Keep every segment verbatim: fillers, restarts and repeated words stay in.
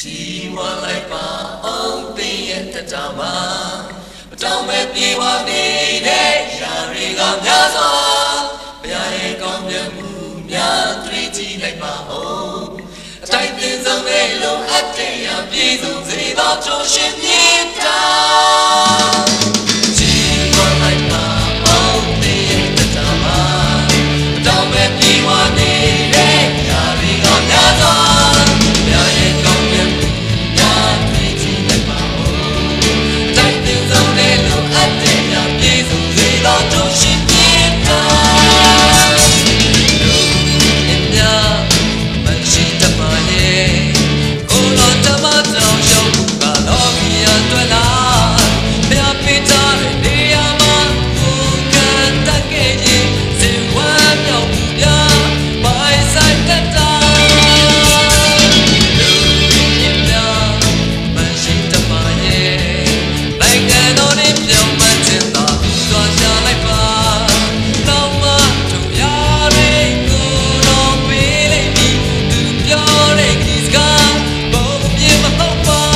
ဒီဝါလိုက်ပါအောင် သင်ရဲ့သက်တာမှာ မတောင်းပဲပြေးဝါနေတဲ့ ရာတွေကများစွာ ဘုရားရဲ့ကောင်းမြတ်မှုများ တွေ့ကြည့်လိုက်ပါဦး။ အထိုက်သင့်ဆုံးနဲ့ လိုအပ်တဲ့အရာ ပြည့်စုံစေသော ထိုရှင်မြတ်တာ ဒီဝါလိုက်ပါအောင် သင်ရဲ့သက်တာမှာ မတောင်းပဲပြေးဝါနေတဲ့ ရာတွေကများစွာ ဘုရားရဲ့ကောင်းမြတ်မှုများ တွေ့ကြည့်လိုက်ပါဦး။ အထိုက်သင့်ဆုံးနဲ့ လိုအပ်တဲ့အရာ ပြည့်စုံစေသော ထိုရှင်မြတ်တာ လူအများ မရှိတတ်ပါရဲ့။ ကိုယ်တော်တမန်တော် ရှောက်ဘူးက လောကီအတွက်လာ ဘုရားပေးထားတဲ့ နေရာမှာ ကိုယ်ခံတတ်ခဲ့ရင် စိတ်ဝမ်းမြောက်မှုများ ပိုင်ဆိုင်တတ်တာ လူအများ မရှိတတ်ပါရဲ့။ နိုင်ငံတော်နေ့ မျှော်မှန်းချက်သာ သွားကြလိုက်ပါ။ နောက်မှ တို့ရာတွေကိုတော့ ပေးလိမ့်မည်။ သူပြောတဲ့ ကတိစကား ပုံပြင်မဟုတ်ပါ။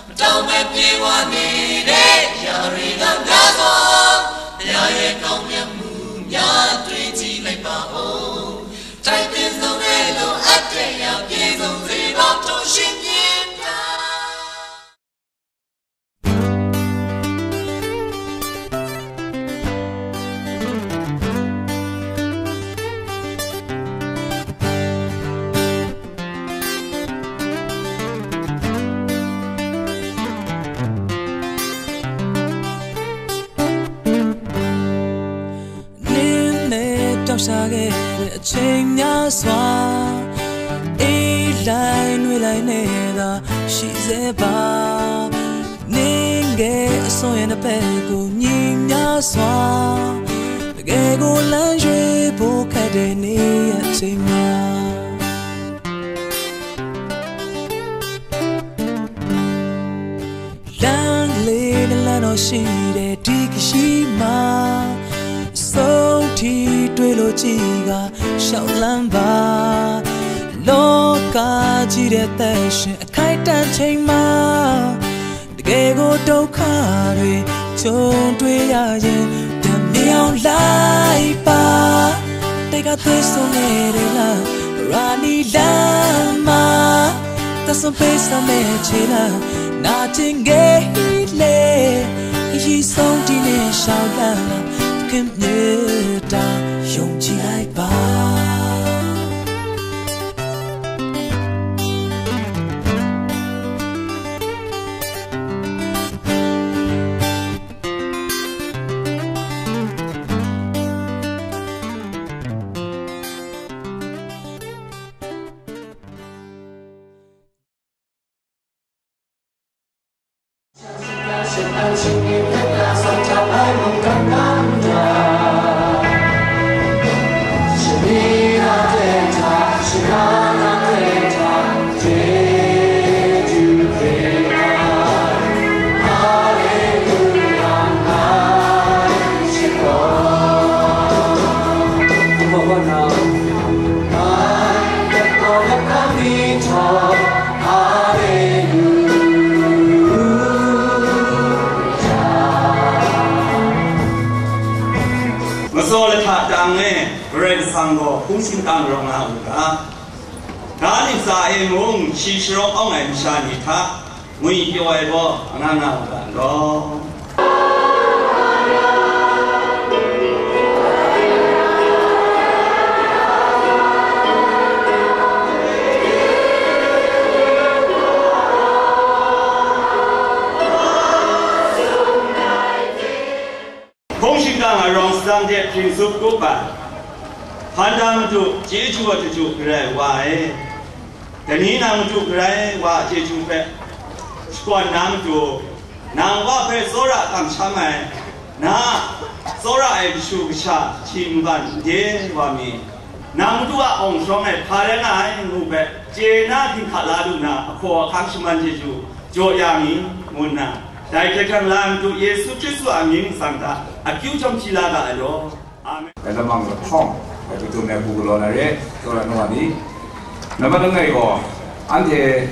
မတောင်းပဲပြေးဝါနေတဲ့ ရာတွေကများစွာ ဘုရားရဲ့ကောင်းမြတ်မှုများ တွေ့ကြည့်လိုက်ပါဦး။ ထိုက်သင့်ဆုံးနဲ့ လိုအပ်တဲ့အရာ ပြည့်စုံစေသော ထိုရှင်မြတ်တာ နင်းနဲ့ပျောက်ရှာခဲ့တဲ့ အချိန်များစွာ အေးလိုက်နွေးလိုက်နဲ့သာ ရှိစေပါ။ နင်းရဲ့အစွန်းရဲ့နှစ်ဖက်ကို ညီမျှစွာ တကယ်ကိုလမ်းရွေးဖို့ခက်တဲ့ နေ့ရက်အချိန်မှာ လမ်းလေးတစ်လမ်းတော့ရှိတဲ့ ဒီကရှိမှာ အဆုံးထိတွေ့လို့ကြည့်က လျှောက်လှမ်းပါ။ လောကကြီးတဲ့ အသက်ရှင် အခိုက်အတန့်ချိန်မှာ တကယ်ကိုဒုက္ခတွေ ကြုံတွေ့ရရင် တမီအောင်လိုက်ပါ။ တိတ်ခါသွေးစွန်းနေတဲ့လမ်း၊ ရာနီလမ်းမှာ သတ်စွန့်ပေးစမ်းတဲ့ခြေလမ်း၊ နာကျင်ခဲ့လေ အရေးဆုံးဒီနေ့လျှောက်လှမ်းလာ၊ သခင်မေတ္တာ ယုံကြည်လိုက်ပါ။ Matsaw lahta tang e Karai Kasang gaw hpung shingkang rawng nga u ga, ga ntsa e mung shi sharawng awng ai masha ni hta ngwi pyaw ai gaw anga nga u ga law. Hpung shingkang a rawng sadang de hpring tsup kup ai, hpan da madu chyeju a chyeju garai wa e, dani na madu garai wa a chyeju hpe shakawn na matu, nang wa hpe tsawra kamsham ai, na tsawra ai kashu kasha hti nban de wa mi, nang madu a awng shawng e hpa rai nga ai ngu hpe chye na ginhka la lu na, ahkaw ahkang shaman chyeju jaw ya mi, ngu nna, dai hkye hkrang la madu Yesu Hkristu a mying nsang hta akyu jawm hpyi la ga ai law. Amen. Lamang lahkawng, kadum ai hku galaw na re, tsawra nu wa ni. Nambat langai gaw, anhte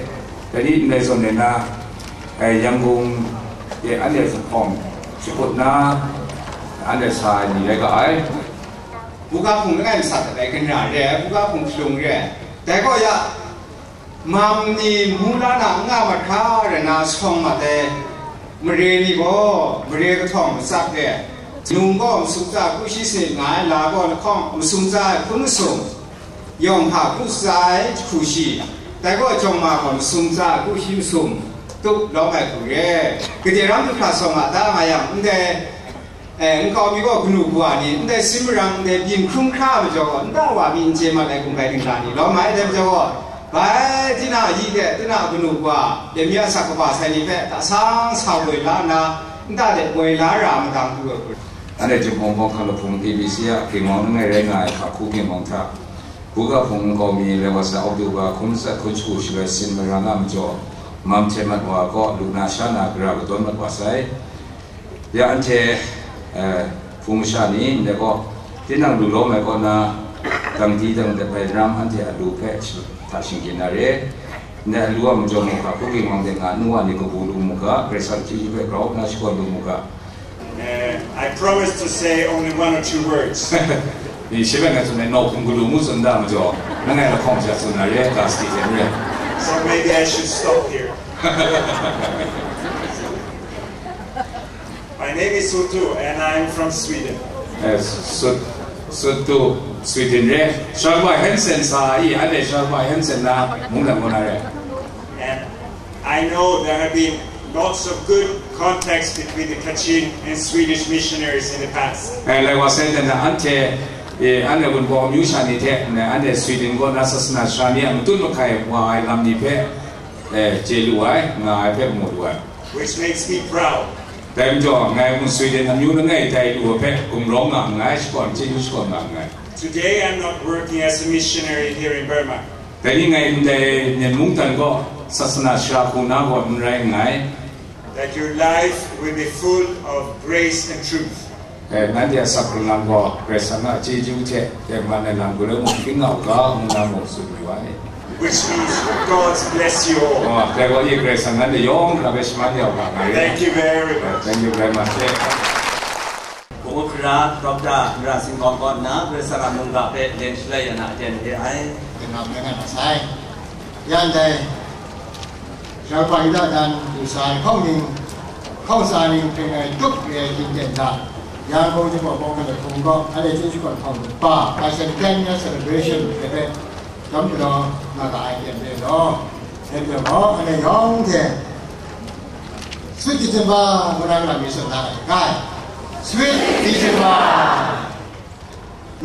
dai ni ndai zawn e na, eh, Yangon e anhte zuphpawng shakut na, anhte sa ai ni rai ga ai. Buga hpung langai masak ai, ganra re ai, buga hpung hkalung re ai. Dai gaw ya, mam ni mu la na n nga mahkra rai na sawng mat ai mare ni gaw, mare kahtawng matsat re ai. Nung gaw masum tsa hku shi sanit nga ai, la gaw lahkawng masum tsa ai hpun masum, yawng hka hku tsa ai jahku shi, dai gaw jawng ma gaw masum tsa ai hku shi masum, tup lawm ai hku re. Gade ram du hkra sawng a ta nga yang, ndai, eh, nkau mi gaw kanu kawa ni, ndai sin marang, ndai byin hkrum hkra ai majaw gaw, nta wa mi n chye mat ai hkunggai hkingga ni lawm ai, dai majaw gaw, bai, tinang a yi de, tinang a kanu kawa, dai mi a asak kaba sai ni hpe, hta sang sa woi la nna, nta de woi la ra ai madang du ai hku. Anhte Jinghpaw Bawng Hkang Lahpung A B C a ginwang langai rai nga ai hka hku ginwang hta, buga hpung nkau mi lai wa sa Oktoba hkum matsat hkun shagu shaloi sin marang a majaw, mam hte mat wa kaw lu na sha na gara kadawn mat wa sai. Ya anhte, eh, hpung masha ni ndai gaw, tinang lu lawm ai kaw na, dangdi dangdep ai lam anhte a lu hpe hta shingkyin na re. Ndai a lu a majaw mu ga, hku ginwang de nga nu wa ni kabu lu mu ga, Karai Kasang chyeju hpe grau nna shakawn lu mu ga. Uh, I promise to say only one or two words. Ni shi bai ngai tsun ai, nawk hkum galu ngu tsun da majaw, langai lahkawng sha tsun na re, ga sadi hte n re. So maybe I should stop here. My name is Sutu and I'm from Sweden. Eh, Sut-, Sutu, Sweden re. Sharpa Hansen sa i, anhte Sharpa Hansen na mungdan kaw na re. And I know there have been lots of good contacts between the Kachin and Swedish missionaries in the past. Eh, lai wa sai dan na anhte, eh, anhte Wunpawng amyu sha ni hte, ne, anhte Sweden kaw na sasana sara ni a matut mahkai wa ai lam ni hpe, eh, chye lu ai, nga ai hpe mu lu ai. Which makes me proud. Dai majaw, ngai mung Sweden amyu langai tai lu ai hpe gumrawng nga nngai, shakawn, chyeju shakawn nga nngai. Today I'm not working as a missionary here in Burma. Dai ni ngai ndai Myen mungdan gaw sasana sara hku na gaw n rai nngai. That your life will be full of grace and truth. Eh, nanhte a sakpring lam gaw Karai Kasang a chyeju hte tengman ai lam galoi mung hpring nga u ga, ngu na mung tsun yu ai. Which means God bless you all. Oh, dai gaw, Karai Kasang nanhte yawng hkra hpe shaman ya u ga, nga re. Thank you very much. Thank you very much. Kabu hkra Doctor Mara Singkawng kaw nna, Karai Kasang a mungga hpe len shalai ya na aten re ai. Kangam rai nga na sai. Ya ndai, Sharpa Yuda dan du sa ai hkawng ning, hkawng sa ning hpring ai tup re ai hkying ten hta, Yangon Jinghpaw Bawng Hkang Lahpung gaw, anhte chyeju shakawn hpawng pa, Passion Ten Year Celebration hte hpe, dawm galaw nga ga ai hte mare law, dai hpe gaw, anhte yawng hte Sweet December ngu na lam mi tsun na ai, ngai. Sweet December!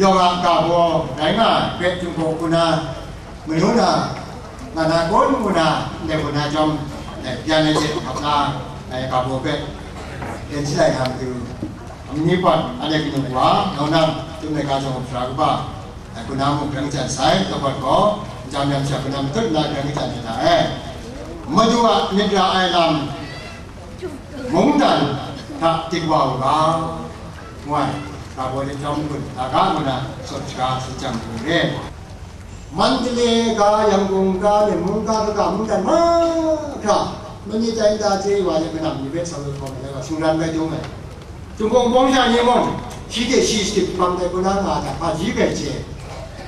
Yawng a ga baw rai nga ai, Grek Jinghpaw hku na, manu na, nga na kun ngu na, ndai hku na jawm, ndai byan ai hte hkap na, ndai ga baw hpe, len shalai na matu, amni pat, anhte kanu wa, nau nang, Chyum laika jawng sara kaba, ndai hku na mung grang jan sai, kabat gaw, nchyam yan sha hku na matut nna grang jan ai hta e. Madu a myit ra ai lam, mungdan hta dik wa u ga, ngu ai, ga baw de jawm gun, ga ga ngu na, sawt shaga shajang hku re. Mandalay ga, Yangon ga, Myen mung ga, kaga mungdan mahkra, mani tai nta chye wa le, kanam ni hpe sa woi hkawm ai, sungran bai dum ai. Jinghpaw Bawng sha ni mung, Shi hte shi shadip hpang ai hku na nga ai hta hpaji bai chye.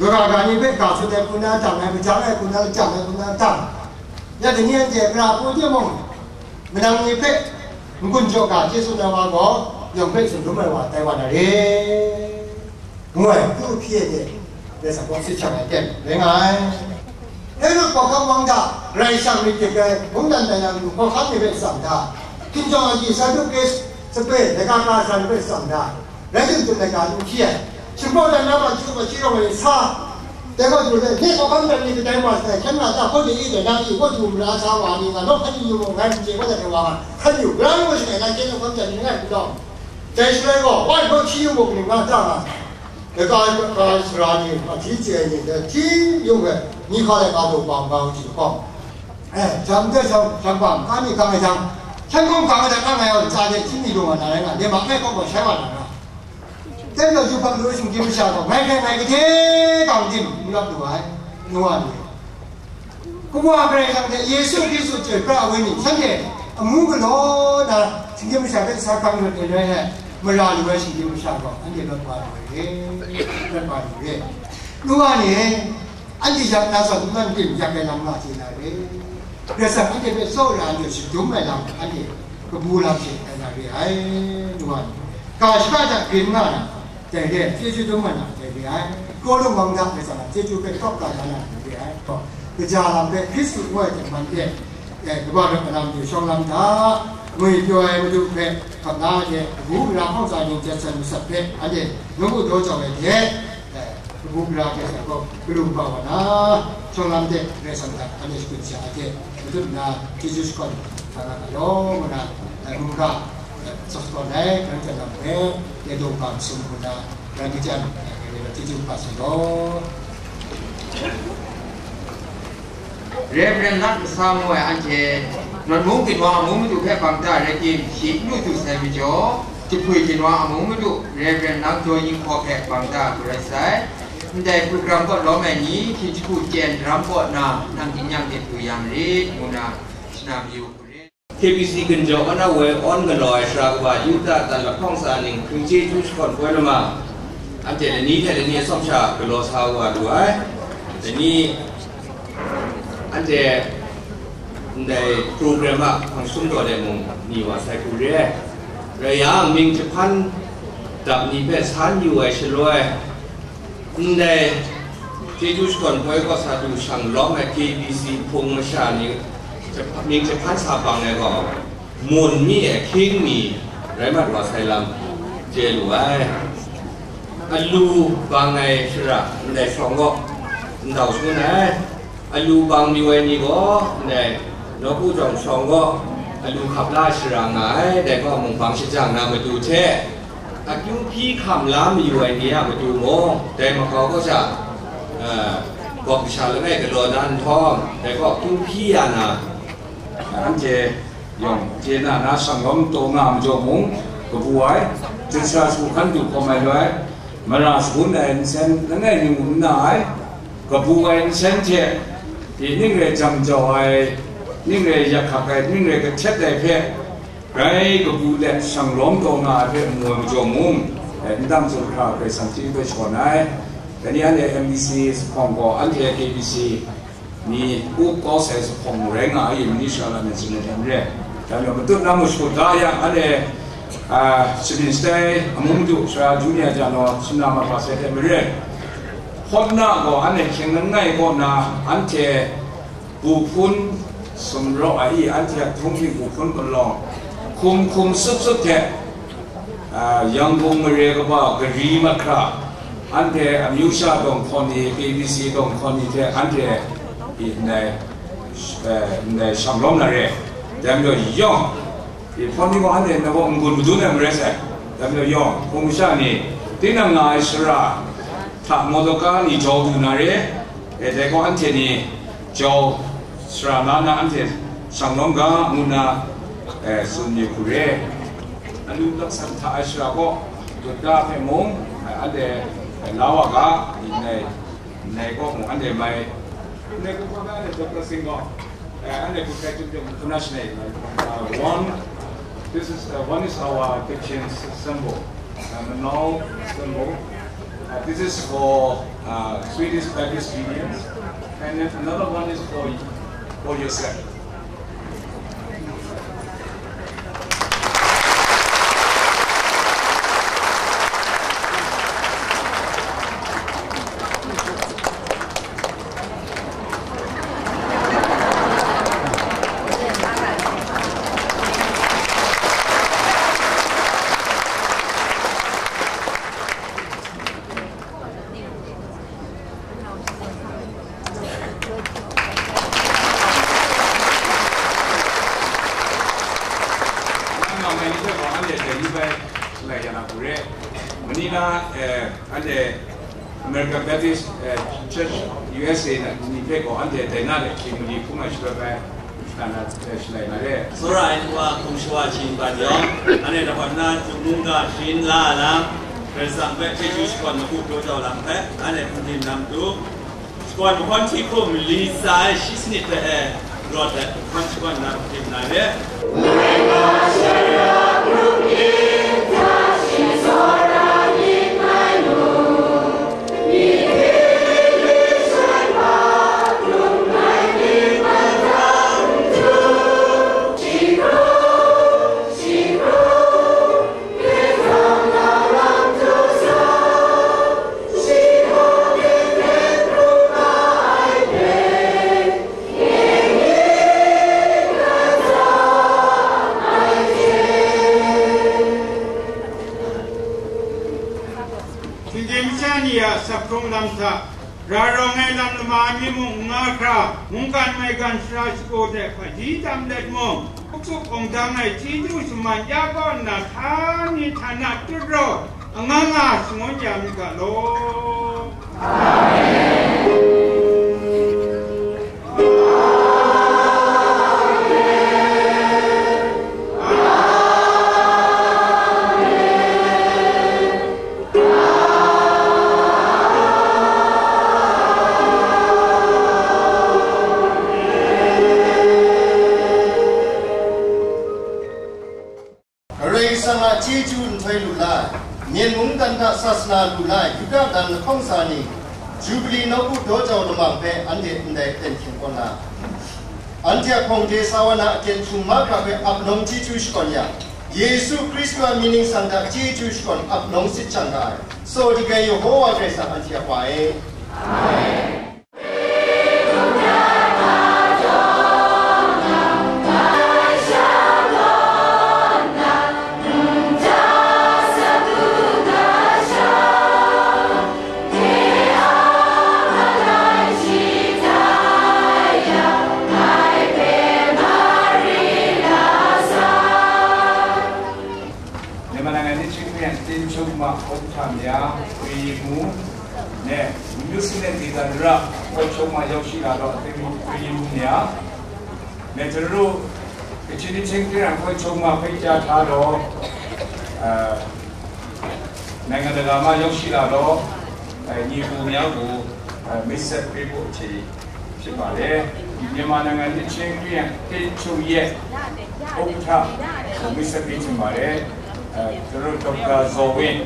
Kaga ga ni hpe ga sut ai hku na dang ai, majang ai hku na dang ai hku na dang. Ya dai ni anhte pra hku timung, manang ni hpe n-gun jaw ga chye tsun ai wa gaw, yawng hpe sumdum ai wa tai wa na re, ngu ai hku hpyi ai hte, Karai Kasang gaw sit shang ai ten rai nga ai. Herod hkawhkam wang hta, Karai Kasang myit dik ai mungdan tai na matu hkawhkam ni hpe tsang hta, hkinjawng agyi Saduke sape, laika ka sa ni hpe tsang hta, rai timung laika n hkyi ai, shingkawng dan na ma chyu ma shi rawng ai sa, dai gaw du let, nye hkawhkam dan ni kadai wa sai, hkyen nga ta hkaw de i dai na i, wa du mara sa wa ni nga, nawk hkan yu mung, ngai n chye wa dat ai wa nga, hkan yu, gara yu wa shangai na, hkyen hkawhkam dan ni ngai hku lawm. Dai shaloi gaw, wa hpaw hti yu mung, ni nga ta nga, dai ka ai sara ni, ahti chye ai ni, dai hti yung ai, ni hka lai ka daw bang ga u hti hkawng, eh, jang dai jang, jang bang, ka ni gang ai jang, hkyen hkawng gang ai jang, ka ngai yawng ntsa de hti mi lung wa na rai nga, de ma ngai hkawng gaw shai wa na ra. Dai majaw yubak lu ai shinggyim masha gaw, ngai hpe ngai gade kang tim n rawt lu ai, nu wa ni. Kawa Karai Kasang hte Yesu Hkristu chyoi pra ai wenyi, shanhte amu galaw na shinggyim masha hpe sa hkang rawt ai rai ai, mara lu ai shinggyim masha gaw, anhte rawt wa lu ai re, rawt wa lu re. Nu wa ni, anhte yak na zawn n man tim yak ai lam nga chye na re. Karai Kasang anhte hpe tsawra anhte shadum ai lam, anhte kabu lam hte ai na re ai, nu wa ni. Ga shaka hta grin nga na, dai re, chyeju dum nga na, dai re ai. Kraw lung wang da, Karai Kasang a chyeju hpe tawk ga da na, dai re ai. Kaja lam hpe Hkristu ngu ai hte man de, eh, kaba rawt malam de shawng lam hta, ngwi pyaw ai Madu hpe hkap na hte, kabu gara hkawng tsa ning jet san masat hpe, anhte nawku daw jau ai hte, eh, kabu gara hte sa gaw, kalum kau wa na, shawng lam de, Karai Kasang hta, anhte shakut sha ai hte, matut nna, chyeju shakawn, hkra nga ga law, ngu na, eh, mungga, eh, tsawt kau ai, karan kau lam hpe, dai daw ga masum hku na, rai kachyan, eh, ngai ni chyeju kaba sai law. Reverend Nat Masa ngu ai anhte, Nat mung ginwa amung madu hpe bang ta rai tim, shi n lu du sai majaw, Jahpui ginwa amung madu Reverend Nang Daw Yin Hkaw hpe bang ta lu rai sai. Ndai program kaw lawm ai ni, hpyi jahku chyen daram kaw na, nang ginnyang de du ya marit, ngu na, shana mayu hku re. K B C ginjaw awn a woi awn galaw ai sara kaba Yuda tan lahkawng tsa ning hpring chyeju shakawn poi lama, anhte lani hte lani atsawm sha galaw sa wa lu ai. Lani anhte ndai program a hpang sum taw de mung ni wa sai hku re ai. Rai yang, mying jahpan dap ni hpe san yu ai shaloi, ndai chyeju shakawn poi kaw sa du shang lawm ai K B C hpung masha ni jahp-, mying jahpan sa bang ai gaw, mun mi e hkying mi rai mat wa sai lam chye lu ai. Alu bang ai shara ndai shawng gaw ndau shangun ai. Alu bang mayu ai ni gaw ndai nawku jawng shawng gaw alu hkap la shara nga ai. Dai gaw mung bang shajang na matu hte, akyu hpyi hkam la mayu ai ni a matu mung, dai makau kaw sha, eh, gawk masha langai galaw na nhtawm, dai gaw akyu hpyi ya na, anhte yawng chye na na shang lawm taw nga majaw mung, kabu ai, chyen sara shagu hkan du hkawm ai loi, mara shangun ai nsen langai mi ngu n na ai, kabu ai nsen hte, ning rai jam jau ai, ning rai yak hkak ai, ning rai kahtet ai hpe, grai kabu let shang lawm taw nga ai hpe mu ai majaw mung, eh, n dang tsun hkra Karai Kasang chyeju hpe shawn ai. Dai ni anhte M B C hpawng gaw, anhte K B C ni up kau sai hpawng rai nga ai, mani sara lam e tsun ai hte maren, dai majaw matut na mashut da yang, anhte, ah, sharin shatai amu madu sara junior jan gaw shana mat wa sai hte maren, hpawt na gaw anhte hkying langai kaw na, anhte bu hpun sumraw ai i, anhte a htung hte bu hpun palawng hkum hkum sup sup hte, ah, Yangon mare kaba gari mahkra, anhte amyu sha dawng hkawn ni, K B C dawng hkawn ni hte anhte i ndai, eh, ndai shang lawm na re. Dai majaw yawng, i hpawt ni gaw anhte na gaw n-gun madun ai marai sai. Dai majaw yawng, hpung masha ni, tinang nga ai sara hta mawtaw ka ni jau du na re, e, dai gaw anhte ni jau sara la na anhte shang lawm ga, ngu nna, e, tsun yu hku re. Alu laksan hta ai sara gaw, dut da hpe mung, e, anhte, e, la wa ga, ndai, ndai gaw mung anhte mai, ndai gaw anhte dut da sing gaw, e, anhte hku hkrai chyum chyum hku na shangai, uh, one, this is, uh, one is our kitchen symbol. Uh, Manal Sunbo. Uh, this is for uh, Swedish Baptist Union, and then another one is for for yourself. Manila, eh, anhte American Baptist, eh, Church U S A na ni hpe gaw anhte dai na le hkying mali hkrum ai sharai bai, na na, eh, shalai na re. Tsawra ai wa hkum shawa shayin bat yawng, anhte lahkawng na mungga shayin la lam, Karai Kasang hpe chyeju shakawn magu daw jau lam hpe, anhte hpung tim nam tu, shakawn mahkawn hti hkum li tsa ai shi sanit hpe e rawt ai, mahkawn shakawn na hpung tim na re. Shinggyim masha ni a saphung lam hta, ra rawng ai lam lama ai mi mung n nga hkra, mungkan maigan sara shagu hte hpaji tam let mung, hkuk tsup awng dang ai chyeju shaman ya kau nna, hkan ni htan na tut raw, anga nga shangun ya mi ga law. Amen. Karai Kasang a chyeju nhtoi lu la ai, Myen mungdan hta sasana lu la ai Yuda dan lahkawng sa ni, Jubili nawku daw jau lamang hpe anhte ndai ten hkying kaw na, anhte a hpawng de sa wa na aten htum mahkra hpe ap nawng chyeju shakawn yang, Yesu Hkristu a mying ningsang hta chyeju shakawn ap nawng sit shang ga ai, Tsaw Dagai Yehowa Karai Kasang anhte a Wa e. Amen. Myanmar Naingan Nit Chying Hkriyan Tin Chyum Ma Hkawm Hta Mya, Kwi Mu, ne, Myu Sin Let Data Nara Hkoi Chyum Ma Yawshi La Daw, Kwi Mu, Kwi Mu Mya, ne, Tara Ru, Kachin Nit Chying Hkriyan Hkoi Chyum Ma Hpe Kya Hta Daw, eh, နိုင်ငံတကာမှရောက်ရှိလာတော့ အဲ၊ ညီအစ်ကိုများကို၊ အဲ၊ မိတ်ဆက်ပေးဖို့အချိန်ဖြစ်ပါတယ်။ မြန်မာနိုင်ငံနှစ်ခြင်းခရစ်ယာန်အသင်းချုပ်ရဲ့ဥက္ကဋ္ဌကိုမိတ်ဆက်ပေးချင်ပါတယ်။ အဲ၊ ကျွန်တော်တို့ဒေါက်တာဇော်ဝင်း၊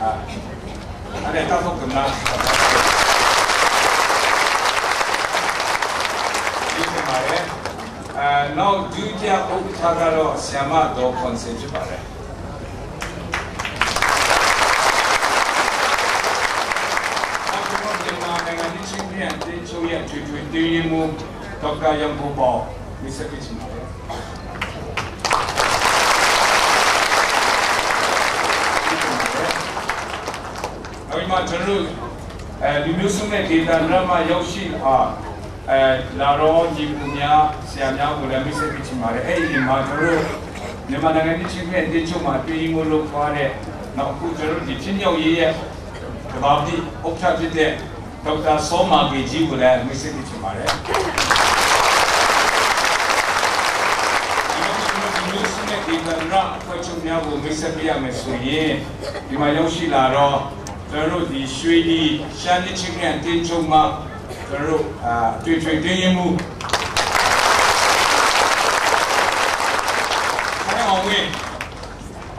အာ၊ အဲ့ဒါတောက်ဖို့ကမ္ဘာဖြစ်ပါတယ်။ အဲ၊ နောက်ဒုတိယဥက္ကဋ္ဌကတော့ဆရာမဒေါ်ခွန်ဆင်ဖြစ်ပါတယ်။ အခုတော့မြန်မာနိုင်ငံနှစ်ခြင်းခရစ်ယာန်အသင်းချုပ်ရဲ့အထွေထွေအတွင်းရေးမှူးဒေါက်တာရန်ကုန်ပေါင်မိတ်ဆက်ပေးချင်ပါတယ်။ အခုမှကျွန်တော်တို့အဲ၊ လူမျိုးစုမဲ့ဒေသနရမရောက်ရှိလာ၊ အဲ၊ လာတော့ညီအစ်ကိုများဆရာများကိုလည်းမိတ်ဆက်ပေးချင်ပါတယ်။ အဲ့ဒီမှာကျွန်တော်တို့မြန်မာနိုင်ငံနှစ်ခြင်းခရစ်ယာန်အသင်းချုပ်မှာအတွင်းရေးမှူးလုပ်သွားတဲ့၊ နောက်အခုကျွန်တော်တို့ဒီဖြစ်မြောက်ရေးရဲ့သဘာပတိဥက္ကဋ္ဌဖြစ်တဲ့ဒေါက်တာစောမာဂေကြီးကိုလည်းမိတ်ဆက်ပေးချင်ပါတယ်။ ဒီမှာကျွန်တော်တို့လူမျိုးစုမဲ့ဒေသနရအဖွဲ့ချုပ်များကိုမိတ်ဆက်ပေးရမယ်ဆိုရင်၊ ဒီမှာရောက်ရှိလာတော့ကျွန်တော်တို့ဒီရွှေလီရှမ်းနှစ်ခြင်းခရစ်ယာန်အသင်းချုပ်မှကျွန်တော်တို့အာ၊ အထွေထွေအတွင်းရေးမှူး၊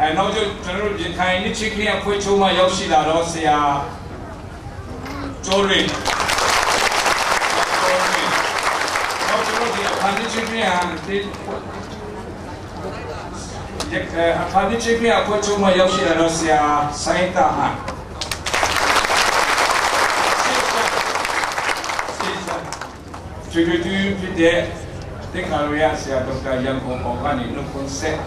အဲ၊ နောက်ကျကျွန်တော်တို့ရခိုင်နှစ်ချင်းခရစ်ယာန်အဖွဲ့ချုပ်မှရောက်ရှိလာတော့ဆရာကျော်လွင်ကျော်လွင်နောက်ကျွန်တော်ဒီအခါနှစ်ချင်းခရစ်ယာန်တင်းအခါနှစ်ချင်းခရစ်ယာန်အဖွဲ့ချုပ်မှရောက်ရှိလာတော့ဆရာဆိုင်းတာဟန်ထွေထွေတူးတူးဖြစ်တဲ့တက္ကရာဆရာဒေါက်တာရန်ကုန်အောင်ကနေနှုတ်ခွန်းဆက်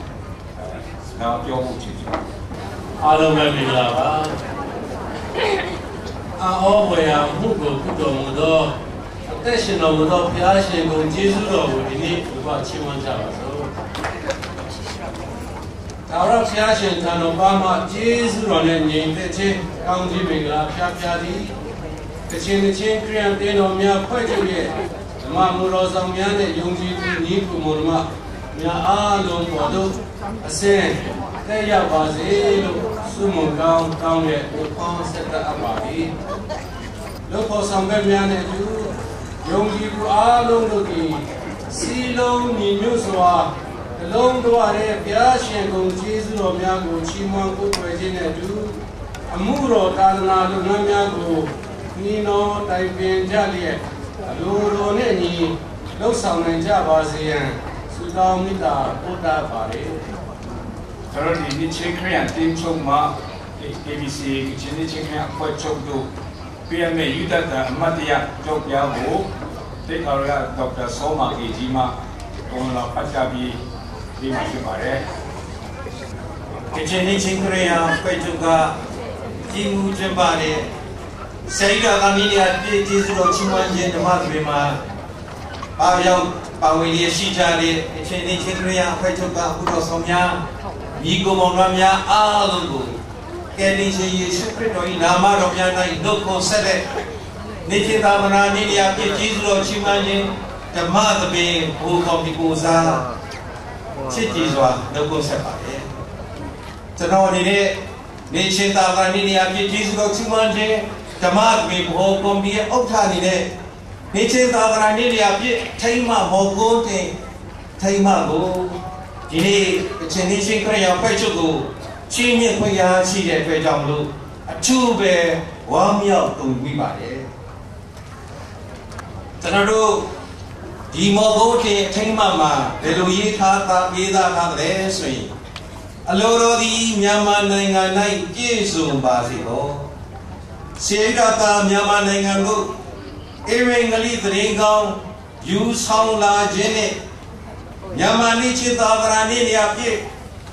နောက်ပြောဖို့ချစ်ချင်ပါ အားလုံးပဲမင်္ဂလာပါအံ့ဩဖွယ်ရာအမှုကိုပြုတော်မူသောအသက်ရှင်တော်မူသောဘုရားရှင်ကိုကျေးဇူးတော်ကိုဒီနေ့ဘုရားချီးမွမ်းကြပါစို့ဒါဝရဘုရားရှင်ထံတော်ပါမှကျေးဇူးတော်နဲ့ညီသက်ချင်းကောင်းကြီးမင်္ဂလာဖျားဖျားသည်ကချင်တချင်းခရစ်ယာန်တင်းတော်များဖွဲ့ချုပ်ရဲ့ဓမ္မမူတော်ဆောင်များနဲ့ယုံကြည်သူညီသူမောင်နှမများအားလုံးပေါ်သို့အစဉ်သက်ရောက်ပါစေလို့ဆုမွန်ကောင်းတောင်းတဲ့နှုတ်ခွန်းဆက်သပ်အပ်ပါသည်။လုပ်ဖော်ဆောင်ဘက်များနဲ့အတူယုံကြည်သူအားလုံးတို့သည်စည်းလုံးညီညွတ်စွာတလုံးတဝတည်းဘုရားရှင်ဂုဏ်ကျေးဇူးတော်များကိုချီးမွမ်းကိုးကွယ်ခြင်းနဲ့အတူအမှုတော်သာသနာလုပ်ငန်းများကိုနှီးနှောတိုင်ပင်ကြလျက်အလိုတော်နှင့်အညီလှုပ်ဆောင်နိုင်ကြပါစေရန်ဆုတောင်းမေတ္တာပို့သပါတယ်။ကျွန်တော်ဒီနှစ်ချင်းခရစ်ယာန်တင်းချုပ်မှ A B C ကချင်နှစ်ချင်းခရစ်ယာန်အဖွဲ့ချုပ်တို့ပေးရမယ့်ယူဒတ်တန်အမှတ်တရကြော်ပြားကိုတိတ်ခါရကဒေါက်တာစောမာဂေကြီးမှပုံလာဖတ်ပြပြီးပေးမှာဖြစ်ပါတယ်။ကချင်နှစ်ချင်းခရစ်ယာန်အဖွဲ့ချုပ်ကကြီးမှုကျင်းပတဲ့ဆရာကြီးတော်သားမီးလျာပြည့်ကျေးဇူးတော်ချီးမွမ်းခြင်းဓမ္မသဘင်မှာပါရောက်ပါဝင်လျက်ရှိကြတဲ့ကချင်နှစ်ချင်းခရစ်ယာန်အဖွဲ့ချုပ်ကအမှုတော်ဆောင်များညီကိုမောင်နှမများအားလုံးကိုကယ်တင်ရှင်ယေရှုခရစ်တော်၏နာမတော်များ၌နှုတ်ခွန်းဆက်တဲ့နေ့ချင်းသာသနာနေ့လျာပြည့်ကျေးဇူးတော်ချီးမွမ်းခြင်းဓမ္မသဘင်ဘိုးကော်မတီကိုစားချစ်ကြည်စွာနှုတ်ခွန်းဆက်ပါတယ်။ကျွန်တော်အနေနဲ့နေ့ချင်းသာသနာနေ့လျာပြည့်ကျေးဇူးတော်ချီးမွမ်းခြင်းဓမ္မသဘင်ဘိုးကော်မတီရဲ့ဥက္ကဋ္ဌအနေနဲ့နေ့ချင်းသာသနာနေ့လျာပြည့်ထိမ်းမှမော်ကွန်းတင်ထိမ်းမှကိုဒီနေ့ကချင်နေ့ချင်းခရစ်ယာန်အဖွဲ့ချုပ်ကိုချီးမြှင့်ခွင့်ရရှိတဲ့အတွက်ကြောင့်မလို့အထူးပဲဝမ်းမြောက်ဂုဏ်ယူမိပါတယ်။ကျွန်တော်တို့ဒီမော်ဘိုးတင်ထိမ်းမှမှာဘယ်လိုရေးထားသရေးသားထားသလဲဆိုရင်အလိုတော်သည်မြန်မာနိုင်ငံ၌ပြည့်စုံပါစေသောစေရတာမြန်မာနိုင်ငံသို့ဧဝံဂေလိသတင်းကောင်းယူဆောင်လာခြင်းနှင့်မြန်မာနေ့ချင်းသာသနာနေ့လျာဖြစ်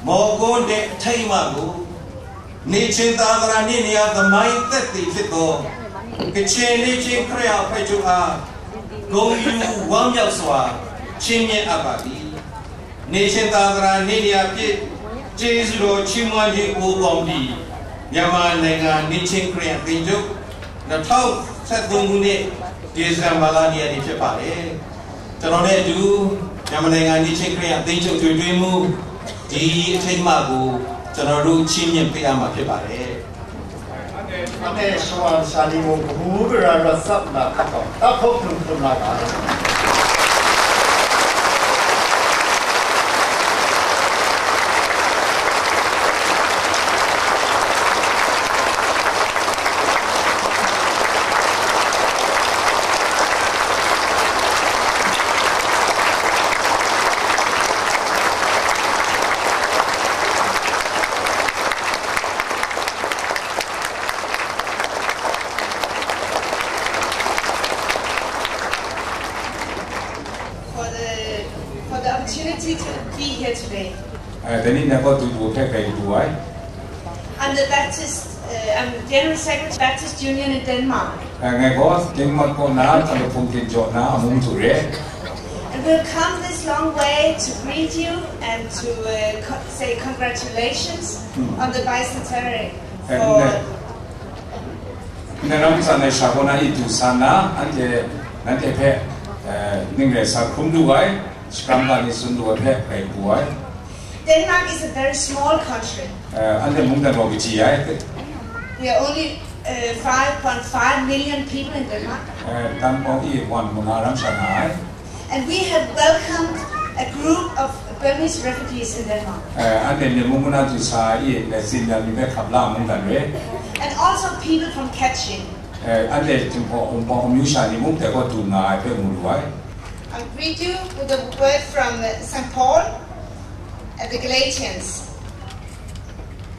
မော်ကွန်းတဲ့အထိမ်းအမှတ်ကိုနေချင်းသာသနာနေ့လျာသမိုင်းသက်သေဖြစ်သောကချင်နေချင်းခရစ်ယာန်အဖွဲ့ချုပ်အားဂုဏ်ယူဝမ်းမြောက်စွာချီးမြှင့်အပ်ပါသည်။နေချင်းသာသနာနေ့လျာဖြစ်ကျေးဇူးတော်ချီးမွမ်းခြင်းအိုးကောင်းပြီးမြန်မာနိုင်ငံနေချင်းခရစ်ယာန်သင်ချုပ်နှစ်ထောင်ဆယ့်သုံးခုနှစ်ဒီဇင်ဘာလနေ့အထိဖြစ်ပါတယ်။ကျွန်တော်နဲ့အတူမြန်မာနိုင်ငံနေချင်းခရစ်ယာန်အသင်းချုပ်တွင်တွင်မူဒီအထိမ်းအမှတ်ကိုကျွန်တော်တို့ချီးမြှင့်ပေးအပ်မှာဖြစ်ပါတယ်။အမေရှဝါစာလီမုန်ကမူကရာရသပ်နာကတော့တတ်ဖို့ပြုလုပ်လာတာfor the for the opportunity to be here today. အဲတနည်းနဲ့တော့သူ့ကိုဖက်ပဲတူဝိုင်း I'm the Baptist, uh, I'm the General Secretary Baptist Union in Denmark. အဲငယ်ကောတင်းမတ်ကောနာအလဖုန်တင်ကြော်နာအမုန်းသူရဲ And we've come this long way to greet you and to uh, co- say congratulations on the bicentenary. အဲ For နဲ့ နရမ်စံနဲ့ရှာပေါ်နာအီတူဆန္ဒအန်တေနန်တေဖဲအဲနင်းရဲစာခုံဒူဝိုင်းစကရမ်ဘာနေစွန်ဒူဝိုင်းဖဲပဲပူဝိုင်း Denmark is a very small country. အဲအန်တေမုန်တန်တော်ကကြီးရိုင်း We are only uh, five point five million people in Denmark. အဲတန်ပေါ်အီဝမ်မုန်အရမ်စံနာ And we have welcomed a group of Burmese refugees in Denmark. Eh, anhte Myen mung mung na du sa i, eh, tsin dan mi hpe hkap la mungdan re. And also people from Kachin. Eh, anhte Jinghpaw Wunpawng amyu sha ni mung dai kaw du nga ai hpe mu lu ai. I greet you with a word from the Saint Paul at the Galatians.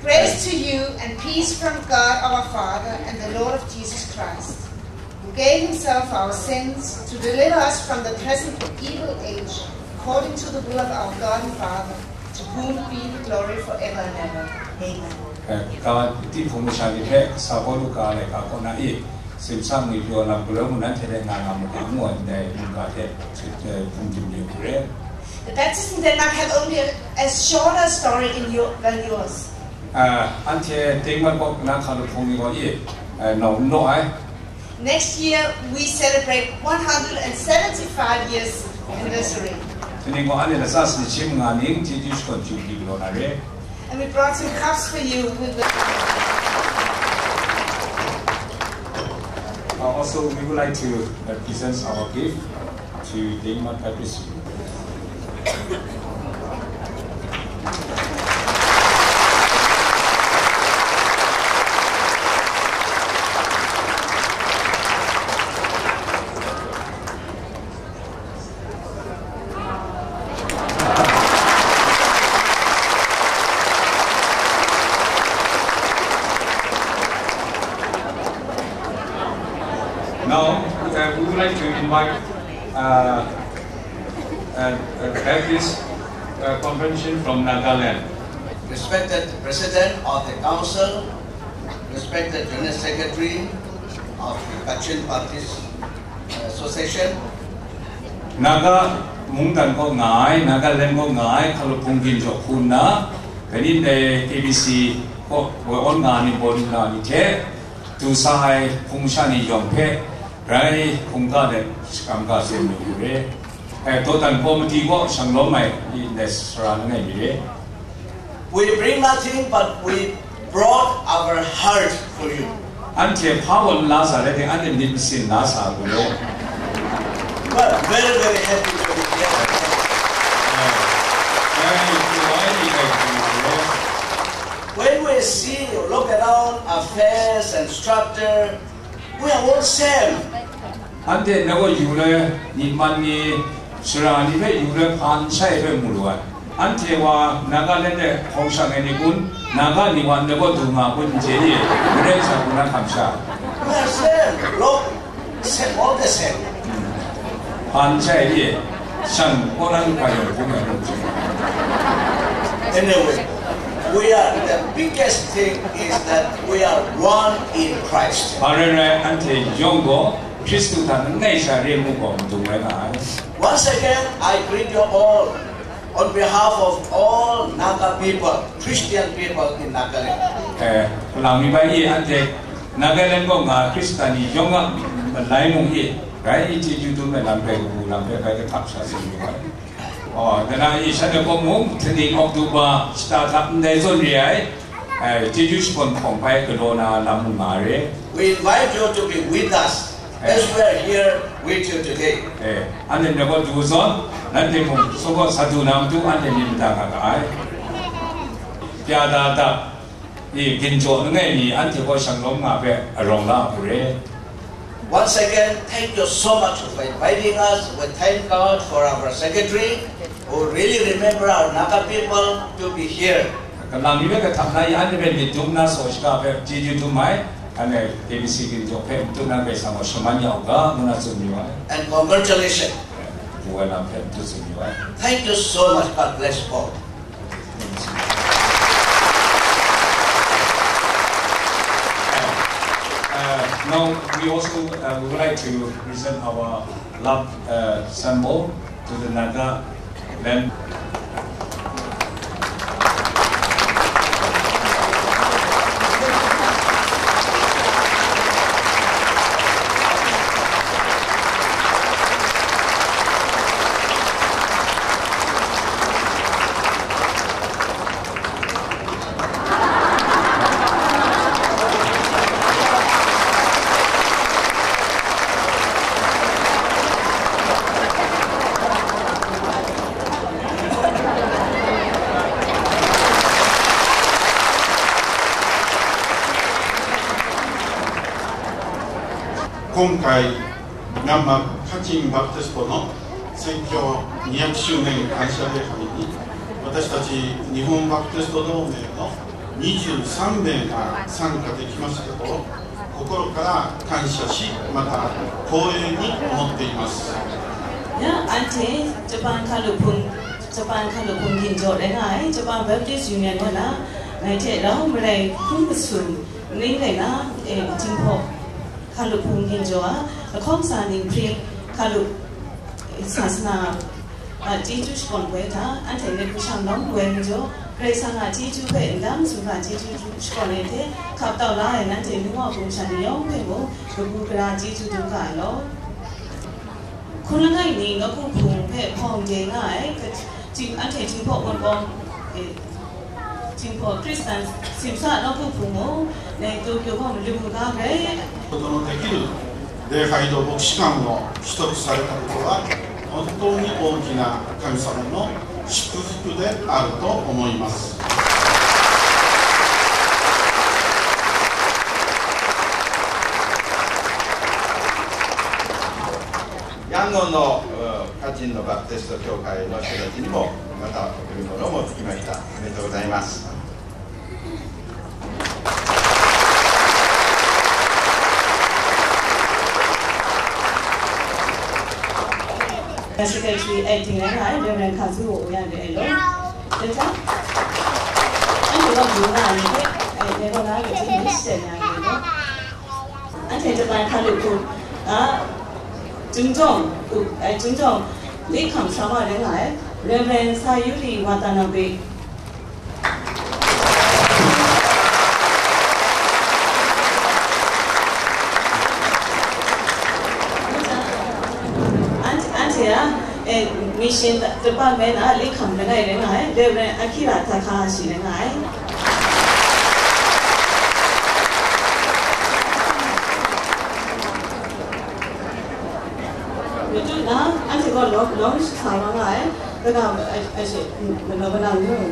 Grace to you and peace from God our Father and the Lord of Jesus Christ, who gave himself for our sins to deliver us from the present evil age, according to the will of our God and Father, to whom be the glory forever and ever. Amen. Eh, ga, Tinghpung masha ni hpe, Sa Pawlu ga ai ga kaw na i, simsang ni pyaw lam galau mu nan hte rai nga nga mu ga ngu ai ndai mungga hte, eh, hpung jum yu hku re. The Baptists in Denmark have only a, a shorter story in your, than yours. Ah, anhte Dengman kaw na hkalup hpung ni gaw i, eh, nawng n naw ai. Next year, we celebrate one hundred and seventy-five years anniversary. Hti ning gaw anhte latsa sanit shi manga ning chyeju shakawn jubilee galaw na re. And we brought some cups for you with the Uh, also, we would like to, uh, present our gift to Dengman Baptist Youth. Now, uh, we would like to invite, uh, uh, uh, Baptist, uh, Convention from Nagaland. Respected President of the Council, respected General Secretary of the Kachin Baptist Association. Naga mungdan kaw nga ai, Nagaland kaw nga ai, hkalup hpung ginjaw hku nna, kani ndai A B C kaw woi awn nga ai ni, baw lu na ni hte, du sa ai hpung sha ni yawng hpe, grai hkungga let shakam ga tsun yu re. Eh, dawdan komiti kaw shanglawm ai, i ndai sara langai mi re. We bring nothing, but we brought our heart for you. Anhte hpa gaw n la sa rai timung, anhte myit masin la sa lu law. But very, very happy to be here. When we see, look around our face and structure, we are all same. Anhte ndai kaw yu le, myit man ni, sara ni hpe yu le, hpa n shai hpe mu lu ai. Anhte wa Nagaland de hkawng shang ai ni kun, Naga ni wa ndai kaw du nga kun, n chye ye, maren sha kun na hkam sha. We are same, look, same, all the same. Hpa n shai ye, shan kaw na lu hpa yawng hkrum ai hkrum chye. Anyway, we are, the biggest thing is that we are one in Christ. Hpa rai rai, anhte yawng gaw Hkristu hta langai sha re mu gaw madung rai nga ai. Once again, I greet you all on behalf of all Naga people, Christian people in Nagaland. Eh, hpalang mi bai e, anhte Nagaland kaw nga Hkristan ni yawng a malai mung e, rai i chyeju dum ai lam hpe, kabu lam hpe bai kahtap sha tsun yu ai. Oh, dana i shanhte kaw mung, hti ning October shata hta ndai zawn re ai, eh, chyeju shakawn hpawng bai galaw na lam mung nga re. We invite you to be with us as we are here with you today. Eh, anhte ndai kaw du zawn, nanhte mung, so kaw sa du na matu, anhte myit mada nga ga ai. Pya da da, i ginjaw langai mi, anhte kaw shanglawm nga hpe arawng la hku re. Once again, thank you so much for inviting us. We thank God for our secretary who really remember our Naga people to be here. Kalang mi hpe kahtap na i, anhte hpe myit dum na saw shada hpe chyeju dum ai, anhte A B C ginjaw hpe matu na Karai Kasang gaw shaman ya u ga, ngu na tsun yu ai. And congratulations. Kabu ai lam hpe matu tsun yu ai. Thank you so much. God bless all. Uh, now, we also, uh, we would like to present our love, uh, symbol to the Naga land. 今回、ミャンマーカチンバプテストの選挙にひゃくしゅうねん感謝礼拝に、私たち日本バプテスト同盟のにじゅうさん名が参加できましたと、心から感謝し、また光栄に思っています。 Ya, anhte Japan Hkalup Hpung, Japan Hkalup Hpung Ginjaw rai nga ai, Japan Baptist Union wa na, ngai hte rau marai hpung masum ning rai na, eh, Jinghpaw Hkalup Hpung Ginjaw a, lahkawng sa ning hpring Hkalup, eh, sasana a chyeju shakawn ai hta, anhte myit hpung shang lawm ai majaw, Karai Kasang a chyeju hpe ndam sumhpa chyeju shakawn ai hte, hkap tau la ai nanhte nu wa hpung shan ni yawng hpe mung, kabu gara chyeju dum ga ai law. Hkun langai ni nawku hpung hpe hpawng de nga ai, ka-, Jing-, anhte Jinghpaw Wunpawng, eh, Jinghpaw Hkristan Simsa nawku hpung mung, nai Tokyo gaw malu mu ga ai. ことのできる礼拝堂牧師館を取得されたことは、本当に大きな神様の祝福であると思います。 ヤンゴンの、うん、カチンのバプテスト教会の人たちにも、また贈り物を持ってきました。ありがとうございます。 Secretary Acting 来了，Reverend 卡斯我乌鸦的 L。等一下，哎，我不拿你的，哎，那个拿个，这你写呀，那个。 Anhte Japan Hkalup Hpung a Chungtawng, eh, Chungtawng Lekham Shama rai nga ai, Reverend Sayuri Watanabe. Anhte, anhte a, eh, Mission Department a Lekham langai rai nga ai, Reverend Akira Takahashi rai nga ai. မတူတာ အဲ့ဒီက long long စာပါငါအဲ တက အရှိ မနောကနာမျိုး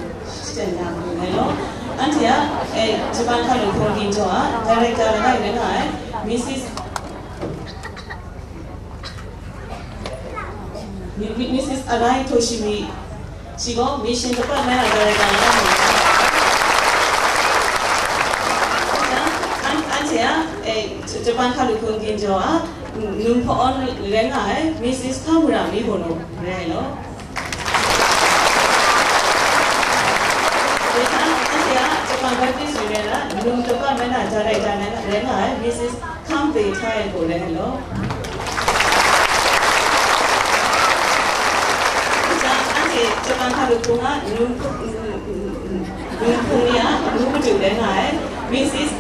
စတင်ရမယ်နော် အဲ့ဒီက အဲ ဂျပန်ခါလို ခေါ်တင်ကြောင်း director လည်း လည်း Missus Missus Arai Toshimi ရှိတော့ Mission Department က director လည်း အန်အန်ချေအဲ ဂျပန်ခါလို ခေါ်တင်ကြောင်း နုံဖအွန် လည်း ငါ Missus Kamura Mihono လည်း နော် ဒီကနေ့က ဂျပန် Baptist Union က နုံ Department က director လည်း ငါ Missus Kambe Thai ကိုလည်း နော် ဒီကနေ့ ဂျပန်ခါလို ခေါ်က နုံ နုံ နုံ နုံ နုံ နုံ နုံ နုံ နုံ နုံ Missus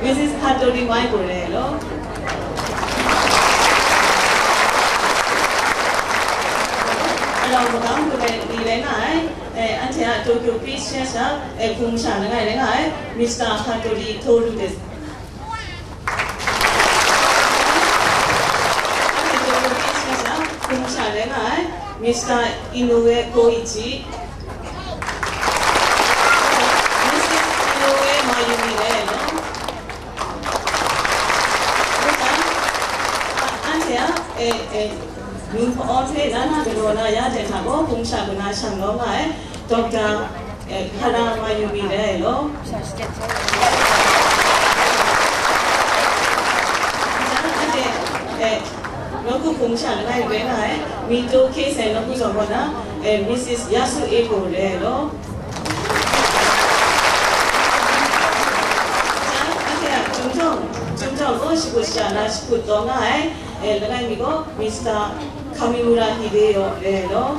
Missus Hattori Mai ကိုလည်း နော် အဲ့တော့ မကောင်းဘူးပဲ ဒီလည်း ငါ အဲ အန်တီက Tokyo Peace Church က အဲ ဖုန်ရှာ လည်း ငါ လည်း ငါ အဲ Mister Hattori Toru です အဲ့ဒီ Tokyo Peace Church က ဖုန်ရှာ လည်း ငါ အဲ Mister Inoue Koichi Missus Inoue Mayumi လည်း နော် ဟုတ်ကဲ့။ အန်တီက အဲ အဲ လူဖော်သေးတာ နားကလော်နာ ရတဲ့ ထားကို ဖုန်ရှာ ကနာ ရှောင်တော့ ငါ အဲ ဒေါက်တာ အဲ ခါရမယူမီ လည်း နော် အဲ လောကုဖုန်ရှာ လည်း ပဲ ငါ အဲ မီတို ခေးဆယ် လောကုဆောင် ခေါ်တာ အဲ Missus Yasu Eko လည်း နော် အန်တီက ကျုံတော့ ကျုံတော့ ကို ရှိကိုရှာ နာ ရှိကိုတော့ ငါ အဲ အဲ လည်း ငါ မီကို Mister Kamimura Hideo လည်း နော်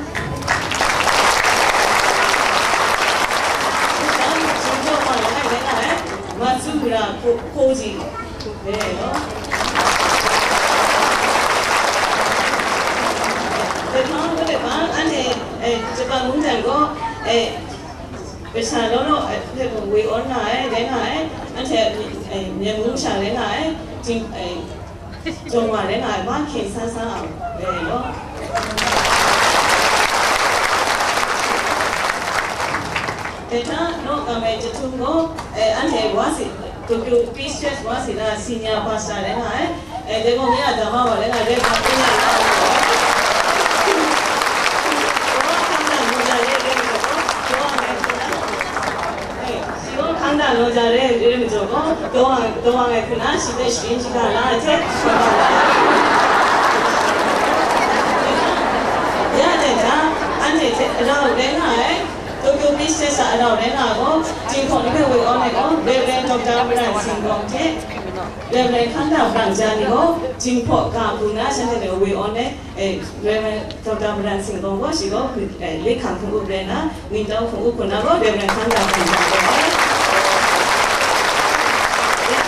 ကျုံတော့ မ လည်း လည်း ငါ အဲ Matsumura Ko- Koji လည်း နော် ဒီမှာ ဘယ်မှာ အန်တီ အဲ ဂျပန် မုန်းတံ ကို အဲ ပဆာလောလော အဲ ဖဲ ဝေ အော နာ အဲ လည်း ငါ အဲ အန်တီ အဲ မျက်မှောက် ရှာ လည်း ငါ အဲ ဒီ အဲ ကျော်ဝါ လည်း ငါ အဲ မခင်ဆန်းဆန်းအောင် လည်း နော် ဒီကနေ့ ကမ္ဘာ့တထုံးကို အဲ အန်တီ ဝါစီ Tokyo Peace Church wa si na senior pastor rai nga ai. Eh, dai gaw mi a dama wa rai nga, Reverend Pu Nai Lam. Daw a hkang dang naw ja re, re majaw gaw, daw a ngai hkang dang. Eh, shi gaw hkang dang naw ja re, re majaw gaw, daw a, daw a ngai hkang dang, shi hpe sharin shaga la ai hte. Ya dai hta, anhte hte rau rai nga ai. Tokyo Peace Church a rau rai nga ai gaw, Jinghpaw ni hpe woi awn ai gaw, Reverend Doctor Maran Singkawng hte, Reverend Hkang Dang Brang Jan ni gaw, Jinghpaw ga hpung na shanhte hpe woi awn ai, eh, Reverend Doctor Maran Singkawng gaw, shi gaw, eh, Lit Hkang hpung up rai nna, Windau hpung up hku na gaw, Reverend Hkang Dang Brang Jan gaw ai. Ya,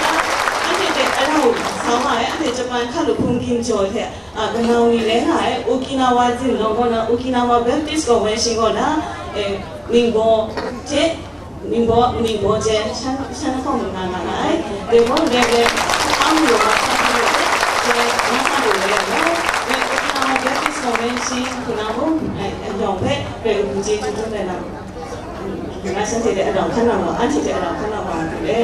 anhte hte a rau sa wa ai, anhte Japan hkalup hpung ginjaw hte, a, kanau ni rai nga ai, Okinawa Zinlawng kaw na, Okinawa Baptist Convention kaw na, e, ningbaw hte, ningbaw, ningbaw jen shan, shan hkawng nga nga nga ai. Dai gaw, dai, dai, ang lu ma, ang lu hte, dai, nga sa lu rai nga ai. Dai, Okinawa Baptist Convention hku na mung, e, yawng hpe, grai u hku chyeju dum rai na. Nga shanhte hte a rau hkan na wa, anhte hte a rau hkan na wa, ngu le.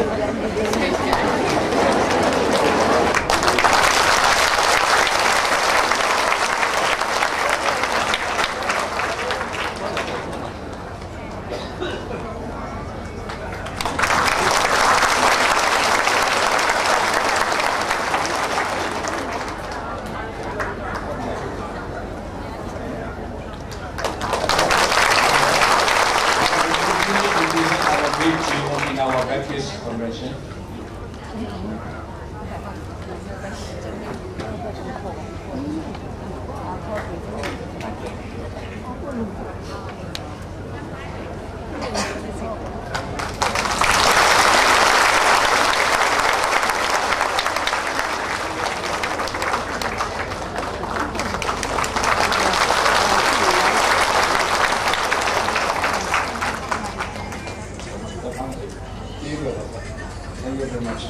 Thank you very much.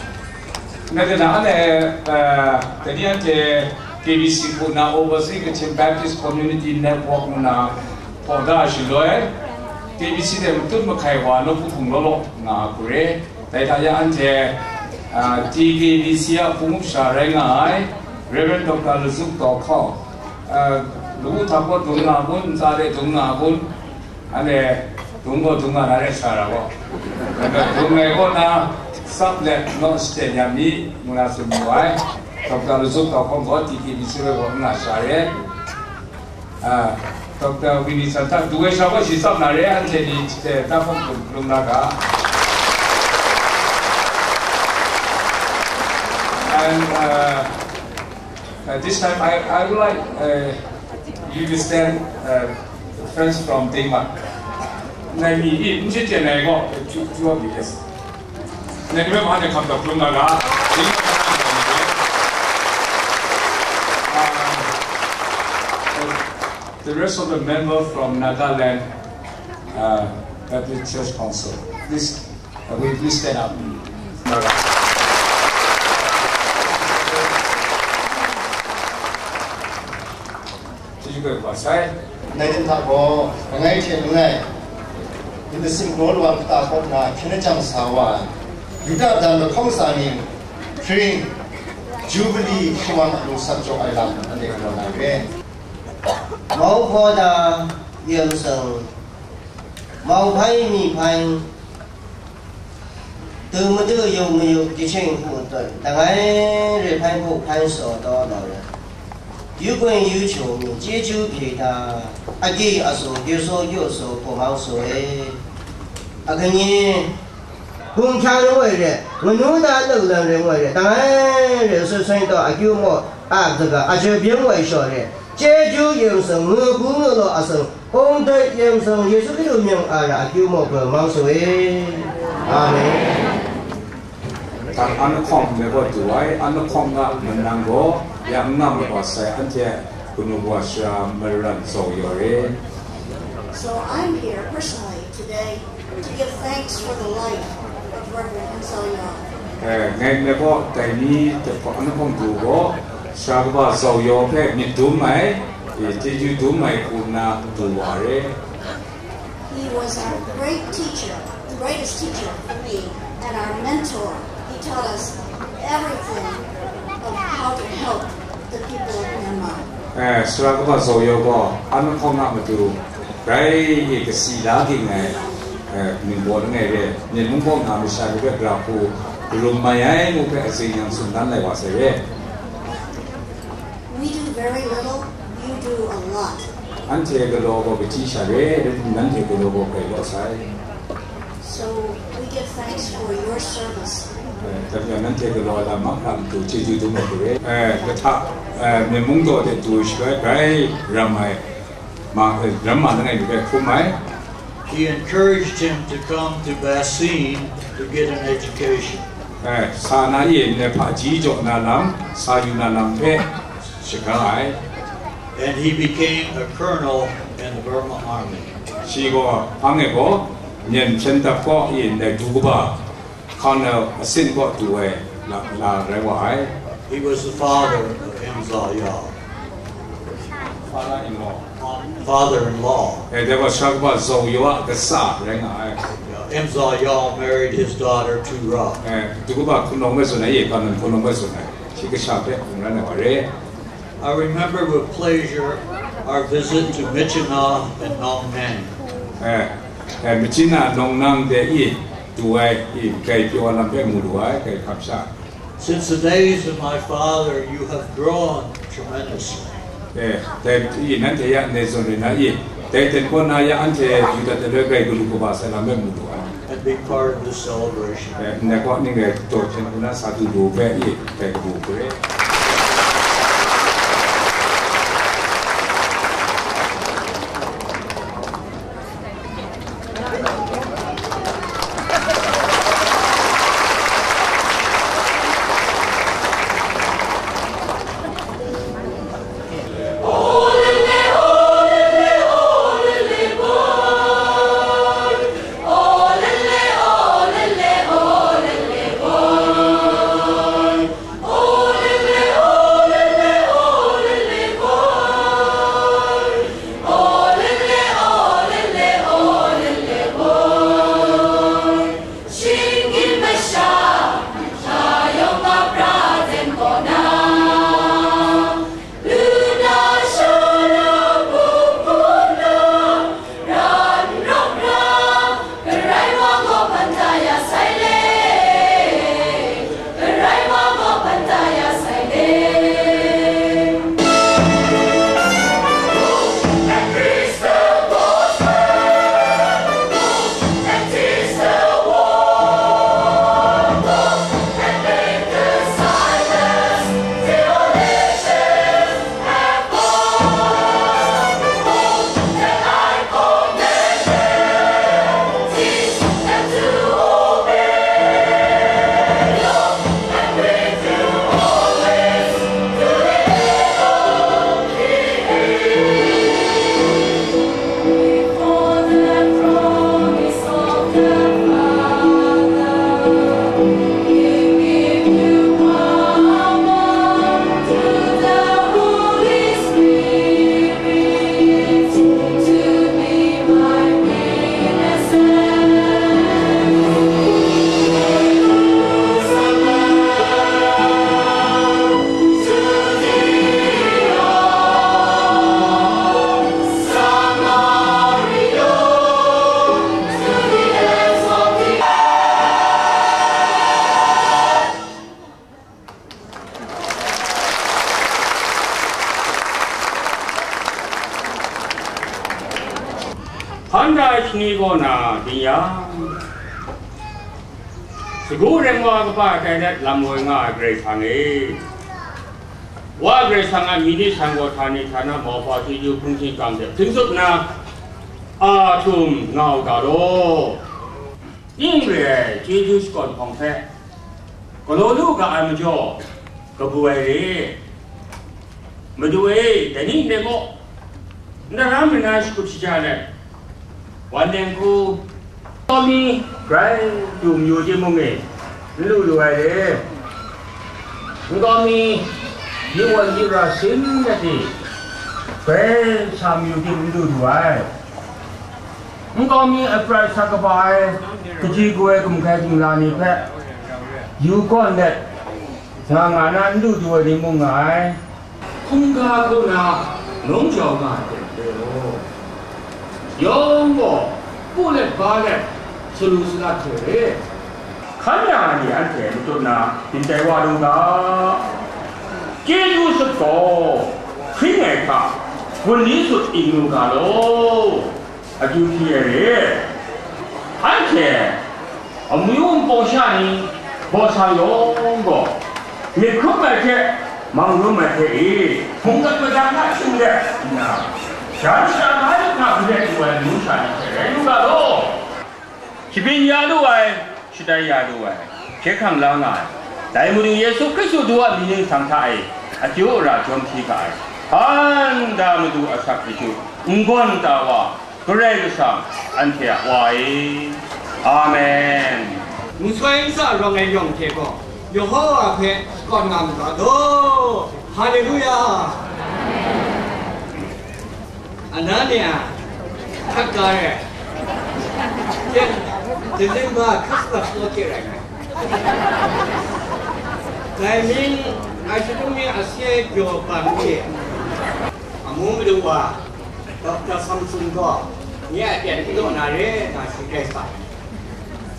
ในฐานะ anhte, eh, dai ni anhte K B C hku na Overseas Kachin Baptist Community Network ngu na hpaw da shaloi, K B C hte matut mahkai wa nawku hpung law law nga a hku re. Dai hta ya anhte, ah, T K B C a hpung up sha rai nga ai Reverend Doctor Lazuk Taw Hkawng, ah, lawu hta kaw dung nga a kun, ntsa de dung nga a kun, anhte dung gaw dung nga na rai sa ra gaw, dung ai kaw na, sap let naw shaten ya mi, ngu na tsun mu ai. Doctor Lazuk Taw Hkawng gaw T K B C rai gaw n nga sha re. Ah, Doctor Winnie Chan hta, du ai sha gaw shi tsap na re, anhte ni, eh, ta hpawng hkum hkalum na ga. And, uh, uh, this time I, I would like, uh, you to stand, uh, friends from Denmark. Ngai mi i, n shachyen ai gaw, two, two of you, yes. Ngai ni hpe mahkra hkam dawk hkrum na ga. Um, the rest of the member from Nagaland, uh, Baptist Church Council, please, uh, we please stand up. Chyeju kau wa sai. Ngai hta gaw, langai hte langai, Yin Dasim Kraw Lawang kata kaw na hpyen lajang sa wa ai, Yuda dan lahkawng sa ni hpring, Jubili shawang a lung sat jaw ai lam, anhte galaw na re. 毛坡的远生，毛派米派， Dum madu yu mayu jahching hku tut, langai re hpai hku hpan saw taw law let, yu gun yu hkyung mi chyeju hpyi hta, agyi asu, gyu su gyu su, hpu mang su e. Akhanyi, hkum hkya ring woi re, manu na lung lang ring woi re, langai re su seng taw akyu maw, a kaga, a jabyin woi shaw re, chyeju yin sung, ngu bu ngu law a sung, Hkungdai yin sung Yesu Hkristu mying a ra akyu maw gaw mang su e. Amen. An lahkawng me gaw du ai, an lahkawng a manang gaw ya n nga mat wa sai, anhte kanu wa sara maran zaw yaw re. So I'm here personally today to give thanks for the life of Reverend Hensel Yaw. Eh, ngai me gaw dai ni an lahkawng du gaw, sara kaba zaw yaw hpe myit dum ai, eh, chyeju dum ai hku nna du wa re. He was our great teacher, the greatest teacher for me, and our mentor. He Taught us everything of how to help the people of Myanmar. အဲ၊ စရကဘၣ်ဇော်ယောဂေါ် အနုခောင်းငါမတူ grai kasi la ging ai, eh, mingbaw langai re, myen mungbaw nga masha ni hpe gra hku, karum mai ai mu hpe atsing yang tsun dan lai wa sai re. We do very little, you do a lot. Anhte galaw gaw kachyi sha re, nanhte galaw gaw grai law sai. So we give thanks for your service. Eh, dai majaw nanhte galaw lam mahkra matu chyeju dum ai hku re. Eh, kahta, eh, myen mungdaw de du shaloi grai ram ai, ma, eh, ram ma langai mi hpe hkrum ai. He encouraged him to come to Bassein to get an education. Eh, sa na e ndai hpaji jaw na lam, sa yu na lam hpe shaga ai. And he became a colonel in the Burma Army. Shi gaw, hpang e gaw, myen hpyen dap kaw e ndai du kaba, colonel asin kaw du ai la, la rai wa ai. He was the father of Imza Yaw. Father-in-law. Father-in-law. Eh, dai gaw sara kaba Zaw Yaw a kasa rai nga ai. Yeah, Imza Yaw married his daughter Tura. Eh, du kaba hpunawng bai tsun ai, ye, colonel hpunawng bai tsun ai. Shi kasha hpe hkungran ai wa re. I remember with pleasure our visit to Myitkyina and Nongnang. Eh, eh, Myitkyina, Nongnang de e du ai, e, grai pyaw ai lam hpe mu lu ai, grai hkam sha. Since the days of my father, you have grown tremendously. Eh, dai e, nanhte ya ndai zawn re na e, dai ten kaw na ya anhte yu dat ai loi grai galu kaba sai lam hpe mu lu ai. And be part of this celebration. Eh, ndai kaw ning rai daw hten hku na sa du lu hpe e, dai kabu hku re. ဟန်ဒာရှင်နီဂေါ်နာတင်ယါ သကူးရဲမွါကပၢ်တိုင်လက်လမ်ဝဲငါအကြိုက်ဆံငယ် ဝါကြိုက်ဆံငါမီးနေ့ဆံကိုဌာနေဌာနမော်ဖာကျေးဇူးဖုန်းချင်းကောင်းတဲ့ သင်စုပ်နာ အာထုံငေါ်တာတော့ အင်းရဲကျေးဇူးစကွန်ဖောင်ဖက် ကလိုလူကအာမကျော် ကပူဝဲရေ မတူဝဲတနည်းနဲ့မို့ နရမ်းမနာရှိခုချကြလဲ ဝါလင်ကူ တော်မီ ဂရိတူမျိုးချင်းမုံငယ် လူလူဝဲရေ ငေါ်မီ ယေဝံဂေရစင်တဲ့ ဘဲဆာမျိုးချင်းလူလူဝဲ ငေါ်မီအပြတ်ဆက်ကပါအဲ ကကြီးကွယ်ကမ္ခဲကင်လာနေဖက် Yu kawn let, nga nga na n du du ai ni mung nga ai. Hkungga kaw na nawng jau nga ai hte maren law, yawng gaw pu let ba let, salu salat hte re, hkan ya ai ni anhte matut na byin tai wa lu ga. Chyeju sut gaw hpring ai hta, gun ni sut ing lu ga law. Akyu hpyi ai re, anhte amyu npawng sha ni baw sa yawng gaw, myit hkrum ai hte, mang rum ai hte e, hkungga madat na hkying de nna, jan shara na yawng hta hkrit du ai amyu sha ni hte rai lu ga law. Shabyin ya lu ai, shatai ya lu ai, hkye hkrang la nga ai, dai Madu Yesu Hkristu du a mying ningsang hta e akyu ara jawm hti ga ai. Hpan da Madu asak akyu, n-gawn ta wa, Karai Kasang, anhte a Wa e. Amen. Masoi nsa rawng ai yawng hte gaw, Yehowa hpe shakawn nga mu ga law. Haleluya! Anania, hkat ga rai. Jen, December Christmas lo hte rai ngai. Dai myin, ai shadum mi a se jaw ban e. Amu madu wa, Doctor Samson gaw, nye a pyen n daw na re, nga shi grai sa.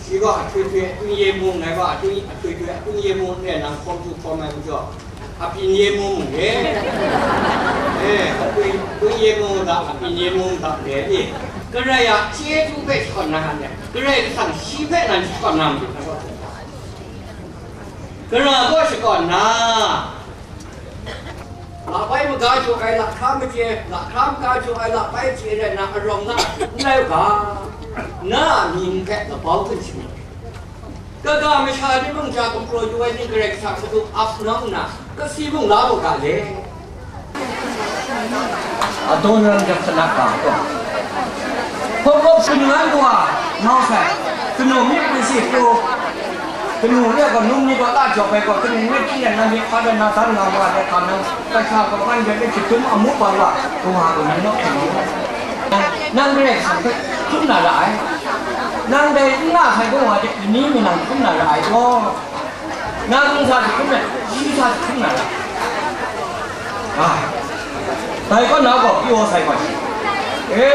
Shi gaw ahtoi htoi akun ye mung, ngai gaw ahtoi ahtoi akun ye mung, n rai nang hkawm htu hkawm ai majaw, apyin ye mung re. E, akun ye mung ga, apyin ye mung ga re ni. Karai a chyeju hpe shakawn na hkan re, Karai Kasang shi hpe nan shakawn na matu na gaw, Karai gaw shakawn na, labai maga jaw ai lahkra machye, lahkra maga jaw ai labai machye rai nna, arawng na n rai u ga, na a mying hpe labau hkun shangun. Kaga masha ni mung ja gumhpraw yu ai ni Karai Kasang matu ap nang nna, kasi mung la mu ga le. Adawn ram jak sanak ga gaw, hpawp hpawp shangun ai wa mau sai, kanu myit hpe si pru, kanu re gaw num ni gaw la jawk ai gaw, kanu myit hpyi ai na myit hpa dan na dan nga wa ai hka nang, kasha gaw man jan e jahtum amu bang wa, kawa gaw ni naw hkrum ai. Nang Karai Kasang hpe hkrum na ra ai. Nang dai n nga sai gaw wa de, ni mi nang hkrum na ra ai gaw. Nang sa jahtum let, shi sa jahtum na ra. Ai, dai kaw na gaw pyaw sai gaw shi. E,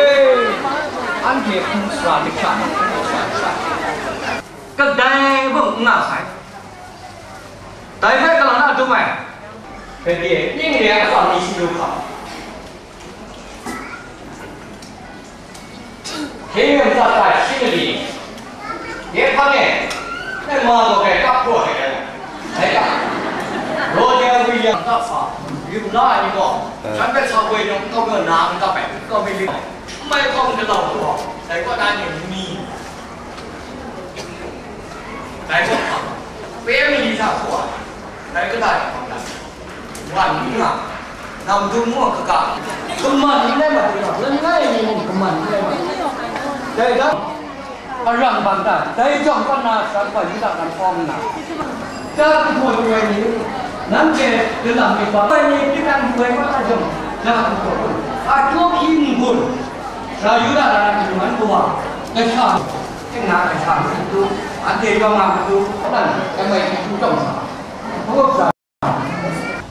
anhte hpung sara dikta na, hpung sara dikta. Kadai mung n nga sai. Dai hpe kalang na dum ai. Hpe pyi, ning re ai atsam ni shi lu hkam. Hkye myit ntsa ta shi mali, nye hpang e, e ma gaw grai kap hpraw ai rai, rai ta? Raw de ai wi yang kap sa, yu la ai ni gaw, shan hpe sa woi nang kau na, na n kap ai, kau mi ling, n mai hkawng galau gaw, dai kaw na ni n mi, dai kaw hpang, pe mali hta hkaw ai, dai kata hpang dan. Wan n nga, nam dum ngu kaga, kaman n rai mat u, langai mi mung kaman n rai mat u. Dai dan, arang bang ta, dai jawng kaw na sat wa Yuda lam awng nna, ja kahpaw lu ai ni, nanhte lalam myit ba ai ni, hpyi dan lu ai wa ta jawng, ja kahpaw lu, a jaw hpyi n gun, sara Yuda lam na hkrum ai kawa, kasha, teng na kasha matu, anhte yawng a matu, nan, kamai hpyi hkrum sa, hkrup sa.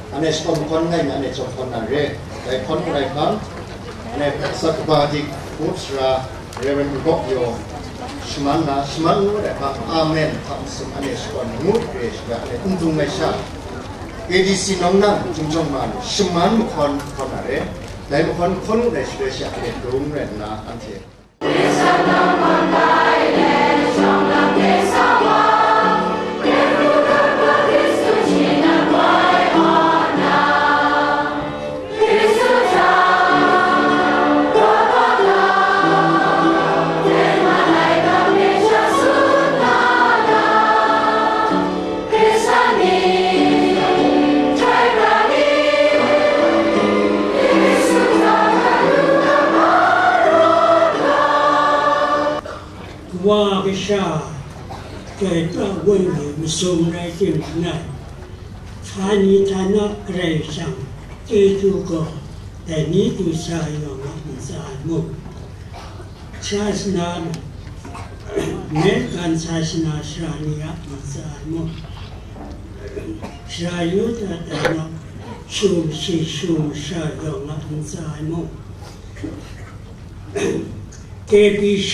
Anhte shakawn mahkawn n rai nna, anhte chyawm hkawn na re. Dai hkawn hkrai hpang, anhte Satkaba dik, Muk Sara, Rev. Mbawk Yaw, shaman na, shaman ngu ai hpang, Amen hta masum, anhte shakawn ngut re, shada anhte n dung ai sha, A D C nawng nang, Jingjawng ma lu, shaman mahkawn hkawn na re. Dai mahkawn hkawn ngut ai shaloi sha, anhte dung rai nna, anhte Wa kasha, chyoi pra wun ni masum rai tim langai, htani htana Karai Kasang chyeju gaw, dai ni du sa yawng a ntsa ai mung, sasana, American sasana sara ni a ntsa ai mung, Sara yu dat ai nang, shu mashi shu masha yawng a ntsa ai mung, K B C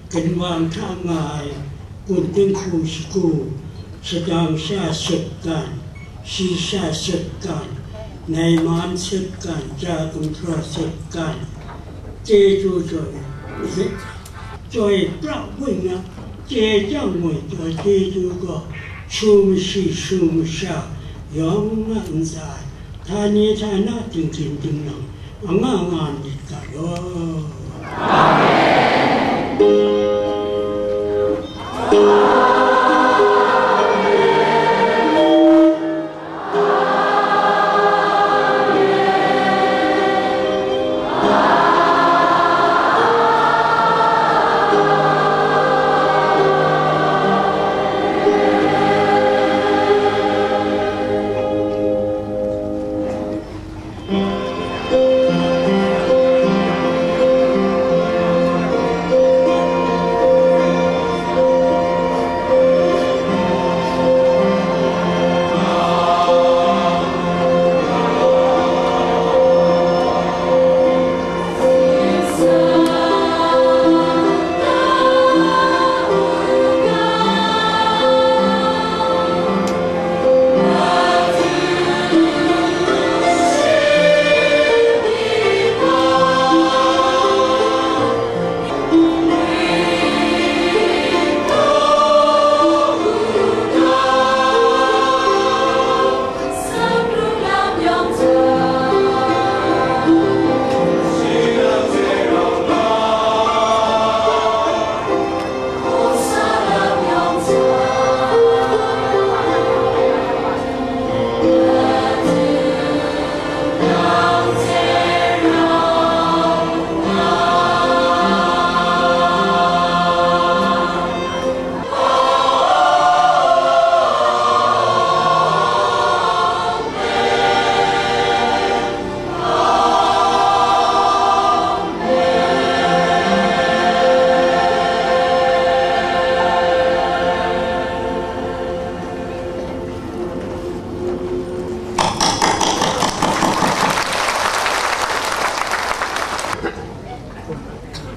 ginwang hta nga ai kun dinghku shagu, shadang sha sutgan, shi sha sutgan, naiman sutgan, ja gumhpraw sutgan, chyeju jaw, jaw pra bun na, chye chyang ngoi taw chyeju gaw, shu mashi shu masha yawng a ntsa ai, htani htana, tingting tingnang, anga nga myit ga law.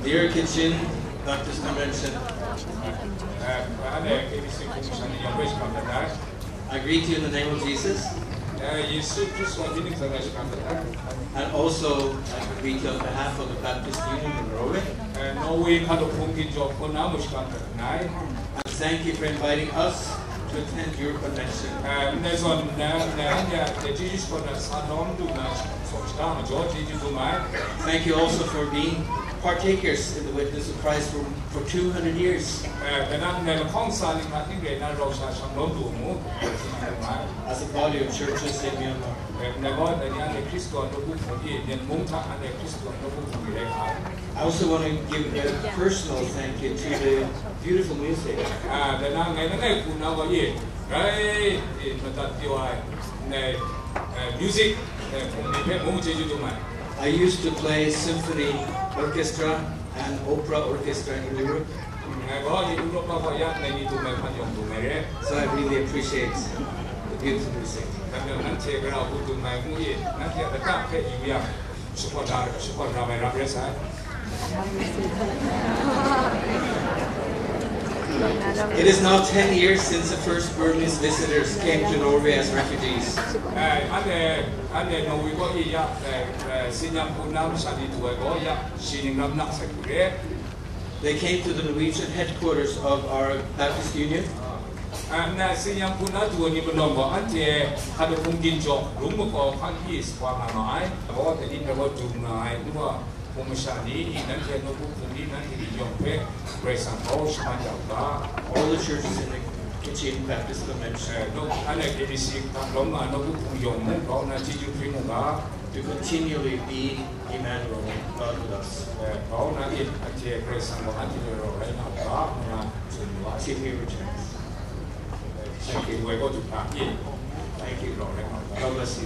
Dear Kachin Baptist Convention, I greet you in the name of Jesus. And also, I greet you on behalf of the Baptist Union in Norway. And thank you for inviting us to attend your convention. Thank you also for being partakers in the witness of Christ for, for two hundred years. As a body of churches in Myanmar. I also want to give a personal thank you to the beautiful music. Music. I used to play symphony orchestra and opera orchestra in Europe. So I really appreciate the beautiful music. It is now ten years since the first Burmese visitors came to Norway as refugees. They came to the Norwegian headquarters of our Baptist Union. Nna, Sinyang hpun na du ai ni malawng gaw, anhte hkap hpung ginjawng, rung makau hkan pyi sa wa nga ma ai. Gaw, dai ni hpe gaw dung nga ai, nwa hpung masha ni, nanhte nawku hpung ni, nanhte ni yawng hpe Karai Kasang grau shaman ya u ga. All the churches in the Kachin Baptist Convention. Eh, naw, anhte K B C hkap lawm nga ai nawku hpung yawng mung, grau nna chyeju hpring u ga. To continually be Emmanuel, God with us. Eh, grau nna yin, anhte Karai Kasang gaw anhte hte rau rai nga u ga, ngu na tsun wu ai. Till he returns. Eh, Thank you. Woi gaw du hta yin. Thank you. Rau rai nga u ga. God bless you.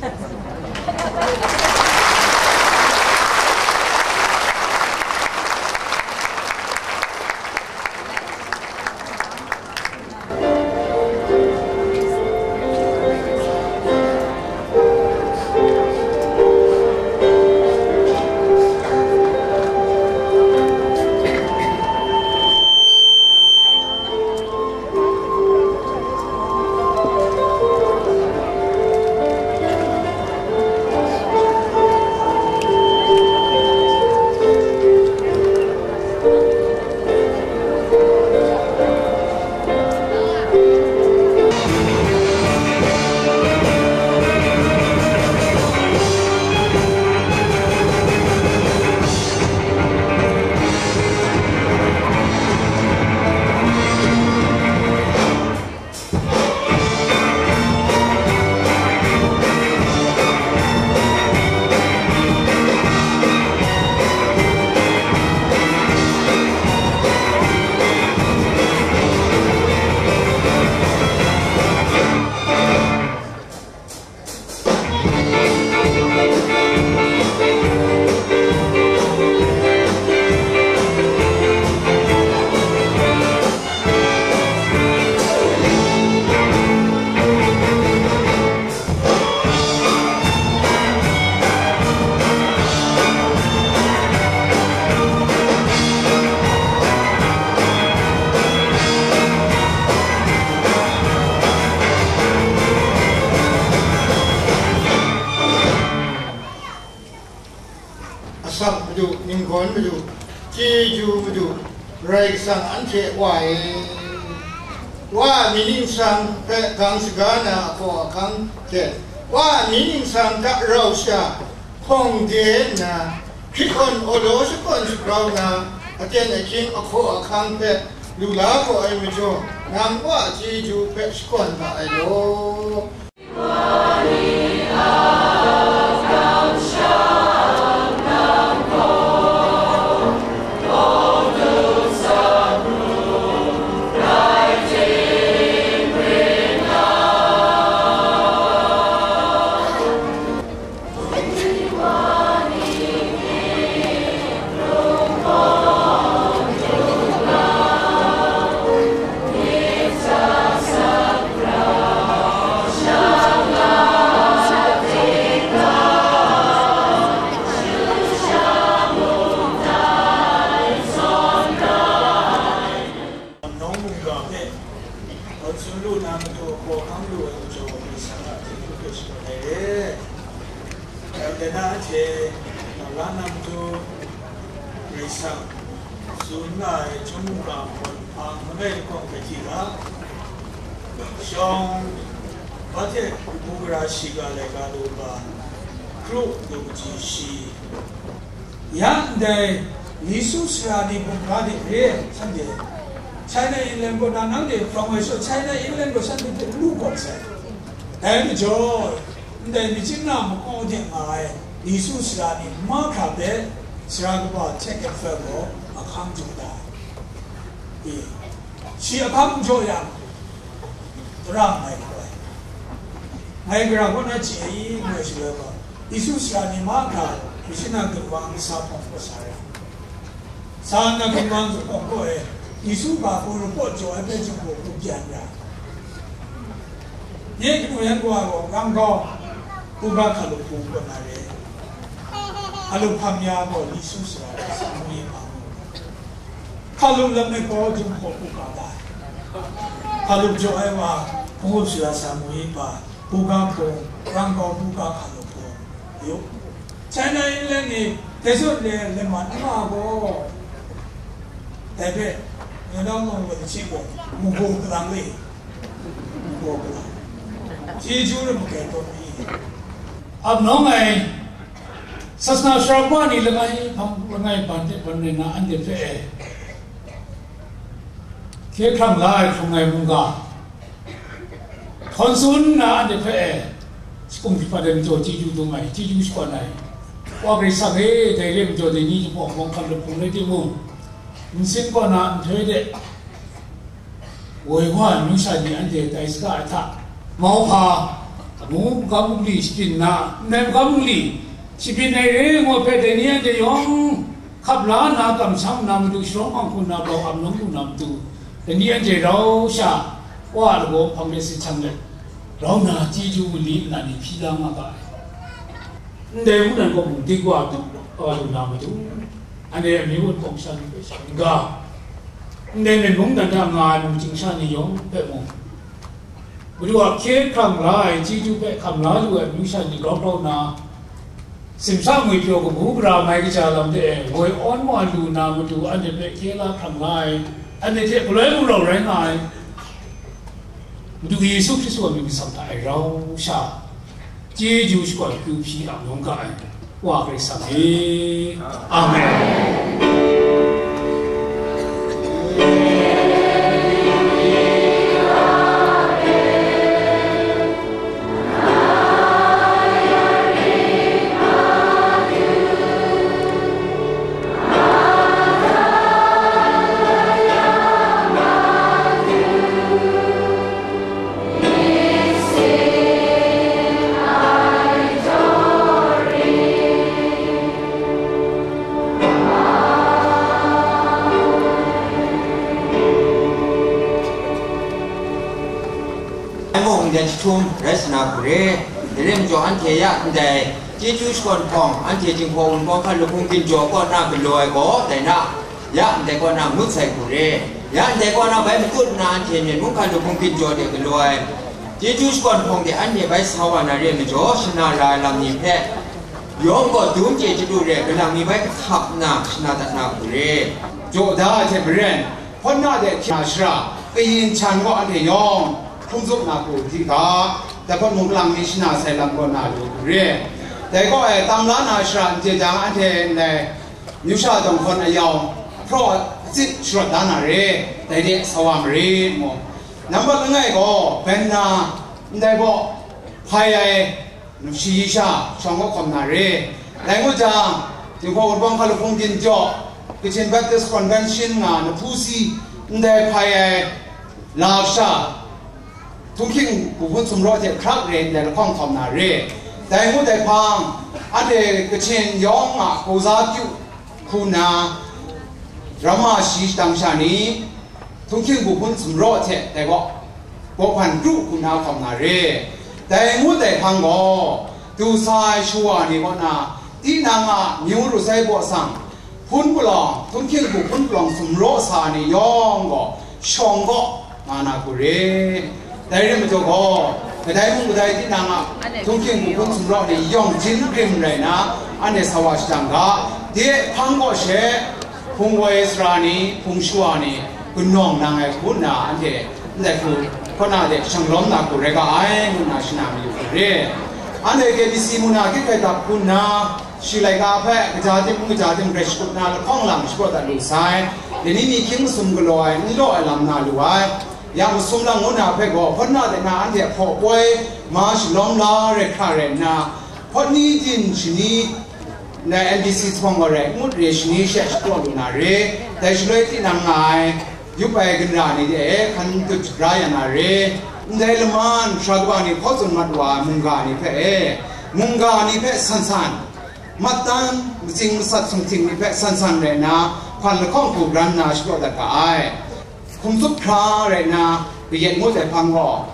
N-gawn Madu, chyeju Madu, Karai Kasang anhte Wa e. Wa a myit ningsang hpe gang shaga na ahkaw ahkang hte, Wa a myit ningsang hta rau sha hpawng de nna, hkrit awn awlaw shakawn shagrau na, aten ahkying ahkaw ahkang hpe lu la gaw ai majaw, nang Wa a chyeju hpe shakawn ga ai law. Nawng mungga hpe, hkawn tsun lu na matu, hkawhkam lu ai majaw, Karai Kasang a chyeju hpe shakawn ai re. Dai na hte, na la na matu, Karai Kasang tsun nga ai chyum mungga hkawn hpang langai lahkawng hpe hti ga, shawng, ba hte kabu gara shiga laika lu ga, kru lu kaji shi, ya ndai Yesu sara ni bungga de re, shanhte China Inland kaw na nanhte hprawng ai sha, China Inland gaw shanhte hpe lu gawn sai. Dai majaw, ndai myitkying na makau de nga ai Yesu sara ni mahkra hpe sara kaba Ted Kempfel gaw ahkang jaw da ai. E, shi ahkang jaw yang, tara ngai gaw ai. Ngai gara kaw na chye ai i, ngai shaloi gaw, Yesu sara ni mahkra, Krishna gun wa nsa hpawng gaw sa ra. Sa nna gun wa nsa hpawng gaw e, Yesu ga hku report jaw ai hpe jinghku hku byan ra. Nye kanu yan kawa gaw, Rangkau, buga hkalup hku kaw na re. Hkalup hpang ya gaw, Yesu sara, sa mu ye hpang. Hkalup lam e gaw, Jinghpaw hku ka da. Hkalup jaw ai wa, hpung up sara sa mu ye hpa, buga hpung, Rangkau buga hkalup hpung, yu. China Inland ni, dai zawn le, le man n nga gaw, dai hpe, ngai nang mung wa hte chye gaw, mu gaw kalang le, mu gaw kalang. Chyeju ram makai tawn mi. Ap nawng ai, sasana sara wa ni langai hpang, langai ban hte ban rai na anhte hpe e, hkye hkrang la ai hkrung ai mungga, hkawn tsun nna anhte hpe e, shakum shapat ai majaw chyeju dum ai, chyeju shakawn ai. Wa Karai Kasang e, dai re ai majaw dai ni jahpawng hpawng hkam lahpung rai timung, nsin kaw na nhtoi de, woi wa ai amyu sha ni anhte tai saga ai hta, mauhpa, amu makam bungli shabyin na, ndai makam bungli shabyin ai re ai ngu hpe, dai ni anhte yawng hkap la nna, kamsham nna, madu sharawng hpang hku nna, bau ap nawng lu na matu, dai ni anhte rau sha, Wa a lagaw hpang de sit hkyang let, rau nna chyeju mali nna ni hpyi la nga ga ai. Ndai mungdan kaw mung dingwa tup wa lu na matu, anhte amyu npawng sha ni hpe sha n-ga, ndai myen mungdan hta nga ai mungchying sha ni yawng hpe mung, Madu a hkye hkrang la ai chyeju hpe hkam la lu ai amyu sha ni grau grau nna, simsa ngwipyaw kabu gara mai kaja lam de e woi awn wa lu na matu, anhte hpe hkye la hkrang la ai, anhte hte galoi gumlau rai nga ai Madu Yesu Hkristu a mying masang hta e rau sha, chyeju shakawn akyu hpyi ap nawng ga ai, Wa Karai Kasang e. Amen. Ai mung ndai jahtum rai sa na hku re, dai rai majaw anhte ya ndai chyeju shakawn hpawng, anhte Jinghpaw Wunpawng hkan lahkung ginjaw kaw na galaw ai gaw, dai na, ya ndai kaw na ngut sai hku re, ya ndai kaw na bai matut nna anhte myen mung hkan lahkung ginjaw de galaw ai chyeju shakawn hpawng de anhte bai sa wa na re ai majaw, shana ra ai lam ni hpe, Yawng gaw dum chye chyalu re ai galang ni bai kahtap nna shana dat na hku re, jaw da ai hte maren, hpawt na de hkye na shara, kayin hkyan gaw anhte yawng hpung zup na hku di ga, dai hpawt mung galang ni shana sai lam gaw na lu hku re. Dai gaw e, tam la na shara n chye jang, anhte ndai Myu sha dawng hkawn ayau, hpraw a, atsit sharawt da na re, dai de sa wa marit mu. Nambat langai gaw, ben na, ndai gaw, hpai ai, shayi sha, shawng kaw hkawm na re. Dai ngut jang, Jinghpaw Wunpawng Hkalup Hpung Byin Jaw, Kachin Baptist Convention nga, Nahpu si, ndai hpai ai, lau sha, Htunghking Guhpun Sumraw hte hkrak re ndai lahkawng hkawm na re. Dai ngut ai hpang, anhte Kachin yawng a Hkauza Pyu hku na, ramma shi shadang sha ni, Htunghking Guhpun Sumraw hte dai gaw, Bawhpan Kru hku na hkawm na re. Dai ngut ai hpang gaw, du sa ai shawa ni kaw na, tinang a myu ru sai baw sang, hpun palawng, Htunghking Guhpun palawng sumraw sa ni yawng gaw, shawng gaw nga na hku re. Dai rai majaw gaw, kadai mung kadai tinang a Htunghking Guhpun sumraw ni yawng jin grim rai na, anhte sa wa shadang ga, de hpang gaw she, hpung woi sara ni, hpung shawa ni, gunawng nang ai hku nna, anhte ndai hku kaw na de shanglawm na hku rai ga ai, ngu nna shana mayu hku re. Anhte K B C mung na hkrit hkrai dap hku nna, shi laika hpe kaja tim n kaja tim grai shakut na lahkawng lang shapraw dat lu sai. Dai ni ni hkying masum galaw ai, n law ai lam na lu ai. Ya masum lang ngu na hpe gaw, hpawt na de na anhte hpaw poi ma shalawm la rai hkra rai nna, hpawt ni din shani, ndai N B C zuphpawng gaw rai, ngut re shani she shapraw lu na re, dai shaloi tinang nga ai, yup ai ginra ni de e hkan dut shagra ya na re, ndai laman, sara kaba ni hkaw tsun mat wa ai mungga ni hpe e, mungga ni hpe san san, mattan, matsing masat sumhting ni hpe san san rai nna, hpan lahkawng hku bran nna shapraw dat ga ai. Hkum tsup hkra rai nna, kayat ngut ai hpang gaw,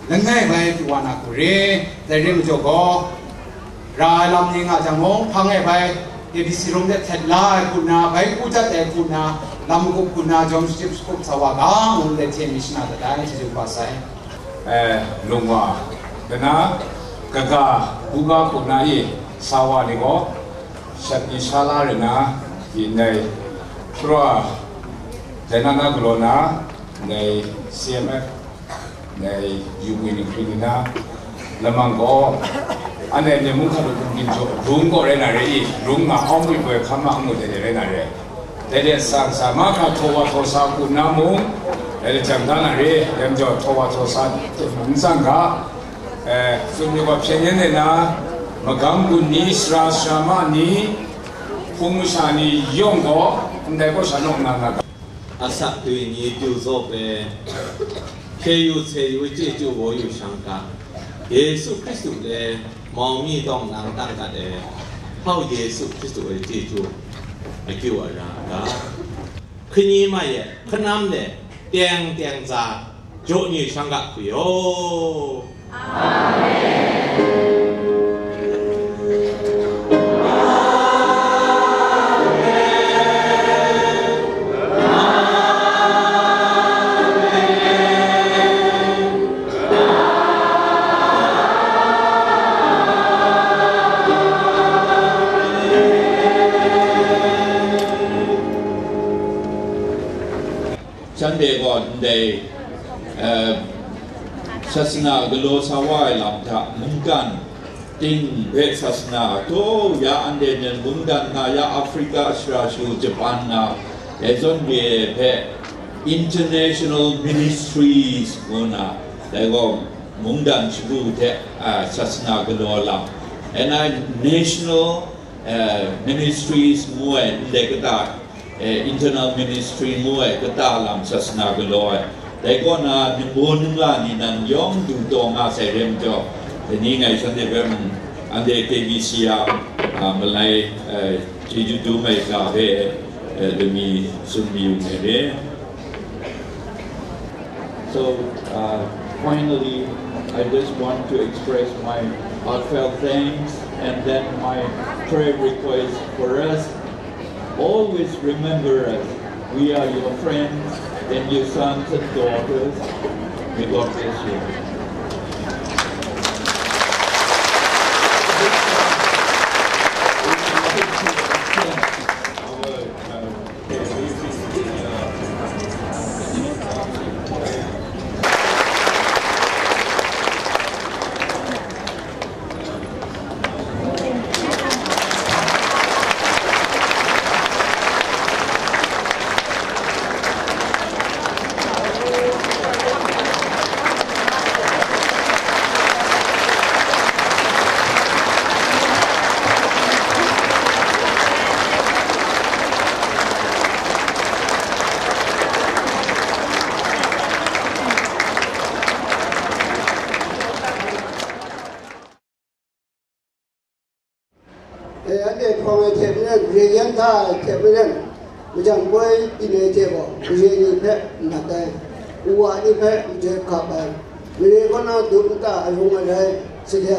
langai bai pru wa na hku re, dai re majaw gaw, ra ai lam ni nga jang mung, hpang e bai, K B C rawng de htet la ai hku nna, bai ku dat ai hku nna, lam magup hku nna, jawm shachyip shakup sa wa ga, ngu ndai hte myit shana dat ai, chyeju kaba sai. Eh, lung wa, kanaw, kaga, buga hku nna e, sa wa ni gaw, shat ni sha la rai nna, pyi ndai, hkra, dai na na galaw na, ndai C M F, ndai yu ngwi ni hkring ni na, lamang gaw, anhte Myen mung hkalup hpung byin jaw, rung gaw rai na re i, rung nga, awng ngwi poi hkam ma ngu de de rai na re. Dai de sa, sa mahkra htaw wa htaw sa hku nna mung, dai de jang da na re, dai majaw htaw wa htaw sa, n tsang ga, eh, tsun yu gaw hpyen yen de na, magam gun ni, sara sara ma ni, hpung masha ni yawng gaw, ndai gaw sha naw nga nga ga. Asak dwi ni pyu zaw pe, hkye yu hte yu chyeju waw yu shang ga, Yesu Hkristu le mau mi tawng nang tang gat e, hpau Yesu Hkristu e chyeju akyu ara ga, hkani mai e hkanam le teng teng za jaw ni shang ga hku yaw. Shanhte gaw ndai, eh, sasana galaw sa wa ai lam hta mungkan ting hpe sasana htaw ya, anhte myen mungdan nga ya, Africa shara shu, Japan nga, dai zawn re ai hpe International Ministries ngu na, dai gaw mungdan shagu hte, a, sasana galaw lam, and I national, eh, ministries ngu ai ndai kata, eh, internal ministry ngu ai kata lam sasana galaw ai. Dai kaw na, ningbaw ningla ni nan yawng du taw nga sai re majaw, dai ni ngai shanhte hpe mung, anhte K B C a, a, malai, eh, chyeju dum ai ga hpe, eh, lami tsun mayu ai re. So, uh, finally, I just want to express my heartfelt thanks and then my prayer request for us. Always remember us. We are your friends and your sons and daughters. May God bless you. E, anhte hprawng ai hte maren, re yan da ai hte maren, majan poi byin ai hte gaw, mare ni hpe n nat ai, uwa ni hpe n joi hkap ai, mare kaw na dum nta arung arai, sade,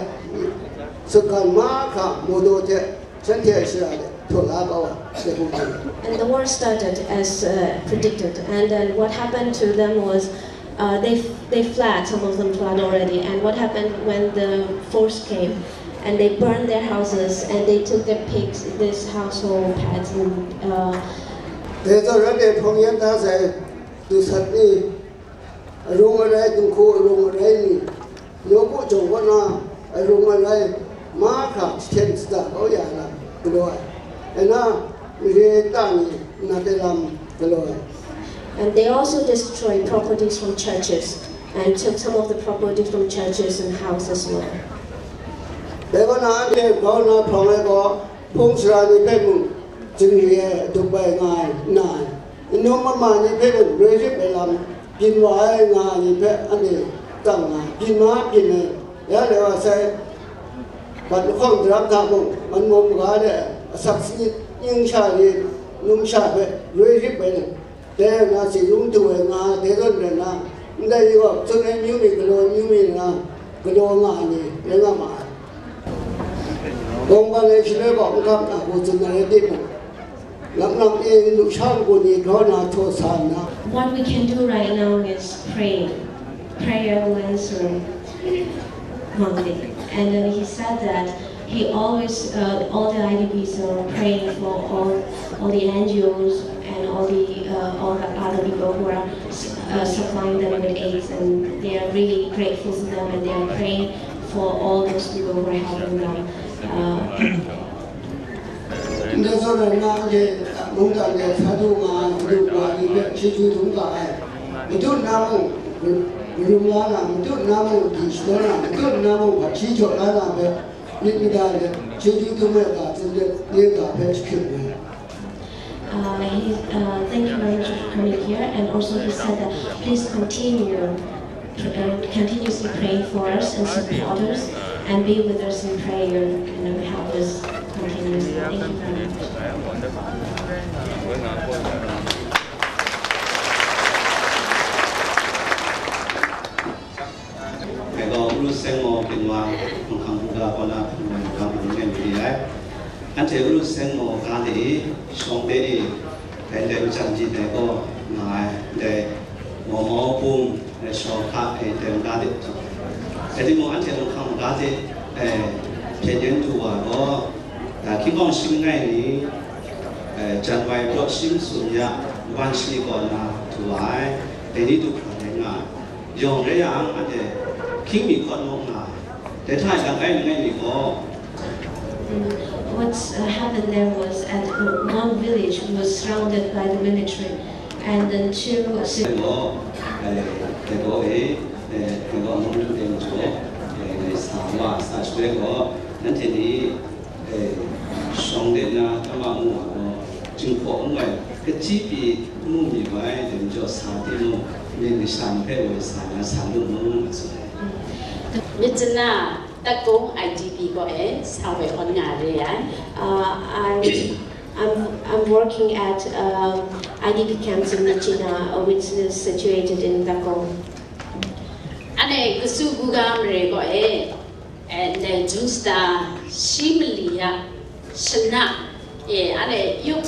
sutgan mahkra modo hte shanhte a shara de htaw la kau ai, de hku htan. And the war started as uh, predicted. And then what happened to them was uh, they, they fled, some of them fled already. And what happened when the force came? And they burned their houses and they took their pigs, this household pets. And, uh, Dai zawn anhte hprawng yan da sai dusat ni, arung arai, dinghku arung arai ni, nawku jawng kaw na arung arai mahkra jahten shada kau ya ai lam galaw ai. Dai na, mare ta ni nat ai lam galaw ai. And they also destroyed properties from churches and took some of the property from churches and houses as well. Dai kaw na, anhte grau na hprawng ai gaw, hpung sara ni hpe mung, zingri ai adup ai nga ai, nna ai, num mama ni hpe mung, roi rip ai lam byin wa ai nga ai ni hpe anhte tang nga, byin ma byin ai, ya le wa sai, bat lahkawng daram hta mung, man maw maga de, asak sanit, ning sha ni, numsha hpe roi rip ai, dai rai nna, tsin lung du ai nga ai, dai zawn rai nna, ndai yu a, tsun ai amyu mi, galaw ai amyu mi nna, galaw nga ai ni rai nga ma ai. Kawng ban ai shaloi gaw, n gap na hku tsun ai rai timung, lam lam e, lusha ngu ni grau na htaw sa nna, What we can do right now is pray. Prayer will answer one day. And then he said that he always, uh, all the I D Ps are praying for all, all the N G Os and all the, uh, all the other people who are uh, supplying them with aids, and they are really grateful to them, and they are praying for all those people who are helping them. Uh, Ndai zawn rai nna, anhte mungdan de sa du nga ai, madu ma ni hpe chyeju dum ga ai. Matut na mung, marum la na, matut na mung, di shadawn na, matut na mung, hpaji jaw la na hpe, myit mada de, chyeju dum ai ga tsun let, nye ga hpe jahkring ai. Uh, he, uh, thank you very much for coming here, and also he said that please continue, uh, continuously praying for us and support us and be with us in prayer and help us continuously. Thank you very much. Dai gaw Uru Seng Maw Ginwang, Hkang Hkang Hkungga kaw na hpung ai ga mung ngai mi ni ai. Anhte Uru Seng Maw ga ni, shawng de ni, dai ndai majan myit ai gaw nga ai, ndai Maw Maw Bum, dai Shaw Hka, dai ndai ga de. Rai timung, anhte Hkang Hkang ga de, eh, hpyen yen du wa gaw, ah, Hkying Hkawng Shim Ngai ni, eh, jan wai brawt shi masum ya, wan shi kaw na du wa ai, dai ni du hkra rai nga ai. Yawng rai yang, anhte hkying mi hkawt naw nga ai. Dai hta e langai langai mi gaw, Mm, what's, uh, happened there was at one village was surrounded by the military, and then two ci- dai gaw, eh, dai gaw e, eh, dai gaw mung lu dai majaw, eh, ngai sa wa, sa shaloi gaw, nanhte ni, eh, shawng de na, tama mu wa gaw, jinghpaw ngu ai, kachyi pyi n mu mi wai, dai majaw sa timung, myit masha ni hpe woi sa na sa lu mu, nga tsun ai. Myitkyina Takung I D P kaw e sa woi hkawn nga re ai. Uh, I'm, I'm, I'm working at, um, I D P camps in Myitkyina, uh, which is situated in Takung. Anhte Kasu Guga mare kaw e, eh, ndai June shata shi mali a shana, e, anhte yup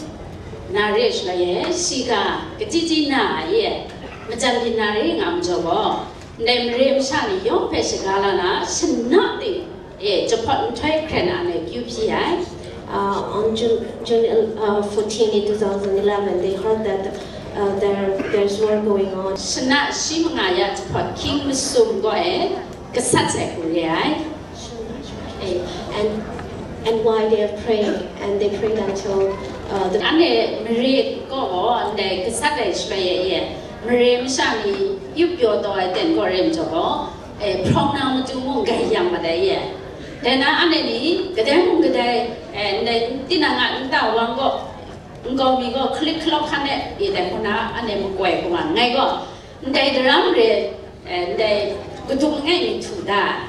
na re shaloi e, shiga kachyi chyi na ai e, majan byin na re nga majaw gaw, ndai mare masha ni yawng hpe shaga la na, shana ting e, jahpawt nhtoi hkren na anhte akyu hpyi ai. Uh, on June, June uh, fourteen in two thousand eleven, they heard that uh, there, there's war going on. Shana shi manga ya jahpawt hkying masum kaw e, gasat sai hku re ai. Eh, and, and why they are praying, and they prayed until, uh, the Anhte mare kaw gaw ndai gasat ai shaloi e, e, mare masha ni yup pyaw taw ai ten kaw re majaw gaw, eh, hprawng na matu mung grai yang mat ai e. Dai na anhte ni kadai mung kadai, eh, ndai tinang a nta wang gaw, nkau mi gaw hkalit hkalawk hkan e, e dai hku na anhte makoi hku nga nngai gaw, ndai daram re, eh, ndai kadum langai mi htu da.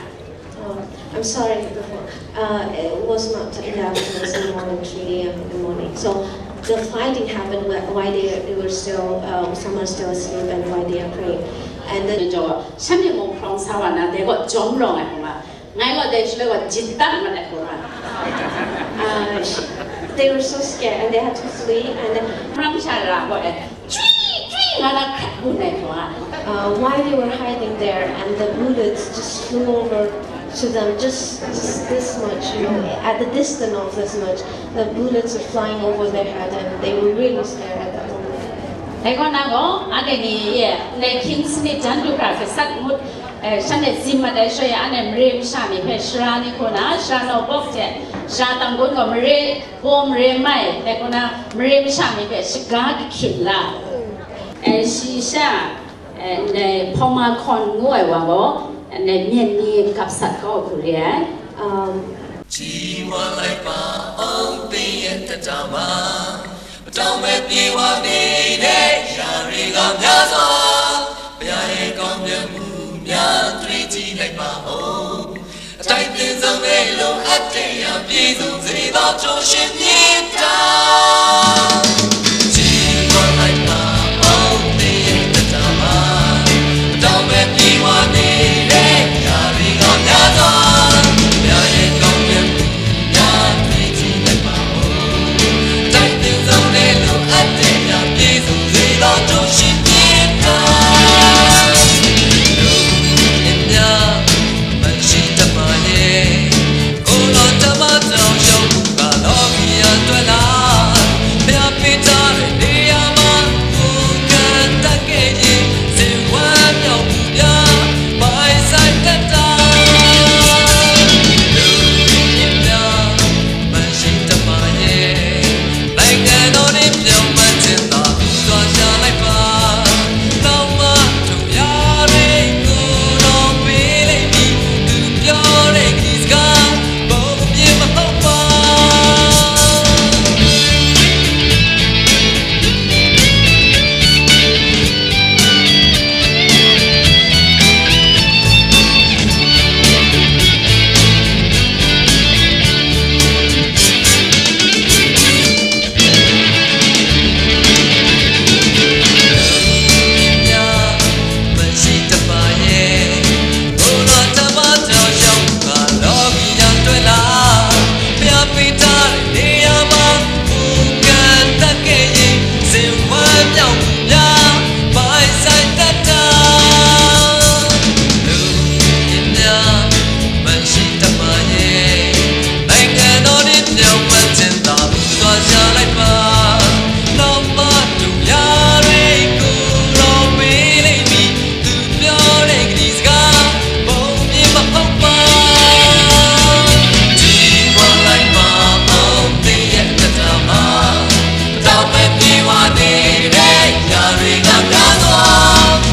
Oh, I'm sorry, before. Uh, it was not eleven, it was in the morning, three a m in the morning. So the fighting happened wh- while they, they were still, uh, some are still asleep and while they are praying. And then ပြီးတော့ ရှမ်းပြည်မုံဖရောင်းစားဝါနာ တဲကော ကြောင်းရောင် အဲ့ဟိုမှာ ငိုင်းကော တဲ ရှလဲကော ဂျစ်တတ် မတ် အဲ့ဟိုမှာ Uh, sh- they were so scared and they had to flee. And then ဖရမ်းချာရာ ပေါ့ အဲ့ ချွီး ချွီး ငါလာခတ်ဘူး နေကွာ Uh, while they were hiding there, and the bullets just flew over to them, just, just this much, you know, at the distance of this much, the bullets were flying over their head, and they were really scared at that moment. အဲကောနာကော အကယ်နေရဲ့ လဲ King Smith တန်းတူကရာ ကစတ်မုတ် အဲ ရှမ်းနဲ့ဇိမ်မတ်တဲရှော့ရ အနဲ့ မရေမရှမီဖဲ ရှရာနီခုနာ ရှရာနော်ဘော့ကတဲ့ ရှရာတန်ကွန်းကော မရေ ဘိုမရေမိုက် လဲကောနာ မရေမရှမီဖဲ ရှဂါကခင်လာ အဲ ရှီရှ အဲ နဲ့ ဖောင်မခွန် ငိုးဝဲဝါဘော အဲ နဲ့ မျက်နှာကပ်ဆက်ကော အခုရေ Um, ကြီးပွားလိုက်ပါအောင် သင်ရဲ့သက်တာမှာ မတောင်းပဲပြေဝါနေတဲ့ ရာတွေကများစွာ ဘုရားရဲ့ကောင်းမြတ်မှုများ တွေ့ကြည့်လိုက်ပါဦး။ အတိုင်းသင်ဆောင်တဲ့ လိုအပ်တဲ့ ရာပြည့်စုံစေသော ထိုရှင်မြတ်တာ ကြီးပွားလိုက်ပါအောင် သင်ရဲ့သက်တာမှာ မတောင်းပဲပြေဝါနေတဲ့ ရာတွေကများစွာ ဘုရားရဲ့ကောင်းမြတ်မှုများ တွေ့ကြည့်လိုက်ပါဦး။ အတိုင်းသင်ဆောင်တဲ့ လိုအပ်တဲ့ ရာပြည့်စုံစေသော ထိုရှင်မြတ်တာ လူအများ မရှိတတ်ပါရဲ့။ ကိုယ်တော်တမန်တော် ရှောက်ဘူးက လောကီအတွက်လား။ ဘုရားပေးထားတဲ့ နေရာမှာ ကိုယ်ခံတတ်ခဲ့ရင် စိတ်ဝမ်းမြောက်မှုများ ပိုင်ဆိုင်တတ်တာ။ လူအများ မရှိတတ်ပါရဲ့။ နိုင်ငံတော်နှင့် ပြောင်းလဲခြင်းသာ သူစွာရှာလိုက်ပါ။ နောက်မှ ထိုရာတွေကိုတော့ ပေးလိမ့်မည်။ သူပြောတဲ့ ကတိစကား ပုံပြင်မဟုတ်ပါ။ မရှိတတ်ပါရဲ့။ ကိုယ်တော်တမန်တော် ရှောက်ဘူးက လောကီအတွက်လား။ ဘုရားပေးထားတဲ့ နေရာမှာ ကိုယ်ခံတတ်ခဲ့ရင် စိတ်ဝမ်းမြောက်မှုများ ပိုင်ဆိုင်တတ်တာ။ လူအများ မရှိတတ်ပါရဲ့။ နိုင်ငံတော်နှင့် ပြောင်းလဲခြင်းသာ သူစွာရှာလိုက်ပါ။ နောက်မှ ထိုရာတွေကိုတော့ ပေးလိမ့်မည်။ သူပြောတဲ့ ကတိစကား ပုံပြင်မဟုတ်ပါ။ ကြီးပွားလိုက်ပါအောင် သင်ရဲ့သက်တာမှာ မတောင်းပဲပြေဝါနေတဲ့ ရာတွေကများစွာ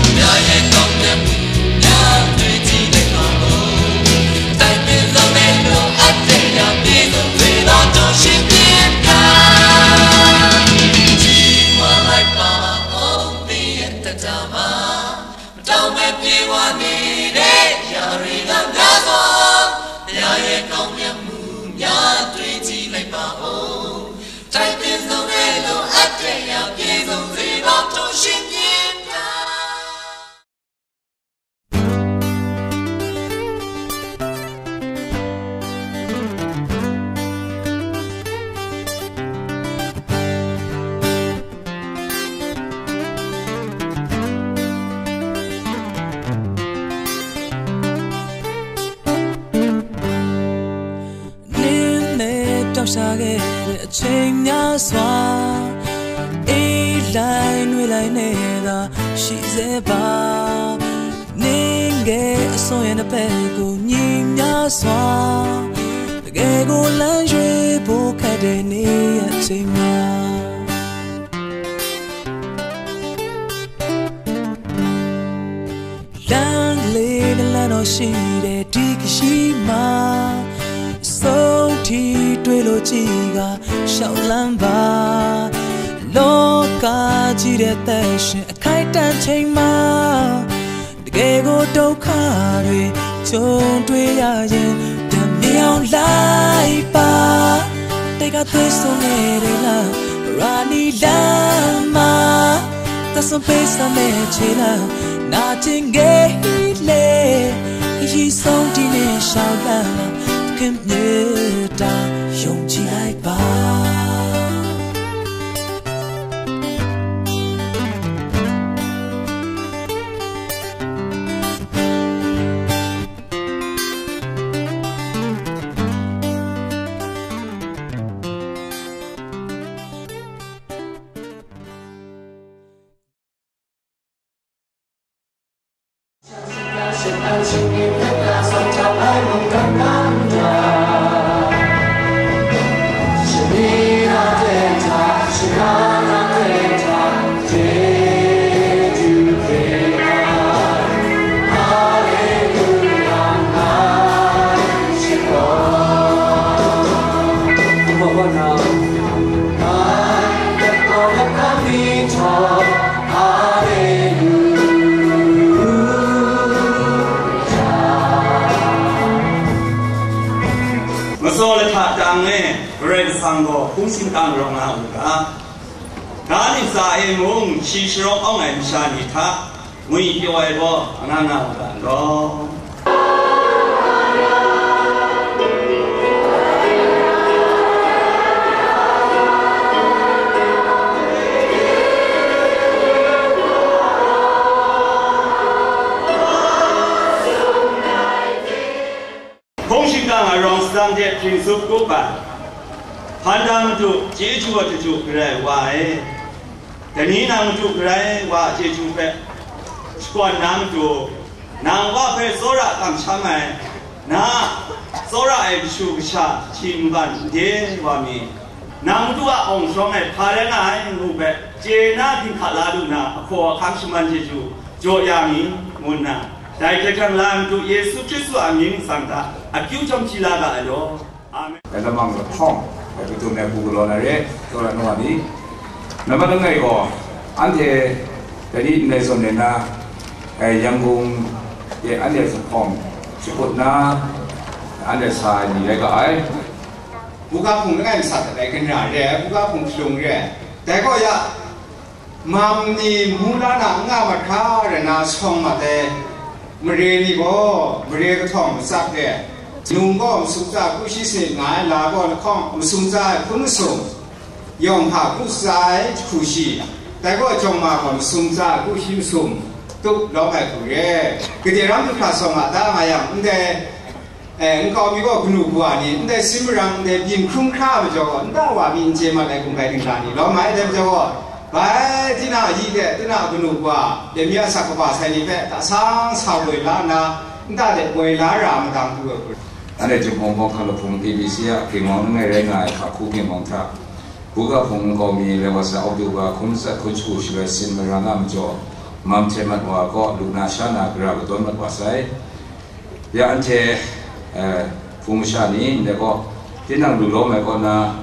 ဘုရားရဲ့ကောင်းမြတ်မှုများ တွေ့ကြည့်လိုက်ပါဦး။ အတိုင်းသင်ဆောင်တဲ့ လိုအပ်တဲ့ ရာပြည့်စုံစေသော ထိုရှင်မြတ်တာ ကြီးပွားလိုက်ပါအောင် သင်ရဲ့သက်တာမှာ မတောင်းပဲပြေဝါနေတဲ့ ရာတွေကများစွာ ဘုရားရဲ့ကောင်းမြတ်မှုများ တွေ့ကြည့်လိုက်ပါဦး။ တိုင်းသင်ဆောင်တဲ့ လိုအပ်တဲ့ ရာပြည့်စုံစေသော ထိုရှင်မြတ်တာ။ နင်းနဲ့ပျောက်ရှာခဲ့တဲ့ အချိန်များစွာ အေးလိုက်နွေးလိုက်နဲ့သာ ရှိစေပါ။ နင်းရဲ့အစွန်းရဲ့နှစ်ဖက်ကို ညီမျှစွာ တကယ်ကိုလမ်းရွေးဖို့ခက်တဲ့ နေ့ရက်အချိန်မှာ လမ်းကလေးတစ်လမ်းတော့ရှိတဲ့ ဒီကရှိမှာ အဆုံးထိတွေ့လို့ကြည့်က လျှောက်လှမ်းပါ လောကကြီးတဲ့ သက်ရှင်အခိုက်အတန့်ချိန်မှာ တကယ်ကိုဒုက္ခတွေ ကြုံတွေ့ရရင် ဒ Hei sung e re la, ra ni la ma, ta sung hpe sa me che la, na ting ge le, yi song di ne shau la, hkyen nye ta yong ji ai ba. Masaw lahta tang e Karai Kasang gaw hpung shingkang rawng nga u ga, ga ntsa e mung shi sharawng awng ai masha ni hta ngwi pyaw ai gaw anga nga u ga law. Hpung shingkang a rawng sadang hte hpring tsup kup ai, hpan da madu chyeju a chyeju garai wa e, dai ni nang madu garai wa a chyeju hpe shakawn na matu, nang wa hpe tsawra kamsham ai, na tsawra ai kashu kasha hti nban n de wa mi, nang madu a awng shawng ai hpa rai nga ai ngu hpe chye na hpinghka la lu na, ahkaw ahkang shaman chyeju jaw ya mi, ngu nna, dai Hkristu la madu Yesu Hkristu a mying nsang hta akyu jawm hpyi la ga ai law. Amen. Dai lamang lahkawng, dai patun ai hku galaw na re, tsawra nu wa ni. Nambat langai gaw, anhte dai ni ndai zawn e na, eh, Yangon e anhte zuphpawng shakut na, anhte sa ai ni rai ga ai. Buga hpung langai masat dai ganra re, buga hpung shalung re. Dai gaw ya, Mam ni mung la na n nga mahkra rai na sawng mat ai mare ni gaw, mare kahtawng matsat re, nung gaw masum tsa hku shi sanit nga ai, la gaw lahkawng masum tsa ai hpun masum, yawng hpa hku tsa ai jahku shi, dai gaw jawng ma gaw masum tsa ai hku shi masum, tup lawm ai hku re. Gade ram du hkra sawng a ta nga yang, ndai E, nkau mi gaw kanu kawa ni, ndai sin marang, ndai byin hkrum hkra ai majaw gaw, nta wa mi n chye mat ai hkum rai dingla ni lawm ai, dai majaw gaw, bai, tinang a yi de, tinang a kanu kawa, dai mi a asak kaba sai ni hpe, hta sang sa woi la nna, nta de woi la ra ai madang du ai hku. Anhte Jinghpaw Bawng Hkang Lahpung A B C a ginwang langai rai nga ai hka hku ginwang hta, buga hpung nkau mi lai wa sa Oktoba hkum matsat hkun shagu shaloi sin marang a majaw, mam hte mat wa kaw, lu na sha na gara kadawn mat wa sai. Ya anhte, eh, hpung masha ni ndai gaw, tinang lu lawm ai kaw na,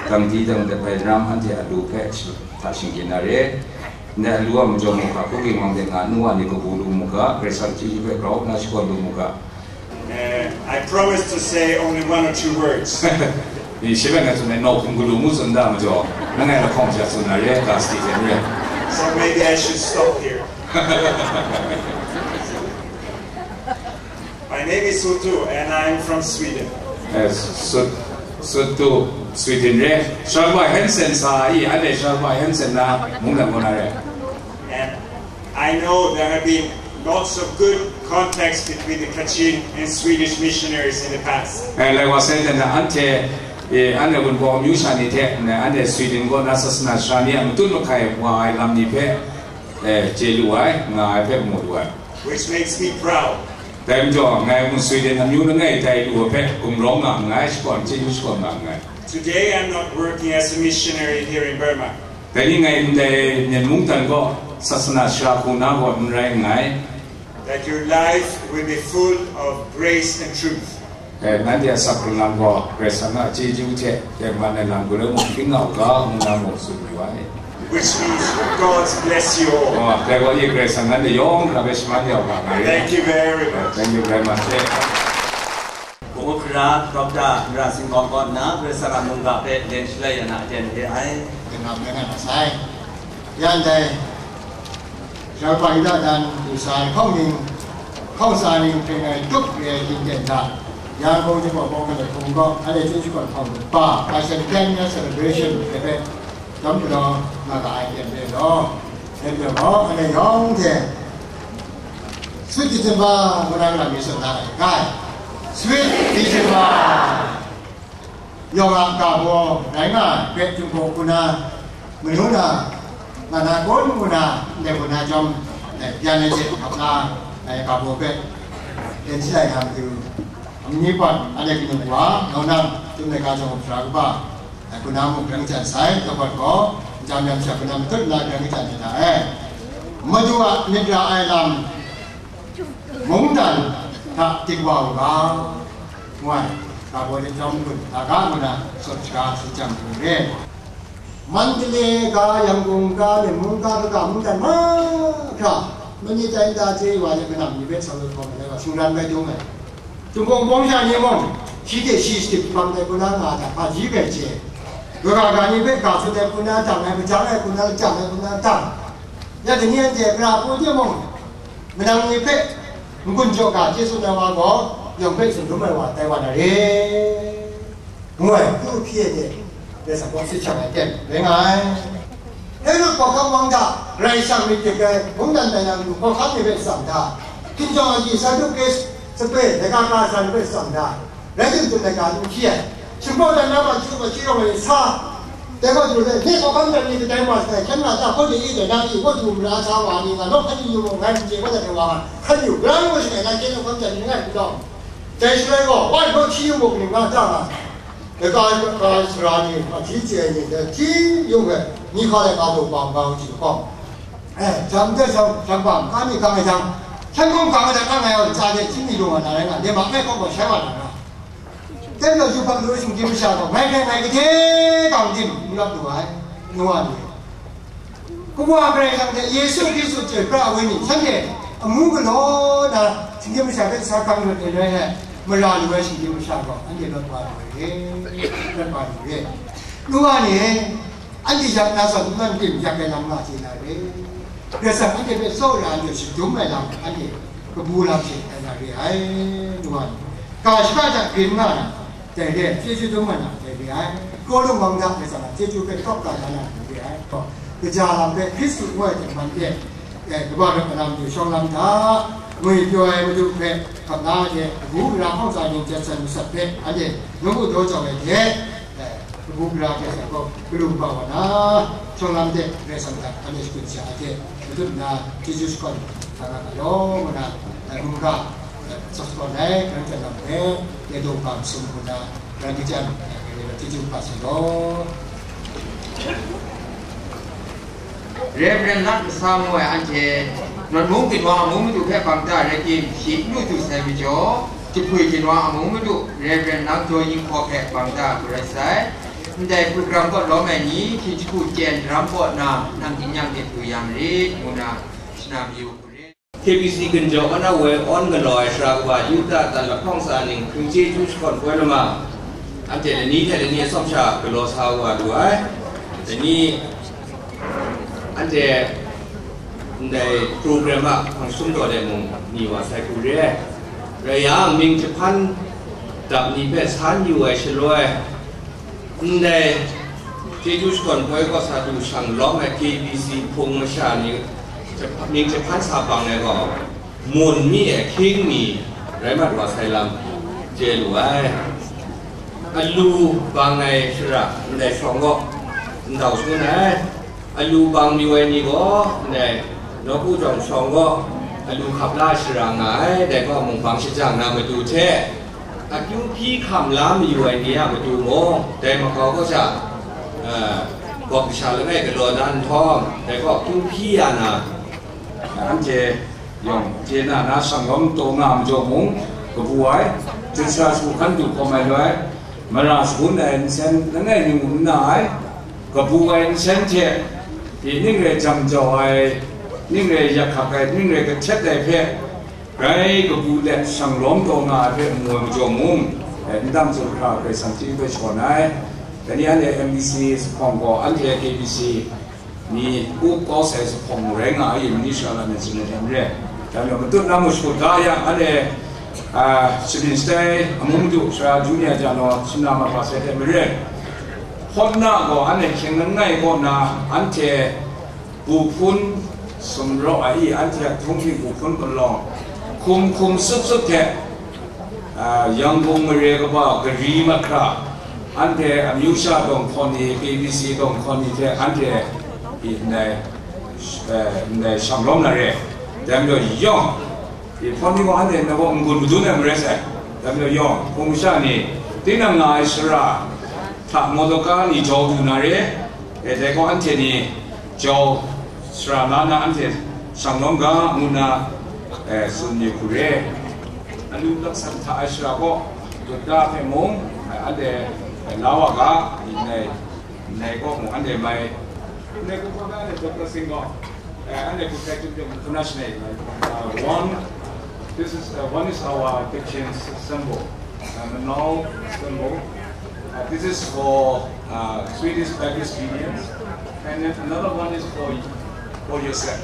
dangdi dangdep ai daram anhte a lu hpe shi-, hta shingkyin na re. Ndai a lu a majaw mu ga, hku ginwang de nga, nu wa ni kabu lu mu ga, Karai Kasang chyeju hpe grau nna shakawn lu mu ga. Eh, I promise to say only one or two words. Ni shi bai nga tsun ai, nawk hkum galu ngu tsun da majaw, langai lahkawng sha tsun na re, ga sadi hte n re. So maybe I should stop here. My name is Sutu and I'm from Sweden. Eh, Sut-, Sutu, Sweden re. Shalbai Hansen sa i, anhte Shalbai Hansen na mungdan kaw na re. And I know there have been lots of good contacts between the Kachin and Swedish missionaries in the past. Eh, lai wa sai dan na anhte, eh, anhte Wunpawng amyu sha ni hte, ne, anhte Sweden kaw na sasana sara ni a matut mahkai wa ai lam ni hpe, eh, chye lu ai, nga ai hpe mu lu ai. Which makes me proud. Dai majaw, ngai mung Sweden amyu langai tai lu ai hpe gumrawng nga nngai, shakawn, chyeju shakawn nga nngai. Today I'm not working as a missionary here in Burma. Dai ni ngai ndai Myen mungdan gaw sasana sara hku na gaw n rai nngai. That your life will be full of grace and truth. Eh, nanhte a asak hkrung lam gaw Karai Kasang a chyeju hte tengman ai lam galoi mung hpring nga u ga, ngu na mung tsun yu ai. Which means God bless you all. Oh, dai gaw, ye Karai Kasang nanhte yawng hkra hpe shaman ya u ga, nga re. Thank you very much. Eh, thank you very much. Eh. Muk Hkra Doctor Mara Singgawng kaw nna Karai Kasang a mungga hpe len shalai ya na aten re ai. Kangam rai nga na sai. Ya ndai, Sharpa Yuda dan du sa ai hkawng ning, hkawng sa ning hpring ai tup re ai hkying ten hta, Yangkung Jinghpaw Bawng Hkrai Hpung kaw, Hkrai Chyeju Shakawn Hpawng Hpa, Passion Ten Year Celebration hte hpe, Dawm galaw nga ga ai hte mare law, dai majaw gaw, anhte yawng hte Sweet December ngu na lam mi tsun na ai, ngai. Sweet December yawng a ga baw rai nga ai, hpe Jinghpaw hku na, manu na, nga na kun ngu na, ndai hku na chyawm, eh, yan ai hte hkap na, eh, ga baw hpe, ten shi ai nga matu, amni pat, anhte kanu wa, nau nang, tum ai ga jawng hkra kaba, Ai, hku na mung grang jan sai, kabat gaw, jan jan sha hku na matut nna grang jan jang ai. Madu a myit ra ai lam, mungdan hta dik wa u ga, ngu ai, ga baw de jawm gun, ga ga ngu na, sawt shaga si jang hku re. Mandalay ga, Yangon ga, Myen mung ga, kaga mungdan mahkra, mani tai nta chye wa le, kanam ni hpe sau hkawm ai wa, shingran bai dung ai. Jinghpaw Wunpawng sha ni mung, shi hte shi shadip hpang dai hku na nga ai hta, hpaji bai chye. Kaga ga ni hpe ga tsun ai hku na dang ai, majang ai hku na, lajang ai hku na dang. Ya dai ni anhte gara hku de mung, manang ni hpe n-gun jaw ga chye tsun ai wa gaw, yawng hpe tsun dum ai wa tai wa na re. Ngu ai, kru hpyi ai hte, Karai Kasang gaw sit shang ai ten rai nga ai. Herod hkawhkam wang hta, Karai Kasang myit dik ai, mungdan tai na matu hkawhkam ni hpe tsang hta, hkinjawng agyi Saduke sape, laika ka san hpe tsang hta, rai tim tim laika n hpyi ai, shingkawng dan na ma chyu ma chyu rawng ai sa, dai gaw du let, nye hkawhkam dan ni kadai ma sai, hkyen nga ta hkaw de i dai na i, wa du mara sa wa ni nga, nawk hkan yu mung, ngai n chye wa dat ai wa nga, hkan yu, gara ngu shangai na hkyen hkawhkam dan ni ngai n lawm. Dai shaloi gaw, wa hpaw hti yu muk ning nga ta nga, Laika ka sara ni, ahti chye ai ni, dai hti yung ai, myi hkra laika daw bang bang chyu hkawm, eh, jang de jang, jang bang, ka mi gang ai jang, hkyen hkawm gang ai jang, ngai gaw ntsa de hti mi lung wa na rai nga, de ma ngai hkawm gaw shai wa na ra. Dai majaw yubak law shinggyim masha gaw, ngai hpe ngai gade gang dim n rawt lu ai, ngu wa lu ai. Kawa Karai Kasang hte Yesu Hkristu chyoi pra ai wenyi, shanhte amu galaw na, shinggyim masha hpe sa gang rawt ai rai ai, mara lu ai shinggyim masha gaw, anhte lawt wa lu ai re, lawt wa lu re. Nu wa ni, anhte yak na zawn n man tim, yak ai lam nga chye na re. Karai Kasang anhte hpe tsawra anhte shadum ai lam, anhte kabu lam she ai na re ai, nu wa ni. Ga shaka hta grin nga na, dai re ai, chyeju dum ai na, dai re ai. Kawlu mang da, Karai Kasang a chyeju hpe tawk ka da na, dai re ai. Kaja lam hpe Hkristu ngu ai hte man de, eh, kaba rawt kalam du shawng lam hta, ngwi pyaw ai Madu hpe hkap na hte, kabu gara hkawng tsa ning jet san masat hpe, anhte nawku daw jau ai hte, eh, kabu gara hte sa gaw, kalu kaba wa na, shawng lam hte Karai Kasang hta, anhte shakut sha ai hte, matut nna, chyeju shakawn hta nga ga law, ngu na, eh, mungga, eh, sa shakawn ai, karan kata lam hpe, ya daw ga masum ngu na, Rai kachyan, chyeju hpa sa law. Reverend Lat Masa ngu ai anhte, Rawt Mung Ginwa a mung madu hpe bang ta rai tim, shi n lu du sai majaw, Jahpui Ginwa a mung madu Reverend Nang Jaw Yin Hkaw hpe bang ta hku rai sai. Ndai program kaw lawm ai ni, hkying jahku chyen daram kaw na, nang ginnyang de du ya marit, ngu na, shana mayu hku re. K B C Ginjaw Kaw Na Woi awn galaw ai Sara Kaba Yuda Tan Lahkawng Tsa Ning Hpring Chyeju Shakawn Poi Lama, anhte lani hte lani atsawm sha galaw sa wa lu ai. Lani anhte ndai program a hpang sum taw de mung ni wa sai hku re ai. Rai yang, mying jahpan dap ni hpe san yu ai shaloi, ndai Chyeju Shakawn Poi kaw sa du shang lawm ai K B C hpung masha ni, mying jahpan sa bang ai gaw, mun mi ai hkying mi rai mat wa sai lam chye lu ai. Alu bang ai shara ndai shawng kaw ndau shangun ai. Alu bang mayu ai ni gaw, ndai nawku jawng shawng gaw, alu hkap la shara nga ai, dai gaw mung bang shajang na matu hte, akyu hpyi hkam la mayu ai ni a matu mung, dai makau kaw sha, eh, gawk masha langai galaw na nhtawm, dai gaw akyu hpyi ya na, anhte yawng chye na na, shang lawm taw nga majaw mung, kabu ai, chyen sara shagu hkan du hkawm ai loi, mara shagun ai nsen langai ni ngu n na ai, kabu ai nsen hte, ning rai jam jau ai, ning rai yak hkak ai, ning rai kahtet ai hpe, grai kabu let shang lawm taw nga ai hpe mu ai majaw mung, Eh, ndang tsun hkra Karai Kasang hpyi hpe shawn ai. Dai ni anhte M B C zuphpawng gaw, anhte K B C ni up kau sai zuphpawng mung rai nga ai, mani sha la na tsun ai hte maren. Dai majaw, matut na mung shakut ga yang, anhte, ah, sharin shatai amu madu, sara junior ja naw, sumna ma pa sai hte maren. Hpawt na gaw, anhte hkying langai kaw na, anhte bu hpun sumraw ai, anhte a htunghking bu hpun palawng hkum hkum sup sup hte, ah, Yangon mare kaba gari mahkra, anhte amyu sha dawng hkawn ni, K B C dawng hkawn ni hte anhte ndai, eh, ndai shang lawm na re. Dai majaw yawng, Ipon ni gaw anhte na gaw n-gun madun ai marai sai. Dai majaw yawng, hpung masha ni, tinang nga ai sara hta mawtaw ka ni jau du na re, e, dai gaw anhte ni jau sara la na anhte shang lawm ga, ngu nna, e, tsun yu hku re. Alu laksan hta ai sara gaw, dut da hpe mung, e, anhte, e, la wa ga, ndai, ndai gaw mung anhte mai. Ndai gaw, anhte Doctor Singh gaw, Uh, and I could try to do internationally. Uh, one, this is, uh, one is our Christian symbol, uh, Manal symbol. Uh, this is for, uh, Swedish Baptist Unions, and then another one is for, for yourself.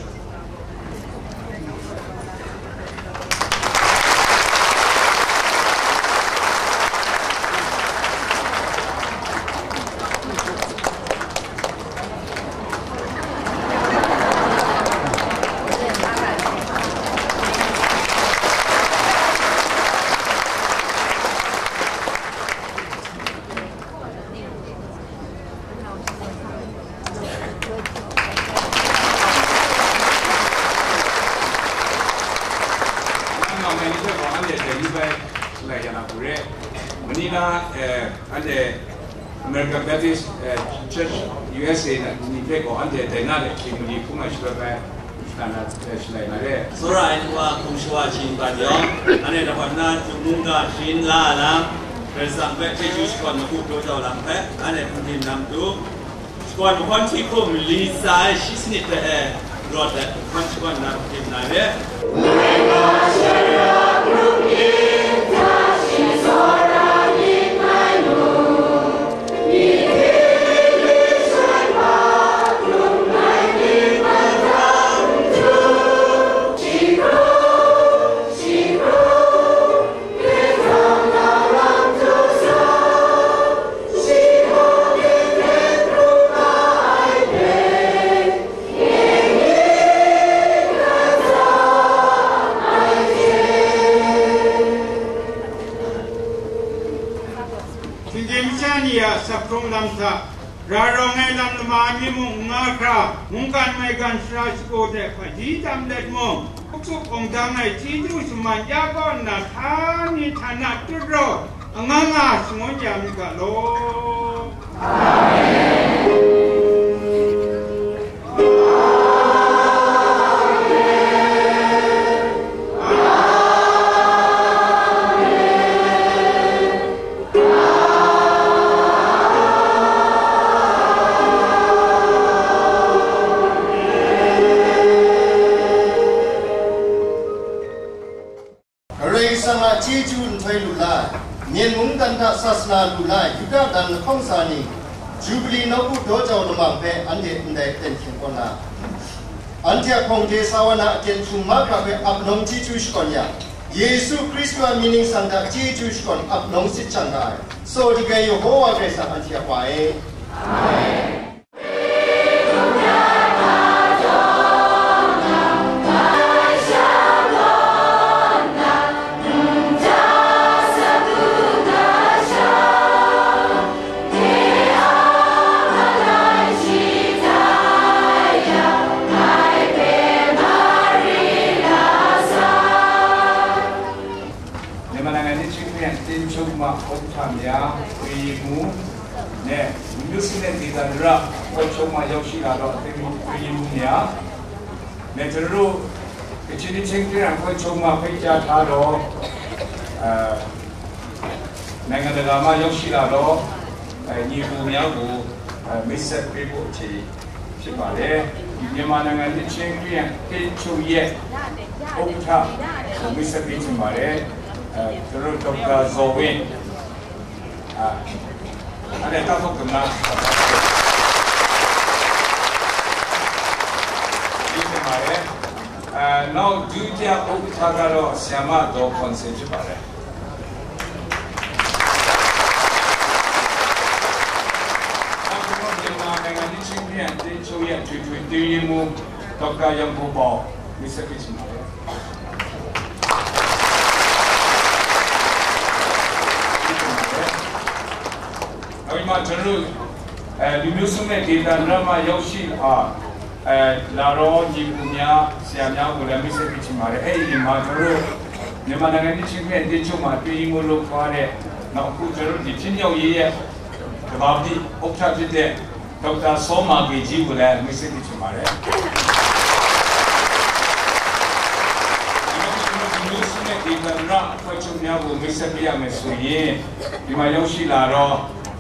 Manila, eh, anhte American Baptist, eh, Church U S A na ni hpe gaw anhte dai na de hkying mali hkrum ai shaloi bai, na na, eh, shalai na re. Tsawra ai wa hkum shawa shayin ban yawng, anhte lahkawng na Jung mungga shayin la ai lam, Karai Kasang hpe chyeju shakawn maku daw jau lam hpe, anhte hpung tim na matu, shakawn mahkawn hti hkum li tsa ai shi sanit hpe e, rawt ai, mahkawn shakawn na hpung tim na re. Htingre masha ni a saphrawng lam hta, ra rawng ai lam lama ai mi mung n nga hkra, mungkan maigan sara shagu hte hpaji tam let mung, hkuk hkuk kawng dang ai chyeju shaman ya kau nna, htani htana tut raw, angang nga shangun ya mi ga law. Karai Kasang a chyeju nhtoi lu la ai, Myen mungdan hta sasana lu la ai Yuda dan lahkawng sa ni, Jubili nawku daw jau lamang hpe anhte ndai ten hkying kaw na, anhte a hpawng de sa wa na aten htum mahkra hpe ap nawng chyeju shakawn ya, Yesu Hkristu a mying ningsang hta chyeju shakawn ap nawng sit shang ga ai, Tsaw Dagai Yehowa Karai Kasang anhte a Wa e. Amen. Myanmar Naingan Nit Chying Hpring Yan Tin Chuk Ma Hkawm Htam Ya, Kwi Mu, ne, New Zealand Dida Dara, Hkawm Chuk Ma Yawk Shi La Daw, Kwi Mu Ya, ne, Tararu, Kachin Nit Chying Hpring Yan Hkawm Chuk Ma Hpe Kya Hta Daw, eh, Naingan Daga Ma Yawk Shi La Daw, eh, Nyi Pu Mya Pu, eh, Mister People Chi, ဖြစ်ပါတယ်။ မြန်မာနိုင်ငံနှစ်ခြင်းခရစ်ယာန်အသင်းချုပ်ရဲ့ဥက္ကဋ္ဌကိုမိတ်ဆက်ပေးချင်ပါတယ်။ အဲ၊ ကျွန်တော်တို့ဒေါက်တာဇော်ဝင်း အာ၊ အဲ့ဒါ တောက်ထုတ်ကမ္ဘာ၊ ကျေးဇူးတင်ပါတယ်။ အာ၊ နောက် ဒုတိယဥက္ကဋ္ဌကတော့ ဆရာမ ဒေါ်ခွန်ဆင် ဖြစ်ပါတယ်။ နောက် ကျွန်တော် မြန်မာနိုင်ငံ နှစ်ခြင်းခရစ်ယာန်အသင်းချုပ်ရဲ့ အထွေထွေအတွင်းရေးမှူး ဒေါက်တာ ရန်ကိုပေါင် မိတ်ဆက်ပေးချင်ပါတယ်။ နောက်ပြီးမှ ကျွန်တော်တို့ အဲ၊ လူမျိုးစုနဲ့ဒေသန္တရမှ ရောက်ရှိလာ၊ အဲ၊ လာတော့ ညီအစ်ကိုများ ဆရာများကိုလည်း မိတ်ဆက်ပေးချင်ပါတယ်။ အဲ့ဒီမှာ ကျွန်တော်တို့ မြန်မာနိုင်ငံ နှစ်ခြင်းခရစ်ယာန်အသင်းချုပ်မှာ အတွင်းရေးမှူးလုပ်သွားတဲ့၊ နောက် အခု ကျွန်တော်တို့ ဒီဖြစ်မြောက်ရေးရဲ့ သဘာပတိဥက္ကဋ္ဌဖြစ်တဲ့ ဒေါက်တာ စောမာဂေကြီးကိုလည်း မိတ်ဆက်ပေးချင်ပါတယ်။ ဒီလိုမျိုး ဒီလိုမျိုးနဲ့ ဒေသန္တရအဖွဲ့ချုပ်များကို မိတ်ဆက်ပေးရမယ်ဆိုရင်၊ ဒီမှာရောက်ရှိလာတော့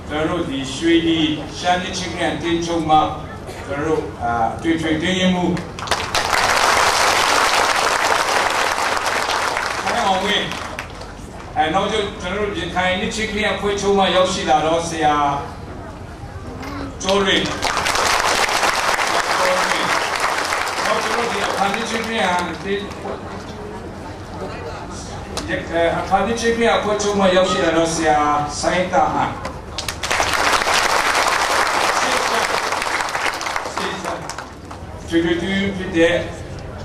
ကျွန်တော်တို့ ဒီ ရွှေလီရှမ်းနှစ်ခြင်းခရစ်ယာန်အသင်းချုပ်မှ ကျွန်တော်တို့၊ အာ၊ အထွေထွေအတွင်းရေးမှူး ခိုင်အောင်ဝင်း၊ အဲ၊ နောက် ကျွန်တော်တို့ ရခိုင်နှစ်ခြင်းခရစ်ယာန်အဖွဲ့ချုပ်မှ ရောက်ရှိလာတော့ ဆရာ ကျော်လွင်၊ ကျော်လွင်၊ နောက် ကျွန်တော်တို့ ဒီ အခါ နှစ်ခြင်းခရစ်ယာန်အသင်း၊ အဲ၊ အခါ နှစ်ခြင်းခရစ်ယာန်အဖွဲ့ချုပ်မှ ရောက်ရှိလာတော့ ဆရာ စိုင်းတာဟန်၊ ထွေထွေအတွင်းရေးမှူးဖြစ်တဲ့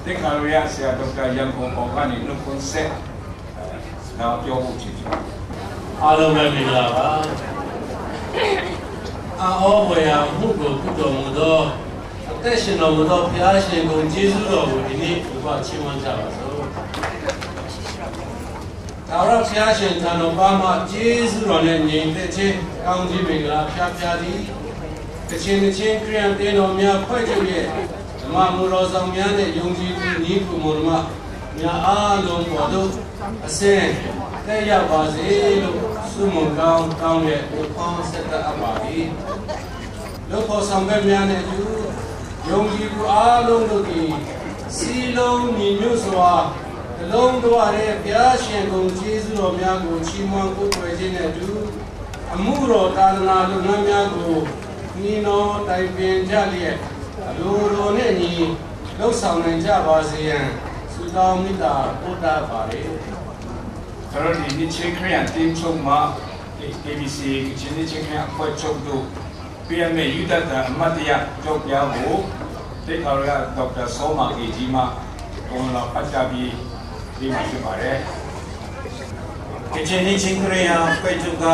သိက္ခာတော်ရဆရာ ဒေါက်တာ ရန်ကိုပေါင်ကနေ နှုတ်ခွန်းဆက် စကားပြောဖို့ ချစ်ချင်ပါတယ်။ အားလုံးပဲ မင်္ဂလာပါ။ အံ့ဩဖွယ်ရာအမှုကို ပြုတော်မူသော အသက်ရှင်တော်မူသော ဘုရားရှင်ကို ကျေးဇူးတော်ကို ဒီနေ့ လူက ချီးမွမ်းကြပါစို့။ ထာဝရဘုရားရှင်ထံတော်ပါမှ ကျေးဇူးတော်နဲ့ ညီသက်ချင်း ကောင်းချီးမင်္ဂလာ ဖျားဖျားသီး၊ ကချင်နှစ်ခြင်းခရစ်ယာန်အသင်းတော်များအဖွဲ့ချုပ်ရဲ့ ဓမ္မမူတော်ဆောင်များနဲ့ ယုံကြည်သူ ညီအစ်ကိုမောင်နှမများအားလုံးပေါ်သို့ အစဉ်သက်ရောက်ပါစေလို့ ဆုမွန်ကောင်းတောင်းတဲ့ နှုတ်ခွန်းဆက်သအပ်ပါသည်။ လုပ်ဖော်ဆောင်ဖက်များနဲ့အတူ ယုံကြည်သူအားလုံးတို့သည် စည်းလုံးညီညွတ်စွာ တလုံးတဝတည်း ဘုရားရှင်ဂုဏ်ကျေးဇူးတော်များကို ချီးမွမ်းကိုးကွယ်ခြင်းနဲ့အတူ အမှုတော်သာသနာလုပ်ငန်းများကို နှီးနှောတိုင်ပင်ကြလျက် အလိုတော်နှင့်အညီ လုပ်ဆောင်နိုင်ကြပါစေရန် ဆုတောင်းမေတ္တာပို့သပါတယ်။ ကျွန်တော်ဒီနှစ်ချင်းခရစ်ယာန်အသင်းချုပ်မှ KBC ကချင်နှစ်ချင်းခရစ်ယာန်အဖွဲ့ချုပ်တို့ ပေးအပ်မယ့် ယူဒသံအမှတ်တရကျောက်ပြားကို သိက္ခာတော်ရ ဒေါက်တာ စောမာဂေကြီးမှ ပုံတော်ဖတ်ပြပြီး ပေးမှာဖြစ်ပါတယ်။ ကချင်နှစ်ချင်းခရစ်ယာန်အဖွဲ့ချုပ်က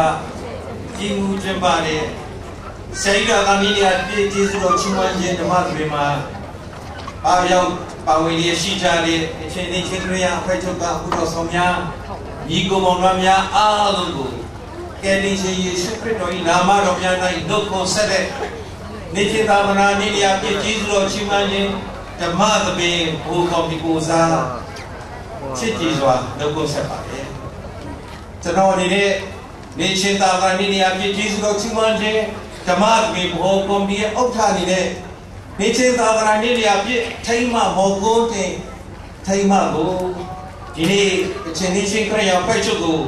ကြီးမှူးကျင်းပတဲ့ ဆရာကြီးတော် သံဃာ့နေရာပြည့် ကျေးဇူးတော်ချီးမွမ်းခြင်း ဓမ္မသဘင်မှာ ပါရောက်ပါဝင်လျက်ရှိကြတဲ့ ကချင်နှစ်ချင်းခရစ်ယာန်အဖွဲ့ချုပ်က အမှုတော်ဆောင်များ၊ ညီအစ်ကိုမောင်နှမများအားလုံးကို ကယ်တင်ရှင်ယေရှုခရစ်တော်၏နာမတော်များ၌နှုတ်ခွန်းဆက်တဲ့ နှစ်ချင်းသာသနာနှစ်ရာပြည့်ကျေးဇူးတော်ချီးမွမ်းခြင်း ဓမ္မသဘင်ဗဟိုကော်မတီကိုယ်စား ချစ်ကြည်စွာနှုတ်ခွန်းဆက်ပါတယ်။ ကျွန်တော်အနေနဲ့ နှစ်ချင်းသာသနာနှစ်ရာပြည့်ကျေးဇူးတော်ချီးမွမ်းခြင်း ဓမ္မသဘင်ဗဟိုကော်မတီရဲ့ဥက္ကဋ္ဌအနေနဲ့ နှစ်ချင်းသာသနာနှစ်ရာပြည့်ထိမ်းမှတ်မော်ကွန်းတင်ထိမ်းမှတ်ကို ဒီနေ့ ကချင်နှစ်ချင်းခရစ်ယာန်အဖွဲ့ချုပ်ကို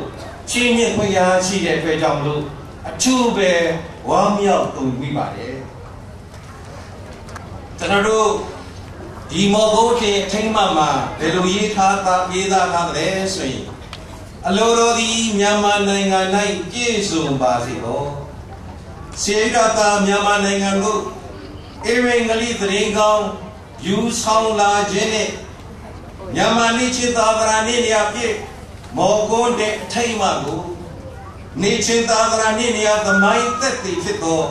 ချီးမြှင့်ခွင့်ရရှိတဲ့အတွက်ကြောင့်မလို့ အထူးပဲဝမ်းမြောက်ဂုဏ်ယူမိပါတယ်။ ကျွန်တော်တို့ ဒီမော်ကွန်းတင်ထိမ်းမှတ်မှာ ဘယ်လိုရေးထားသ- ရေးသားထားသလဲဆိုရင်၊ အလိုတော်သည် မြန်မာနိုင်ငံ၌ပြည့်စုံပါစေသော။ ဆရာကြီးတော်သာ မြန်မာနိုင်ငံသို့ ဧဝံဂေလိသတင်းကောင်း ယူဆောင်လာခြင်းနှင့် မြန်မာနှစ်ချင်းသာသနာနှစ်ရာပြည့် မော်ကွန်းတင်အထိမ်းအမှတ်ကို နှစ်ချင်းသာသနာနှစ်ရာသမိုင်းသက်သေဖြစ်သော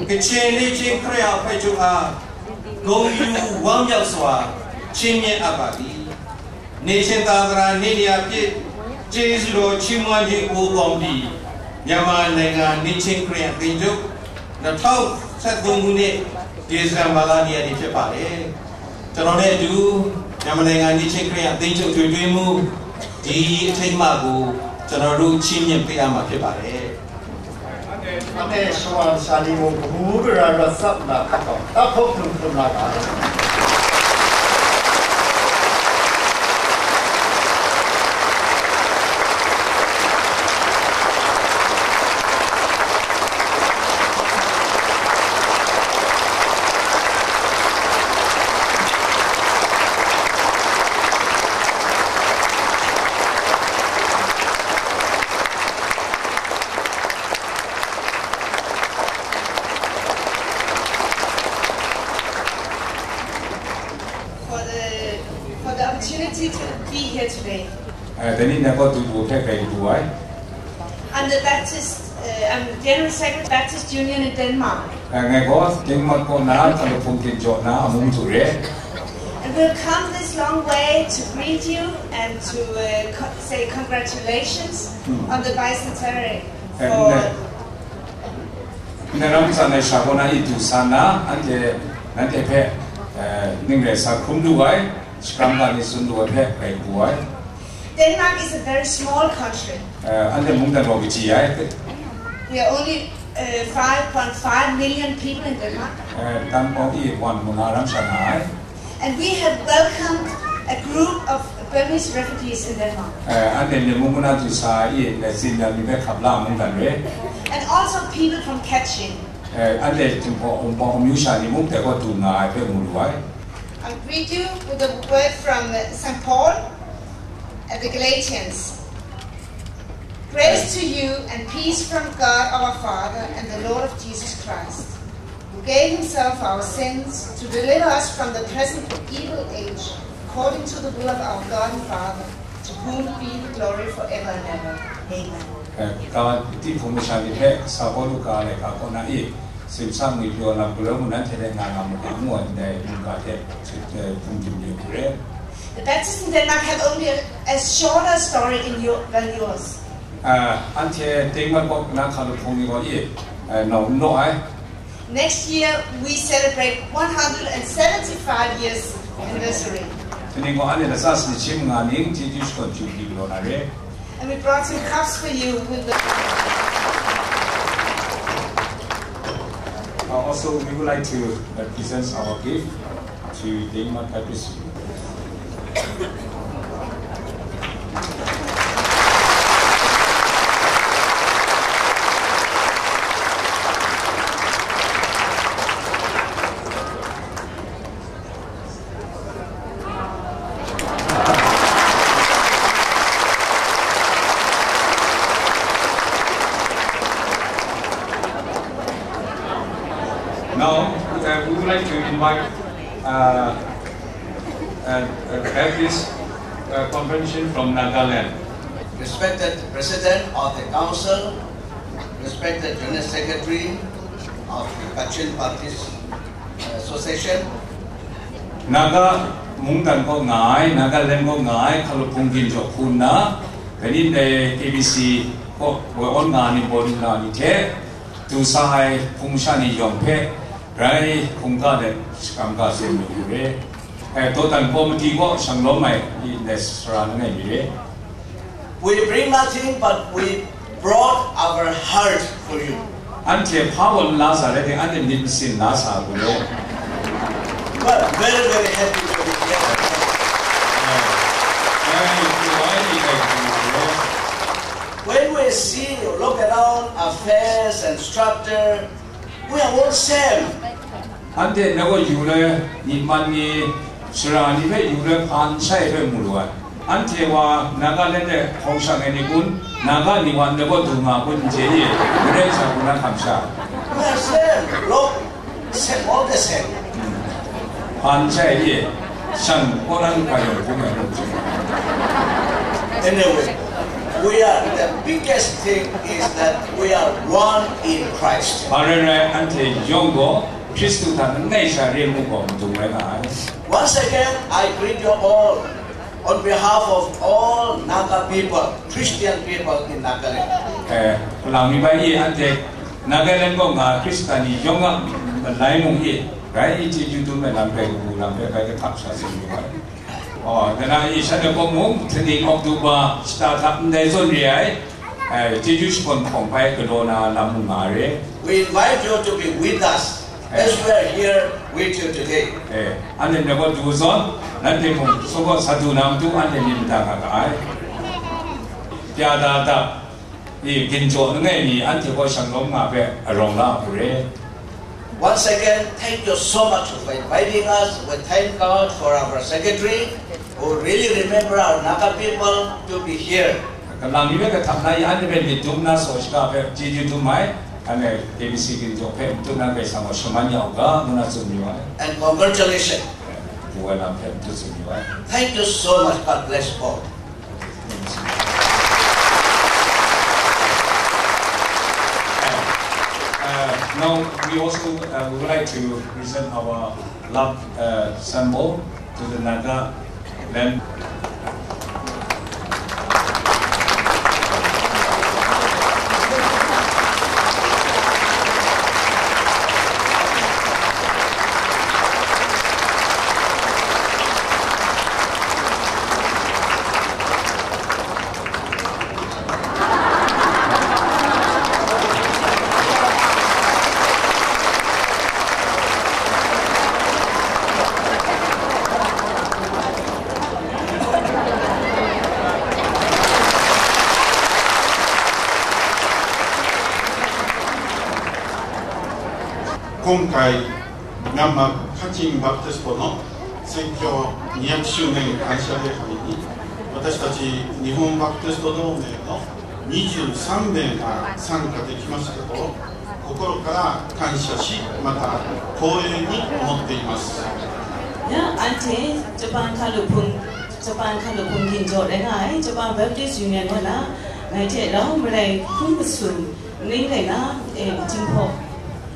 ကချင်နှစ်ချင်းခရစ်ယာန်အဖွဲ့ချုပ်အား ဂုဏ်ယူဝမ်းမြောက်စွာ ချီးမြှင့်အပ်ပါသည်။ နှစ်ချင်းသာသနာနှစ်ရာပြည့် ကျေးဇူးတော်ချီးမွမ်းခြင်းဗဟိုကော်မတီ မြန်မာနိုင်ငံနှစ်ချင်းခရစ်ယာန်အသင်းချုပ် နှစ်ထောင့်ဆယ့်သုံးခုနှစ် ဒီဇင်ဘာလနေ့ရက်နေ့ဖြစ်ပါတယ်။ ကျွန်တော်နဲ့အတူ မြန်မာနိုင်ငံနှစ်ချင်းခရစ်ယာန်အသင်းချုပ်ထွေထွေမှူး ဒီအထိမ်းအမှတ်ကို ကျွန်တော်တို့ချီးမြှင့်ပေးရမှာဖြစ်ပါတယ်။ အမေရှဝမ်စာနီမုံကမူကရာရသပ်နာခတ်တော်တပ်ဖို့ထုံထုံလာတာ။ Eh, dai ni ngai gaw du du hpe grai du ai. I'm the Baptist, uh, I'm the General Secretary Baptist Union in Denmark. Eh, ngai gaw Denmark kaw na hkalup hpung ginjaw na amu madu re. And we've come this long way to greet you and to uh, co- say congratulations Hmm. on the bicentenary Eh, for ne- Nna ram tsan ai sha kaw na i du sa nna, anhte, nanhte hpe, eh, ning rai sa hkrum lu ai, shakram ga ni tsun lu ai hpe rai bu ai. Denmark is a very small country. Eh, anhte mungdan gaw kaji ai. We are only uh, five point five million people in Denmark. Eh, dan pawng i wan mu na ram sha nga ai. And we have welcomed a group of Burmese refugees in Denmark. Eh, anhte Myen mung kaw na du sa i, eh, tsin dan mi hpe hkap la mungdan re. And also people from Kachin. Eh, anhte Jinghpaw Wunpawng amyu sha ni mung dai kaw du nga ai hpe mu lu ai. I greet you with a word from uh, Saint Paul at the Galatians. Grace to you and peace from God our Father and the Lord of Jesus Christ, who gave himself for our sins to deliver us from the present evil age, according to the will of our God and Father, to whom be the glory forever and ever. Amen. Eh, ga tinghpung masha ni hpe sa Pawlu ga laika kaw na i, simsa ngwi pyaw na, galaw mu nan hte de nga nga mu ga ngu ai ndai mungga hte, eh, hpung dim yu hku re. The Baptists in Denmark have only a, a shorter story in your, than yours. Ah, anhte Denmark kaw na hkalup hpung ni gaw i, eh, nau n law ai. Next year, we celebrate one hundred seventy-five years anniversary. Hte ning gaw anhte latsa sanit shi manga ning chyeju shakawn Jubili galaw na re. And we brought some cups for you with the Uh, also, we would like to uh, present our gift to Denmark Baptist. Now, uh, we would like to invite uh, uh, uh, Baptist uh, Convention from Nagaland. Respected President of the Council, respected General Secretary of the Kachin Baptist Association. Naga mungdan kaw nga ai, Nagaland kaw nga ai, hkalup hpung ginjaw hku nna, kaning dai A B C kaw woi awn nga ni, bawng na ni hte, du sa ai hpung masha ni yawng hpe, rai hkungga let shakram ga tsun lu u re. Eh, dawdan komiti kaw shanglawm ai, i ndai sara langai mi re. We bring nothing, but we brought our heart for you. Anhte hpa gaw n la sa rai timung, anhte myit masin la sa ai gaw law. Well, very, very happy to be here. Ngai, ngai, ngai, ngai, ngai. When we see you look around our face and structure, we are all same. Anhte ngai gaw yu le, myit man ni, sara ni hpe yu le, hpa n shai hpe mu lu ai. Anhte wa Nagaland de hkawng shang ai ni kun, Naga ni wa ndai gaw du nga kun, n chye ye, maren sha kun na hkam sha. We are same, look, same, all the same. Hpa n shai ye, shan kaw na lu hkra yawng hkrum ai hkrum chye. Anyway, we are, the biggest thing is that we are one in Christ. Hpa rai rai, anhte yawng gaw Hkristu hta langai sha re ai mu gaw madung rai nga ai. Once again, I greet you all on behalf of all Naga people, Christian people in Nagaland. Eh, kalang mi bai e, anhte Nagaland kaw nga Hkristan ni yawng a malai mung e, rai chyeju dum ai lam hpe, kabu lam hpe bai kahtap sha tsun yu ai. Oh, dai na e, shanhte kaw mung, hte ning October shata hta ndai zawn re ai, eh, chyeju shakawn hkawng bai galaw na lam mung nga re. We invite you to be with us as we are here with you today. Eh, anhte ngai gaw du zawn, nanhte mung, so gaw sa du na matu, anhte myit mada nga ga ai. Pya da da, i, ginjaw langai mi, anhte gaw shanglawm nga hpe arawng la hku re. Once again, thank you so much for inviting us. We thank God for our secretary, who really remember our Naga people to be here. Kalang mi hpe kahtap na i, anhte hpe myit dum na saw shaga hpe chyeju dum ai. Anhte A B C ginjaw hpe matu na Kaisang gaw shaman ya u ga, ngu na tsun yu ai. And congratulations. Pu ai lam hpe matu tsun yu ai. Thank you so much. God bless you all. We also uh, would like to present our love uh, symbol to the Naga land. 今回、ミャンマーカチンバプテストの宣教にひゃくしゅうねん感謝礼拝に、私たち日本バプテスト同盟のにじゅうさん名が参加できましたことを心から感謝し、また光栄に思っています。 Ya, anhte Japan Hkalup Hpung, Japan Hkalup Hpung Ginjaw rai nga ai, Japan Baptist Union wa na, ngai hte rau marai hpung masum, ning rai na, eh, Jinghpaw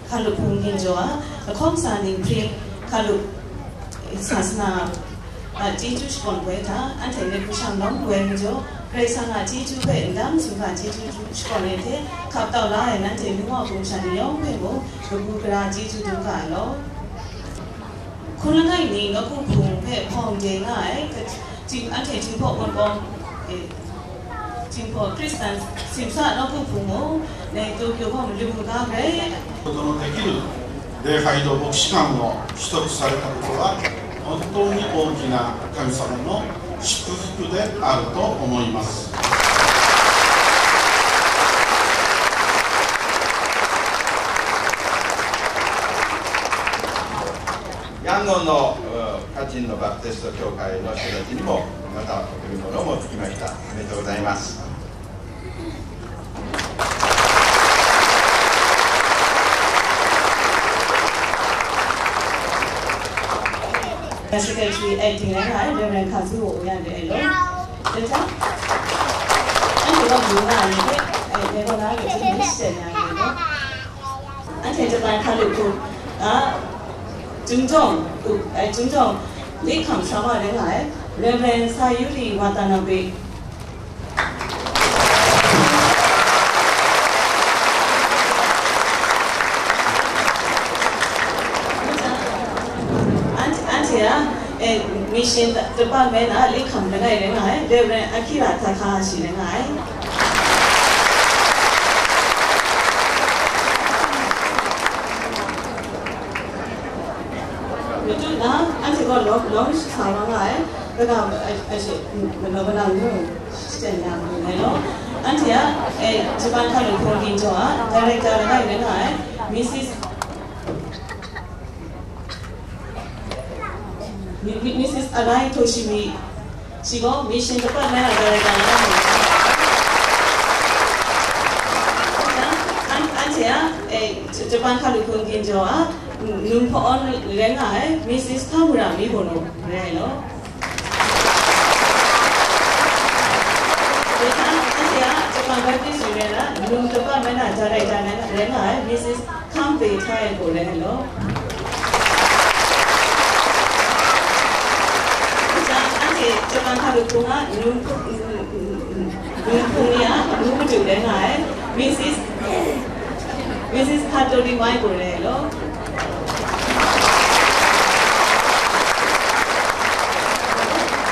Hkalup Hpung Ginjaw a, lahkawng sa ning hpring, Hkalup, eh, sasana, a chyeju shakawn ai hta, anhte myit masham lawm ai majaw, Karai Kasang a chyeju hpe n dang n sumhkang chyeju shakawn ai hte, hkap tau la ai nanhte lung a hpung shan ni yawng hpe mung, kabu gara chyeju dum ga ai law. Hkun langai ni nawku hpung hpe hpawng de nga ai, ka-, Jing-, anhte Jinghpaw Wunpawng, eh, Jinghpaw Hkristan Simsa nawku hpung mung, nai Tokyo gaw malu mu ga ai. ことのできる礼拝堂牧師館を取得されたことは本当に大きな神様の祝福であると思います。 ヤンゴンの、うん、カチンのバプテスト教会の人たちにも、また贈り物を持ってきました。おめでとうございます。 Secretary Acting လည်းဟာ Reverend ခါစုကို ဦးရန်တဲ့အလုပ်။ တခြား အဲ့ဒီတော့ လူနာနေတယ်။ အဲ့ဒီတော့ နားကို ကြည့်နေတယ်။ Anhte Japan Hkalup Hpung a Chungtawng, eh, Chungtawng Likham Sawma rai nga ai, Reverend Sayuri Watanabe. Anhte, anhte a, eh, Mission Department a Likham langai rai nga ai, Reverend Akira Takahashi rai nga ai. Matu na, anhte gaw lawm, lawm shahtau nga ai, kaga, a, a, shi, manaw manang nu, shachyen ya mu ai law. Anhte a, eh, Japan Hkalup Hpung Ginjaw a, Director langai rai nga ai, Missus, Mi-, Mi-, Missus Arai Toshimi, Shi gaw Mission Department a Director rai nga ai. An-, anhte a, eh, Japan Hkalup Hpung Ginjaw a, Num Hpa-awn rai nga ai, Missus Kamura Mihono rai ai law. Anhte a, Japan Baptist Union a, Num Department a Director rai nga ai, Missus Kampe Thai ko rai ai law. Anhte Japan Hkalup Hpung a Num, Num Hpung ni a Num Madu rai nga ai, Missus, Missus Hattori Mai ko rai ai law.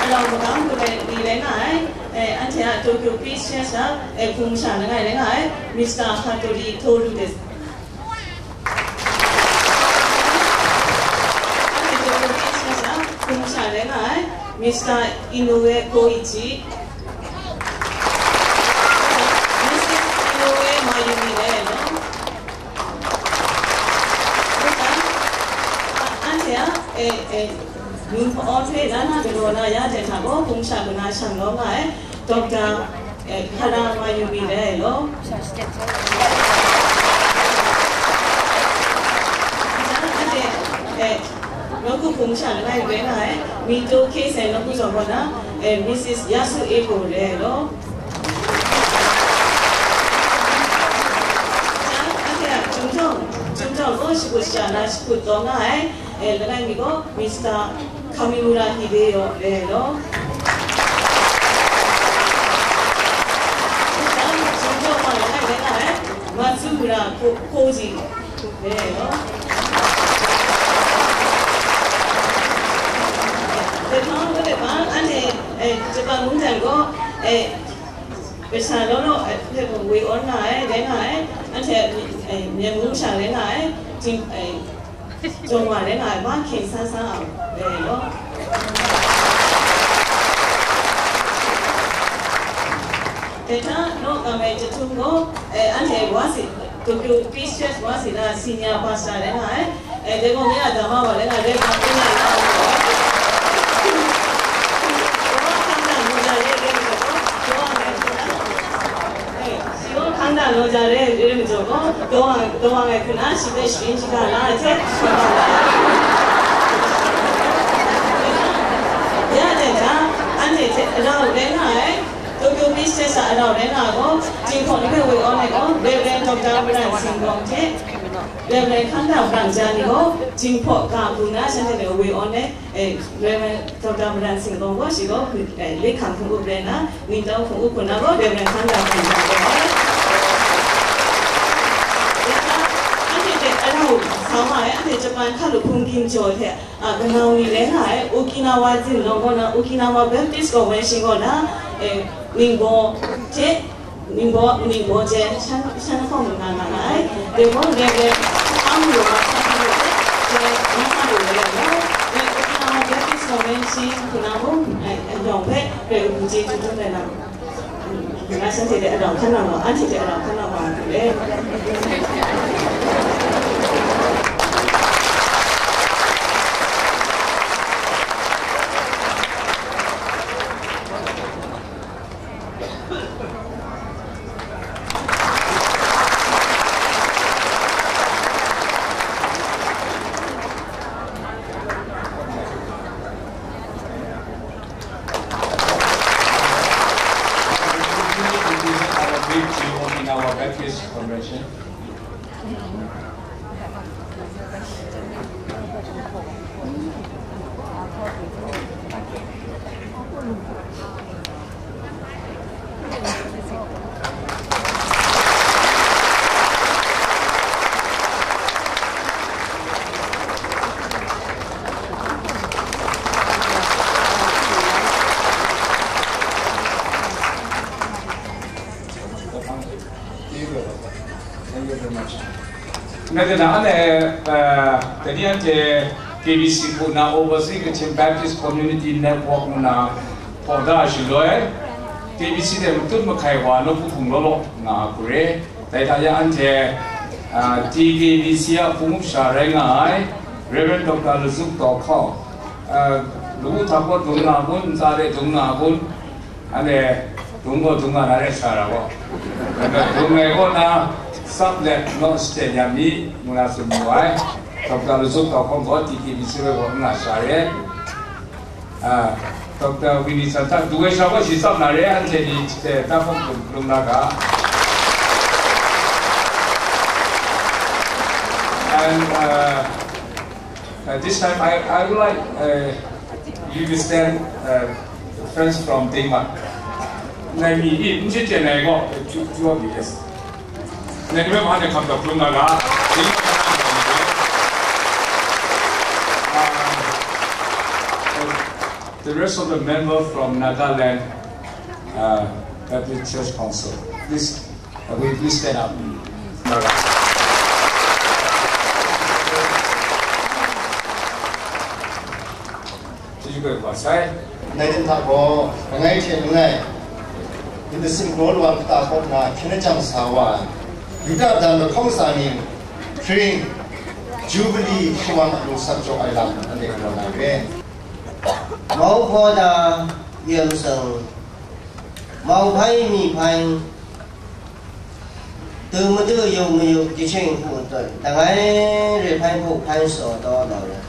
Alau magam ni rai nga ai, eh, anhte a Tokyo Peace Church a, eh, hpung masha langai rai nga ai, Mister Hattori Toru desu. Anhte Tokyo Peace Church a hpung masha rai nga ai, Mister Inoue Koichi. Missus Inoue Mayumi rai ai law. Anhte a, eh, eh, Num Hpa-awn hpe na na galaw na ya de hta gaw, hpung masha kaw na shang lawm nga ai, Doctor, eh, Hara Mayumi rai ai law. Anhte, eh, nawku hpung masha langai rai nga ai, Mito Keisen nawku zawn gaw na, eh, Missus Yasu Eko rai ai law. Anhte a Chungtawng, Jun Tawng gaw shakut sha na shakut taw nga ai, e, langai mi gaw Mister Kamimura Hideo re ai law. Jun Tawng ma langai rai nga ai, Matsumura Ko-, Koji re ai law. Dai hpang, dai hpang, anhte, e, Japan mungdan gaw, e, Kasha law law, eh, hpe mung woi awn nga ai, rai nga ai, anhte, eh, Myen mung sha rai nga ai, Jing, eh, Jawng wa rai nga ai, wa hkyen sa sa ai, rai law. Dai hta, naw kam ai jahtum gaw, eh, anhte wa si, Tokyo Peace Church wa si na senior pastor rai nga ai, eh, dai gaw mi a dama wa rai nga ai, rai nga ai, wa hkang na, wa hkang na, ဒီကနေ့ ခန်းတိုင်လောင်ကြတဲ့ ရင်းမြစ်ကို တော်အောင် တော်အောင် ခုန ရှိတဲ့ ရှင် ရှိတာလား အချက် ရတဲ့ ဒါ အနေနဲ့ အနောက် လဲ ငါ အဲ Tokyo Peace Center အနောက် လဲ ငါ ကို ဒီ ခုန ဝေ online ကို Reverend Doctor Brian Singh ကို Reverend ခန်းတိုင် Brian ဂျာနီ ကို ဒီ ခုန က ခုန ဆက်တဲ့ ဝေ online အဲ Reverend Doctor Brian Singh ကို ရှိတော့ အဲ လက်ခံ ခု ဥပဒေ နဲ့ မိသားစု ခုန ကို Reverend ခန်းတိုင် Brian ကို အဲ့ဒါကို ဆောင်လာတယ်။ အဲ့ဒါ ဂျပန်ခတ်လို့ ဖုန်ကင်ကျော်တဲ့ အာ ကနောင်နီလဲလာတယ်။ အိုကီနာဝါ ဇင်လောင်ကောနာ အိုကီနာဝါ Baptist Convention ကောနာ အဲ နင်္ဘောတဲ့ နင်္ဘော နင်္ဘောကျဲ ရှမ်း ရှမ်းခေါင်းမှာလာလာတယ်။ ဒီဘောလည်းလည်း အောင်းလို့ပါ ဆက်ပြီးတော့ ကျဲ မဆလို့လည်းနော်။ ဒီ အိုကီနာဝါ Baptist Convention ခုနက အဲ အကြောင်းပဲ ပဲ ဦးကြီး တူတူနဲ့လာ Nga shanhte de adawng hkan na ma, anhte de adawng hkan na ma, ngu le. Our big G O in our Baptist Convention. Thank you very much. မႄႈတနာၢ်ၼႆႉ ဢိူဝ်ႇ တနည်းအားဖြင့် K B C ခုန Overseas Kachin Baptist Community Network မူနာ ဖော်တာရှိလို့ K B C နဲ့ မတွတ်မခိုင်ဝါလို့ ဖုန်ဖုန်လောလော ငါ အကူရဲ တိုင်တၢ်ရ အန်ထဲ အာ T K B C အ ဖုန်ဖုန်ရှာရဲ ငါ Reverend Doctor လဇုတ်တော်ခေါင် အာ လူ့ထပ်ပေါ်ဒုံငါဘုန်း စားတဲ့ဒုံငါဘုန်း အဲ့ဒါ ဒုံကိုဒုံကလာတဲ့ ဆရာပေါ့။ အဲ့တော့ ဒုံငယ်ကိုသာ စပ်လက် နော် စတဲ့ ညမီး မူလာစုံမူဝိုင်း ဒေါက်တာ လူစုတော်ခေါင်ကို တီတီဗီစီ ဘက်ကို ငါရှာရဲ။ အာ ဒေါက်တာ ဝီနီ စံထ ဒူဝဲရှာဖို့ ရှိစပ်လာတဲ့ အဲ့ဒီ တပ်ဖွဲ့ လုံလာက And, uh, Uh, this time I, I would like, uh, you to stand, uh, friends from Denmark. Nai mi i, n shit chen nai go, uh, two, two of you, yes. Nai ni me ma ne kam da plum na ga. Uh, the rest of the member from Nagaland, uh, Baptist Church Council. Please. Everybody please stand up. ကျေးဇူးပဲပါဆိုင်။ နိုင်တင်တာကို ငါးထင်ငယ် ဒီစင်ကလိုဝါကတာခေါ်နာ ခင်းကြံစာဝါ ယူဒတန်မခေါင်းစာနင်း ခရင်း ဂျူဘလီ ရှဝမ်လူဆက်ကြော်အိုင်လန် အနေနဲ့ လာခဲ့။ မောင်ဖော်တာ ယံစံ မောင်ဖိုင်း မိဖိုင်း သူမသူယုံမယုံ ယချိန်ခုအတွက် တငယ်ရဖိုင်းဖို့ ဖိုင်းစော်တော်တော်လည်း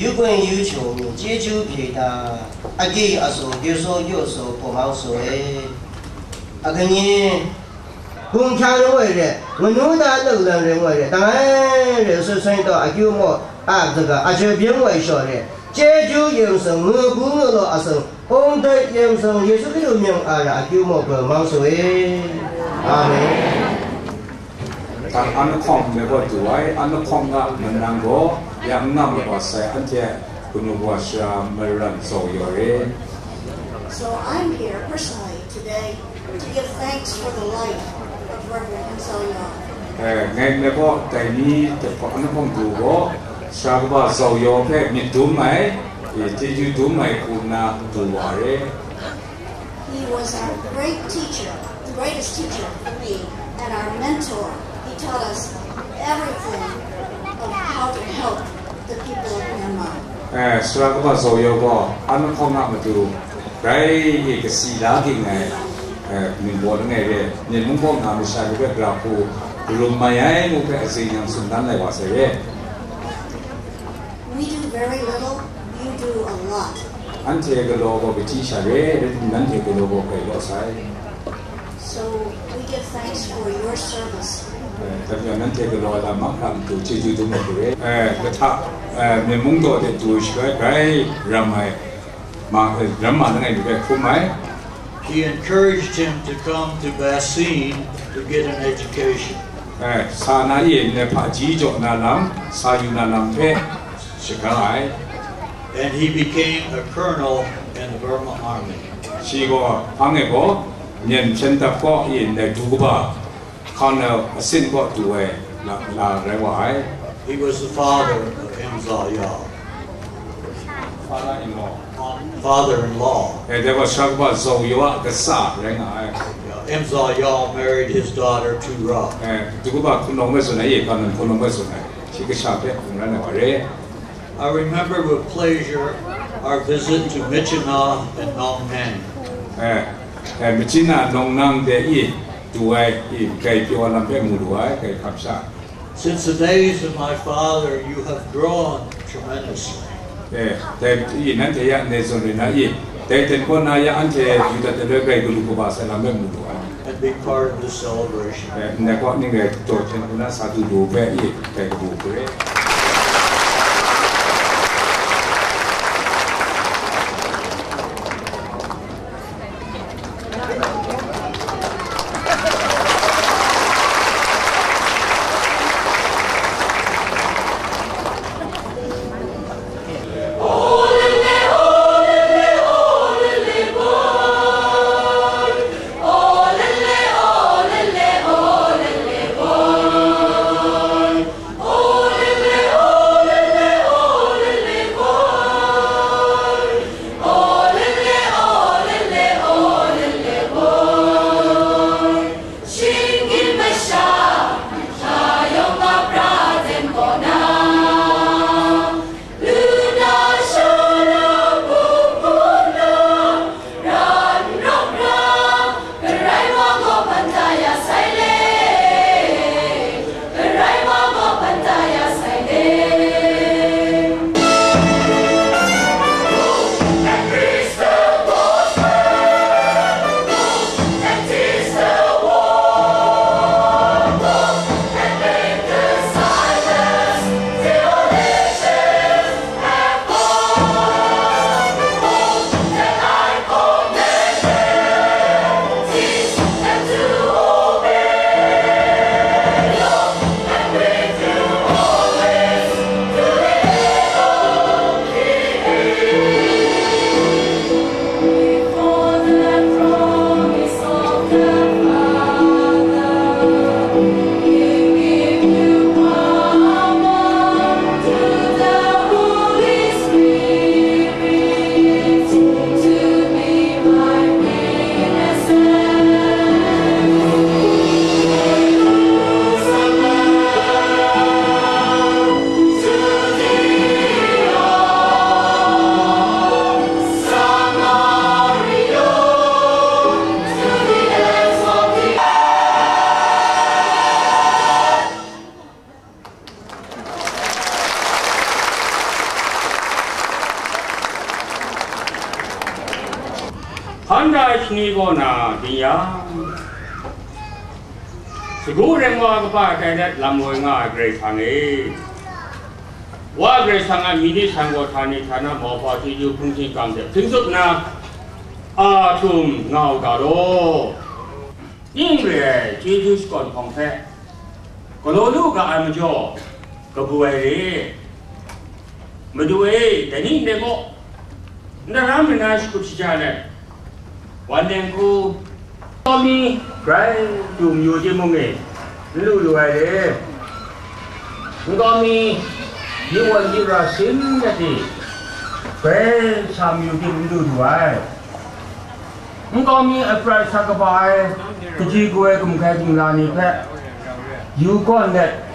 ယူခွင့်ယူချိုမှု ကျေးဇူးဖြေတာ အကြည့်အဆို ပြုဆို ပြုဆို ပုံမောင်းဆို အခင်း Hpung hkya rai ngu ai re, manu da leng leng rai ngu ai re, dang ai re, sui sui taw akyu maw, a kaga, a joi byeng wai shaw re, chyeju yin seng, ngu bu ngu law a seng, ung dai yin seng, Yesu Hkristu mying a ra akyu maw, gaw mang su e. Amen. Tang an lahkawng me gaw du ai, an lahkawng a manang gaw, ya n nga ma wa sai, anhte kanu wa sara maran zaw yaw re. So I'm here personally today to give thanks for the life of Reverend Hensel Young. Eh, ngai me gaw dai ni hte hpaw an hpawng du gaw, sara kaba zaw yaw hpe myit dum ai, eh, chyeju dum ai hku nna du wa re. He was our great teacher, the greatest teacher for me, and our mentor. He taught us everything of how to help the people of Myanmar. Eh, sara kaba zaw yaw gaw, an hpawng a matu, grai e kasi la ging ai, eh, ningbaw langai re, Myen mung kaw na masha ni hpe gara hku, karum mai ai ngu hpe atsing yang tsun dan lai wa sai re. We do very little, you do a lot. Anhte galaw gaw kachyi sha re, rai timung nanhte galaw gaw grai law sai. So we give thanks for your service. Eh, dai majaw nanhte galaw ai lam mahkra matu chyeju dum ai hku re. Eh, lahta, eh, Myen mung daw de du ai shaloi grai ram ai, ma, eh, ram ma langai mi hpe hkrum ai. He encouraged him to come to Bassein to get an education. Eh, sa na e ndai hpaji jaw na lam, sa yu na lam hpe shaga ai. And he became a colonel in the Burma Army. Shi gaw, hpang e gaw, Myen hpyen dap kaw e ndai du kaba, colonel asin kaw du ai la, la rai wa ai. He was the father of Imza Yaw. Father-in-law. Father-in-law. Eh, dai gaw sara kaba zaw yaw a kasa rai nga ai. Yeah, Imza Yaw married his daughter to Ra. Eh, du kaba hkunawng bai tsun ai, ye, kanan hkunawng bai tsun ai. Shi kasha hpe hkungran ai wa re. I remember with pleasure our visit to Myitkyina and Nongnang. Eh, eh, Myitkyina Nongnang de e du ai, e, grai pyaw lam hpe mu lu ai, grai hkap sha. Since the days of my father, you have grown tremendously. Eh, dai, i, nanhte ya ndai zawn rai na i, dai ten kaw na ya anhte yu dat ai loi grai galu kaba sai lam rai mu lu ai. And be part of this celebration. Eh, ndai kaw ning rai taw hten hku na sa du lu hpe i, grai galu hku re. ဟန်ဒိုင် ရှနီ ဘောနာ ဘိညာ Hpang Sagu reng wa kaba tai let lam woi nga ai Karai Kasang e, Wa Karai Kasang a myit ni san gaw htani htana mauhpa chyeju hpung hkinggam hte hpring tsup nna, a htum nga u ga law. Ning re ai chyeju shakawn hpawng hpe galaw lu ga ai majaw, kabu ai re. Madu e, dai ni ndai gaw, ndaram nna shakut shaja let, wan neng hku, nkau mi grai du mayu timung e, n lu lu ai re. Nkau mi, yi wan yi ra sin na ti, grai sa mayu tim n du du ai. Nkau mi aprat sa kaba ai, kaji kaw ai gumhkai gumla ni hpe yu gawn let,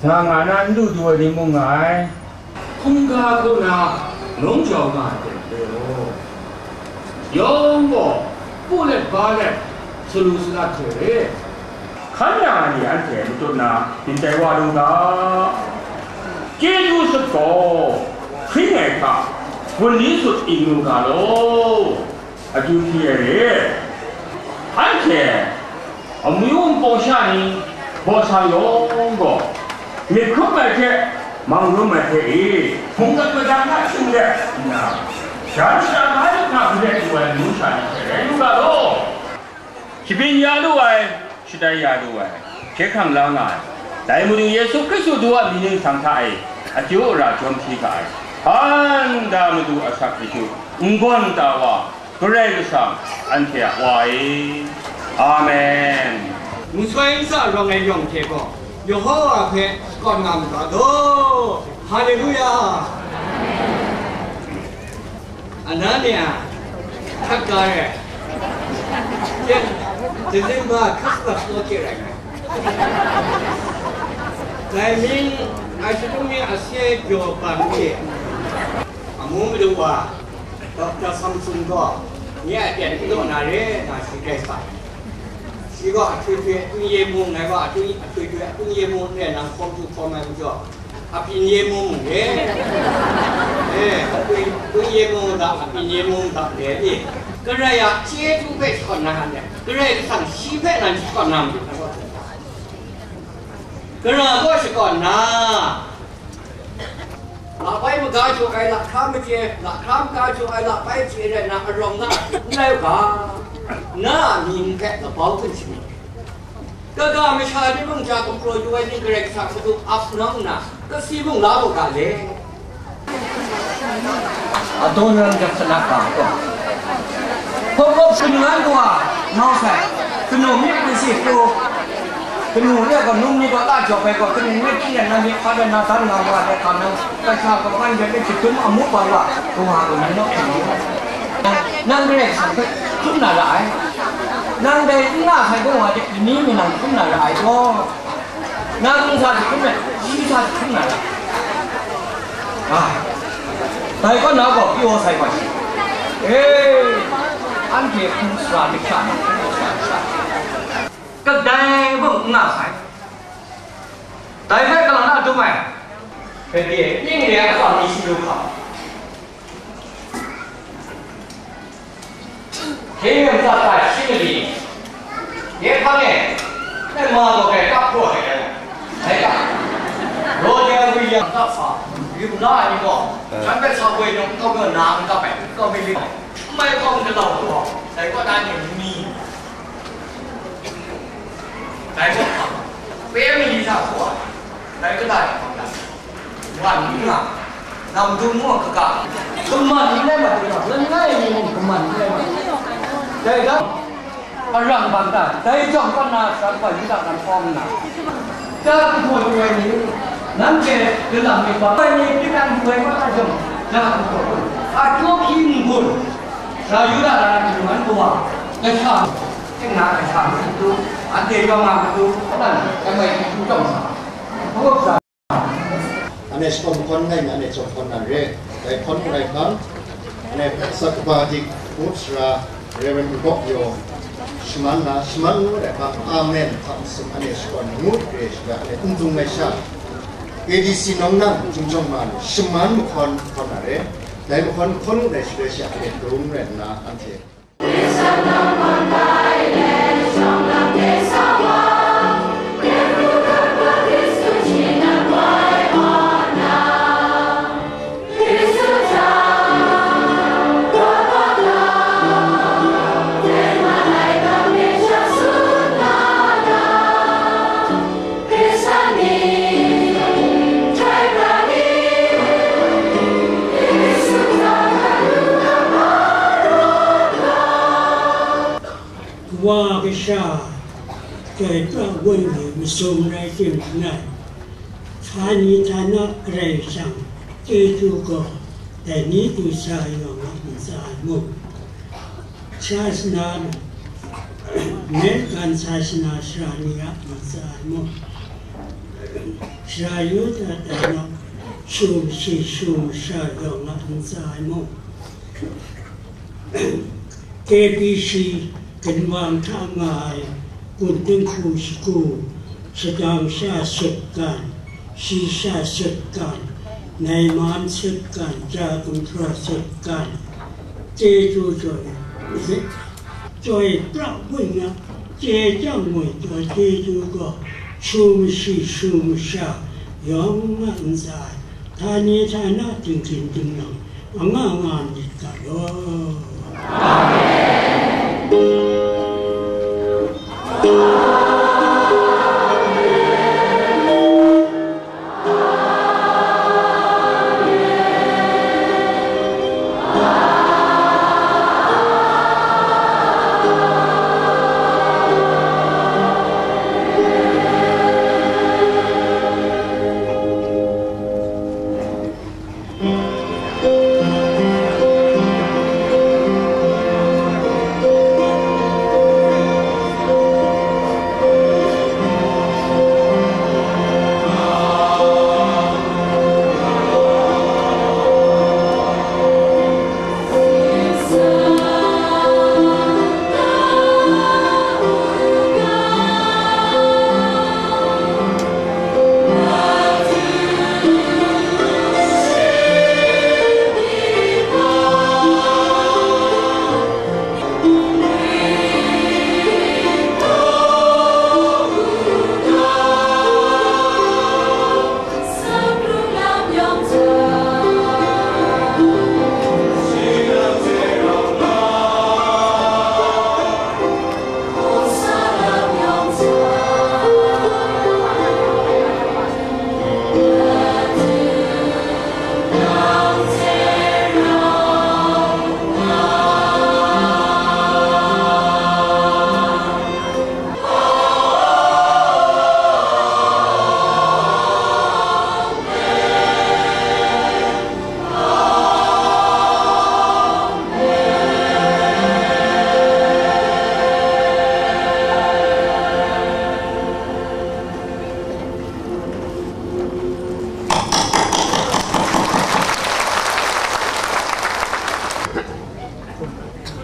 nga nga na n du du ai ni mung nga ai. Hkungga kaw na nawng jau nga ai hte mare law, yawng gaw pu let ba let salu salat hte re, hkan na ni anhte matut na byin tai wa lu ga. Chyeju sut gaw hpring ai hta, gun li sut ing lu ga law. Akyu hpyi ai re, anhte amyu npawng sha ni baw sa yawng gaw, myit hkrum ai hte, mang rum ai hte e, hpungdan madan hta hkying let nna, jan shara ga ai hta hku let lu ai amyu sha ni hte rai lu ga law. Shabyin ya lu ai, shatai ya lu ai, hkye hkrang la nga ai, dai Madu Yesu Hkristu Du a mying ni masang hta e, akyu ara jawm hpyi ga ai, hpan da Madu asak akyu, n-gawn ta wa, Karai Kasang, anhte a Wa e. Amen. Masoi ntsa rawng ai yawng hte gaw, Yehowa hpe shakawn nga mu ga law. Haleluya! Anania, hkrat ga re. Yen, December Christmas law hte rai ngai. Dai mying, ai shadung mying ase gyaw bang e, amu madu wa, Doctor Samson gaw, nye a pyen n daw na re, na shi grai sa. Shi gaw ahtoi htoi n ye mu, ngai gaw ahtoi, ahtoi htoi n ye mu n rai nang hkawm du hkawm ai majaw, apyin ye mu mu re. E, ahtoi n ye mu ga, apyin ye mu ga re i. Karai a chyeju hpe shakawn na hkan e, Karai Kasang shi hpe nan shakawn na mayu na gaw, Karai gaw shakawn na, Labai maga jaw ai lahkra maje, lahkra maga jaw ai labai je rai na arawng na n rai u ga, na a mying hpe labau hkun shangun. Kaga masha ni mung ja gumhpraw yu ai ni Karai Kasang matu ap nang nna, kasi mung la mu ga le. Adon ran gat sanak ga gaw, hkawk kawk shangun ai wa mau sai, kanu myit kungsi pru, kanu re gaw num ni gaw la jawk ai gaw, kanu myit hpyi ai na myit hpa dan na dan nga wa ai hka nang, kasha kaw man rai myit shadum amu wa wa, kawa kaw ni naw hkring ni. Nang Karai Kasang hpe hkrum na ra ai. Nang dai n nga sai gaw wa de, ni mi nang hkrum na ra ai gaw. Nang n sa jahkrum ai, shi sa jahkrum na ra. Ai, dai kaw na gaw pyaw sai wa shi. E, anhte hpung sara dik sha, hpung sara dik sha. Kadai mung n nga sai. Dai hpe kalang na dum ai. Hpe pyi, ning re ai atsam ni shi lu hkam. Hkye myit ntsa tai shi mali, nye hpang e, ngai ma gaw grai kap hkra ai rai, rai ta? Raw jang gwi yang kap sa, yu na ai ni gaw, shan hpe sa woi nang n kau gaw na n kap ai, n kau mi li, n mai hkawng galau gaw, dai kaw na ni n mi, dai kaw hkam, pe mali hta hkawm ai, dai kata e hkawm dat. Wan n nga, nam dung mung kaga, kaman n rai mat, langai mi mung kaman n rai mat. Dai dang, arang bang ta, dai jawng kaw na sat wa Yuda nan hkawm nna, ja kahtaw lu ai ni, nanhte galam myit wa ai ni, hpyi dan lu ai wa ta jawng, ja kahtaw lu, a jaw hpyi n-gun, sara Yuda na matu man kawa, kasha, teng na kasha matu, anhte yawng a matu, kanan, dai mai hpyi jawng sa, hkawp sa. Anhte shakawn hkawn ngai mi, anhte chyawm hkawn nan re. Dai hkawn hkrai hkang, anhte Sakaba dik, Up Sara, Reverend Gawk Yaw, shaman na, shaman ngu ai hkang, Amen, hta masum, anhte shakawn ngut re, shiga, anhte n dung ai sha, A D C nawng nang, Jingjawng ma ni, shaman mahkawn hkawn na re. Dai mahkawn hkawn ngut ai shaloi sha, anhte dung rai nna, anhte Sha, chyoi pra wun mi masum rai tim langai, htani htana Karai Kasang chyeju gaw dai ni du sa yawng a ntsa ai mu. Sasana, American sasana sara ni a ntsa ai mu. Sara Yuda dai na, shu mashi shu masha yawng a ntsa ai mu. K B C ginwang hta nga ai, kun dinghku shagu, shadang sha sut gan, shi sha sut gan, naiman sut gan, ja gumhpraw sut gan, chyeju chyoi, chyoi pra wun a, chye chyang ngoi taw chyeju gaw, shu mashi shu masha yawng a ntsa ai, htani htana, tingting tingnang, anga nga myit ga law.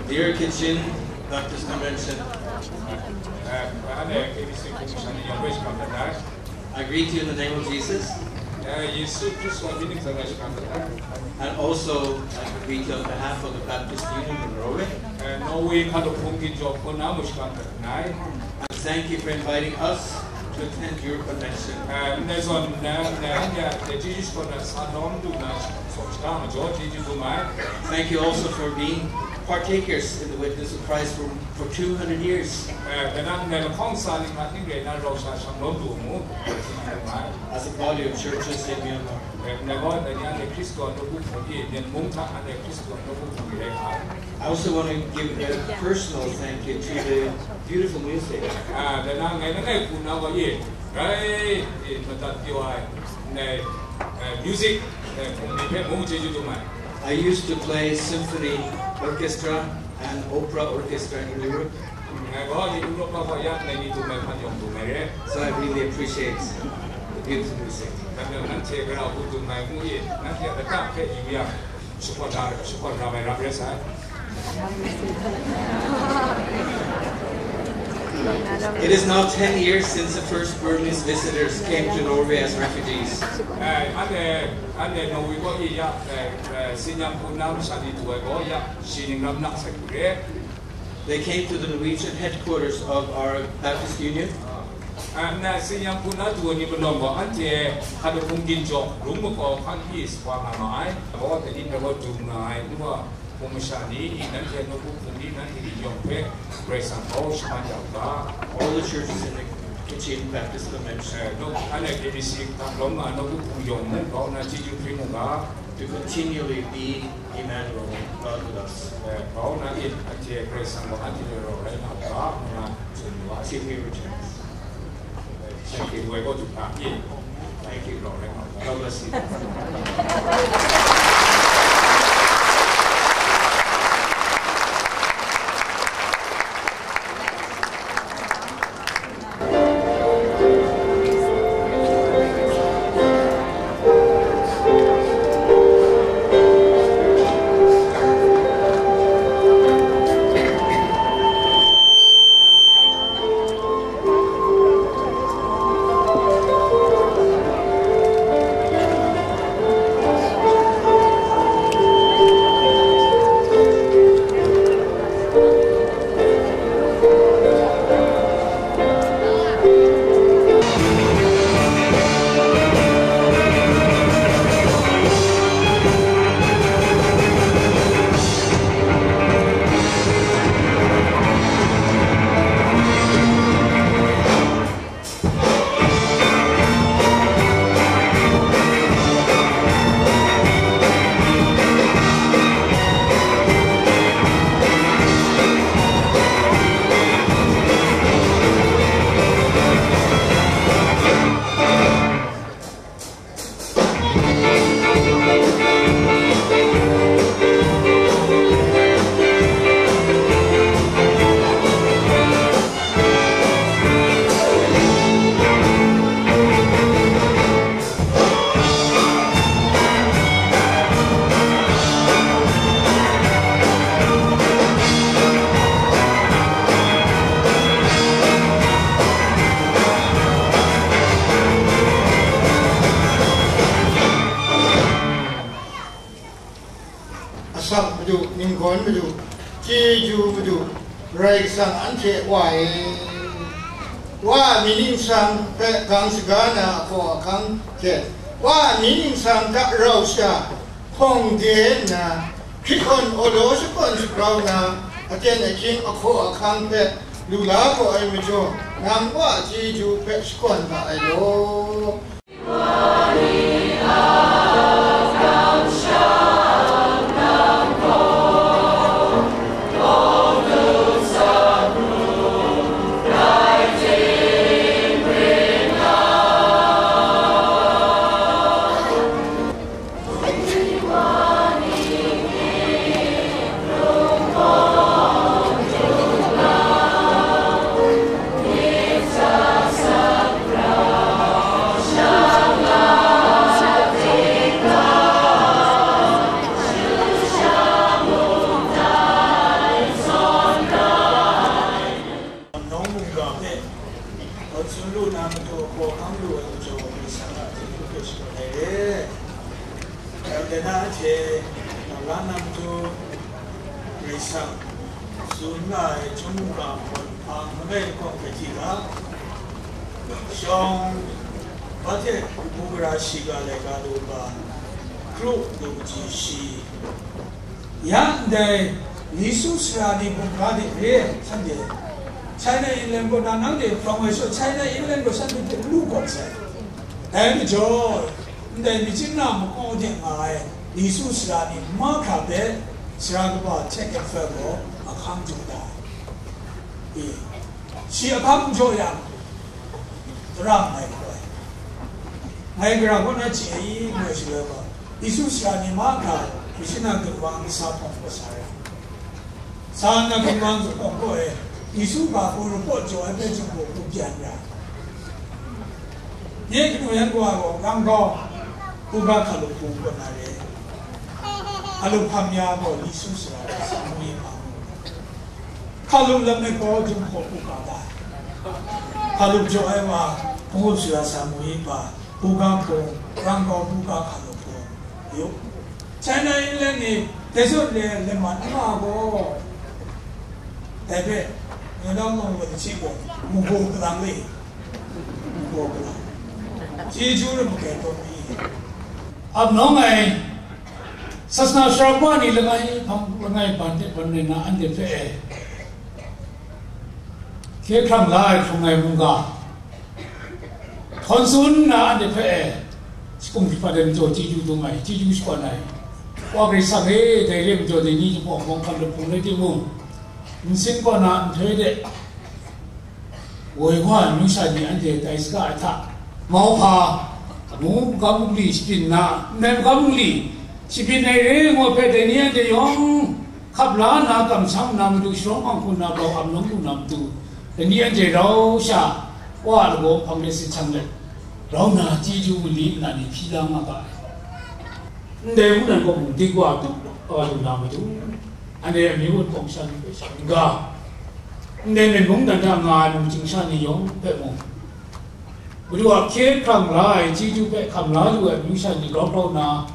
Dear Kachin Baptist Convention, I greet you in the name of Jesus. And also, I greet you on behalf of the Baptist Union in Norway. Norway Khaluk Hpung Ginchawk hpung na mung shakram dat nngai. And thank you for inviting us to attend your convention. Ndai zawn, ndai, ndai anhte a chyeju shakawn dat sa lawm lu nna, shakawn shaka majaw chyeju dum ai. Thank you also for being partakers in the witness of Christ for, for two hundred years. Dai na ndai lahkawng sa ning hta ning rai nna rau sha shang lawm lu mu, chyeju dum ai. As a body of churches in Myanmar. Ndai gaw, dai ni anhte Hkristu a nawku hpung e, Myen mung hta anhte Hkristu a nawku hpung e rai nga ai. I also want to give a personal thank you to the beautiful music. Dai na ngai langai hku na gaw e, rai, e, madat pyaw ai, ndai, music, hpung ni hpe mung chyeju dum ai. I used to play symphony orchestra and opera orchestra in Europe. Ngai gaw Europa gaw ya ngai ni dum ai hpan yawng dum ai re. So I really appreciate the beautiful music. Nang nanhte gara hku dum ai mu e, nanhte a lata hpe yu yang, shakawn na, shakawn ram ai ram rai sai. It is now ten years since the first Burmese visitors came to Norway as refugees. Anhte, anhte Norway gaw e ya, Sinyang hpung na masha ni du ai gaw ya, shi ning ram na sai hku re. They came to the Norwegian headquarters of our Baptist Union. Nna Sinyang hpung na du ai ni malawng gaw, anhte Hkawhtung Ginchawk rung makau hkan pyi sa wa nga ma ai. Gaw, Talin rai gaw du nga ai, nwa hpung masha ni, nanhte nawku hpung ni, nanhte ni yawng hpe Karai Kasang grau shaman ya u ga. All the churches in the Chin Baptist Convention, eh, no, anhte K B C Taplawng a nawku hpung yawng mung grau nna chyeju hpring u ga, to continually be Emmanuel, God with us. Eh, grau nna in, anhte Karai Kasang gaw anhte hte rau rai nga u ga, ngu nna tsun mu ga, C P Richards. Thank you, we go to Papi. Thank you, Lord. God bless you. Asak Madu, ninggawn Madu, chyeju Madu, Karai Kasang anhte Wa e. Wa mi ningsang hpe gang shaga na ahkaw ahkang hte, Wa mi ningsang hta rau sha hkawng de nna, hkrit hkawn awlaw shakawn shagrau na, aten ahkying ahkaw ahkang hpe lu la gaw ai majaw, nang Wa chyeju hpe shakawn ga ai law. Nawng mungga hpe, gawn tsun lu na matu, hkaw hkang lu ai majaw, Karai Kasang a chyeju hpe shakawn ai re. Dai na hte, nau la na matu, Karai Kasang tsun nga ai chyum mungga hpawn hpang langai lahkawng hpe hti ga, shawng, ba hte mungga shiga laika lu ga, kru lu kaji shi, ya ndai Yesu sara ni mungga de re, shanhte China Inland kaw na nanhte hprawng ai sha, China Inland gaw shanhte hpe n lu gawn sai. Dai majaw, ndai machyin na makaw de nga ai Yesu sara ni mahkra hpe sara kaba Chen Kat Fat gaw ahkang jaw da ai. E, shi ahkang jaw yang, tarang ngai gaw ai. Ngai gara kaw na chye ai, ngai shaloi gaw, Yesu sara ni mahkra, machyin na gun wa nsa hpawng gaw sa ai. Sa nna gun wa nsa hpawng gaw e, Yesu ga hku report jaw ai hpe chyum gaw hku byan ra. Nye kanu yan kawa gaw, rang gaw, hku ga hkalup hku kaw na re. Hkalup hkam ya gaw, Yesu sara ni sa mu ye hpa mu. Hkalup lam ai gaw, jum hkaw hku ka da. Hkalup jaw ai wa, hkunggup sara sa mu ye hpa, hku ga hkung, rang gaw, hku ga hkalup hkung. Yu. China Inland ni, dai zawn le, le man n nga gaw. Dai hpe, ngai nang mung wa hte gaw, mu gaw kalang le. Mu gaw kalang. Chyeju rai makai taw mi. Ap nawng ai, sasana sara wa ni langai hpang, langai ban hte ban rai na anhte hpe e. Hkye hkrang la ai hkrung ai mungga. Hkawn tsun nna anhte hpe e, shakum hkripat ai majaw chyeju dum ai, chyeju shakawn ai. Wa Karai Kasang e, dai re ai majaw dai ni jahpawng bawng hkam lahpung rai timung, nsin kaw na nhtoi de, woi wa ai amyu sha ni anhte tai saga ai hta, mauhpa, amu magam mali shabyin na, ndai magam mali shabyin ai re ai ngut hpe dai ni anhte yawng hkap la nna, kamsham nna, madu sharawng hpang hku nna, grau am lawm lu na matu, dai ni anhte rau sha, Wa a lagaw hpang de sit shang let, rau nna chyeju mali nna ni hpyi la nga ga ai. Ndai mung nan kaw mung dik wa tup wa lu na matu, anhte amyu wunpawng sha ni hpe sha n-ga, ndai myen mung nan hta nga ai mung chyingsha ni yawng hpe mung, Madu a hkye hkrang la ai chyeju hpe hkam la lu ai amyu sha ni grau grau nna,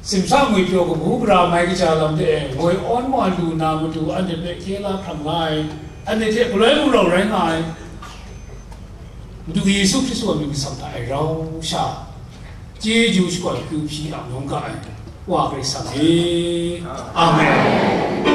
simsha ngwipyaw kabu gara mai kaja lam de e, woi awn wa lu na matu anhte hpe hkye la hkrang la ai, anhte hte galoi galaw rai nga ai Madu Yesu Hkristu a mying masam hta e rau sha, chyeju shakawn akyu hpyi ang lawm ga ai, Wa Karai Kasang e. Amen.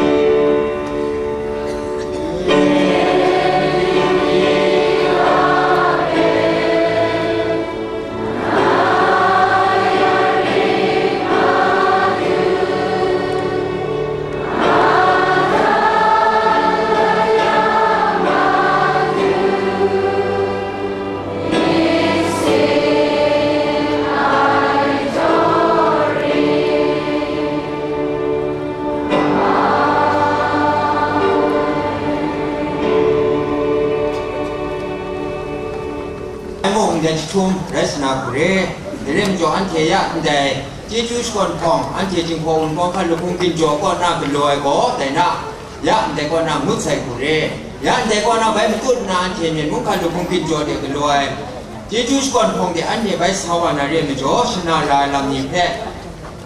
Ai mung ndai jahtum rai sa na hku re, dai rai majaw anhte ya ndai chyeju shakawn hpawng, anhte Jinghpaw Wunpawng hkan lahkung ginjaw kaw na galaw ai gaw, dai na, ya ndai kaw na ngut sai hku re, ya ndai kaw na bai matut nna anhte myen mung hkan lahkung ginjaw de galaw ai chyeju shakawn hpawng de anhte bai sa wa na re ai majaw, shana ra ai lam ni hpe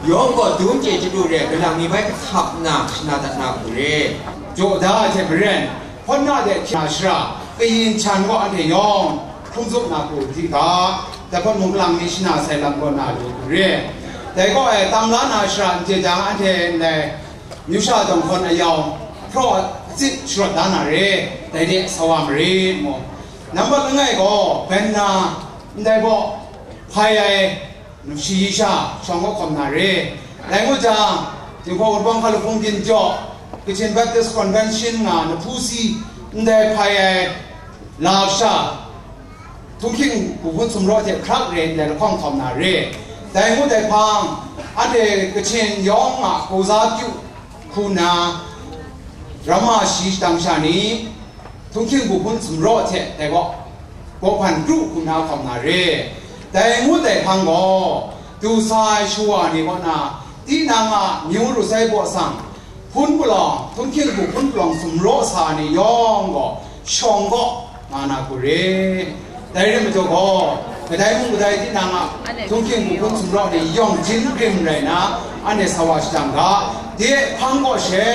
yawng gaw dum chye chyalu re ai galang ni bai kahtap nna shana dat na hku re, jaw da ai hte maren, hpawt na de hkye na shara, kayin hkyan gaw anhte yawng hkrum zup na hku di ga, dai hpawt mung galang ni shana sai lam gaw na lu hku re. Dai gaw e, tam la na shara n chye jang, anhte ndai amyu sha dawng hkawn ayau hpraw a tsit sharawt da na re, dai de sa wa marit mu. Nambat langai gaw, ben na ndai baw hpai ai shayi sha shawng kaw hkawm na re. Dai ngut jang, Jinghpaw Wunpawng hkan lahkung ginjaw, Kachin Baptist Convention nga na hpu si ndai hpai ai la kasha, htunghking buhpun sumraw hte hkrak re ndai lahkawng hkawm na re. Dai ngut ai hpang, anhte Kachin yawng a hkauza kyu hku nna, ramma shayi shadang sha ni, htunghking buhpun sumraw hte dai gaw, bawhpan kru hku nna hkawm na re. Dai ngut ai hpang gaw, du sa ai shawa ni kaw na, tinang a myu ru sai baw sang, hpun palawng, htunghking buhpun palawng sumraw sa ni yawng gaw, shawng kaw nga na hku re. Dai rai majaw gaw, kadai mung kadai tinang a htunghking buhpun sumraw ni yawng jin grim rai nna, anhte sa wa shajang ga, de hpang kaw she,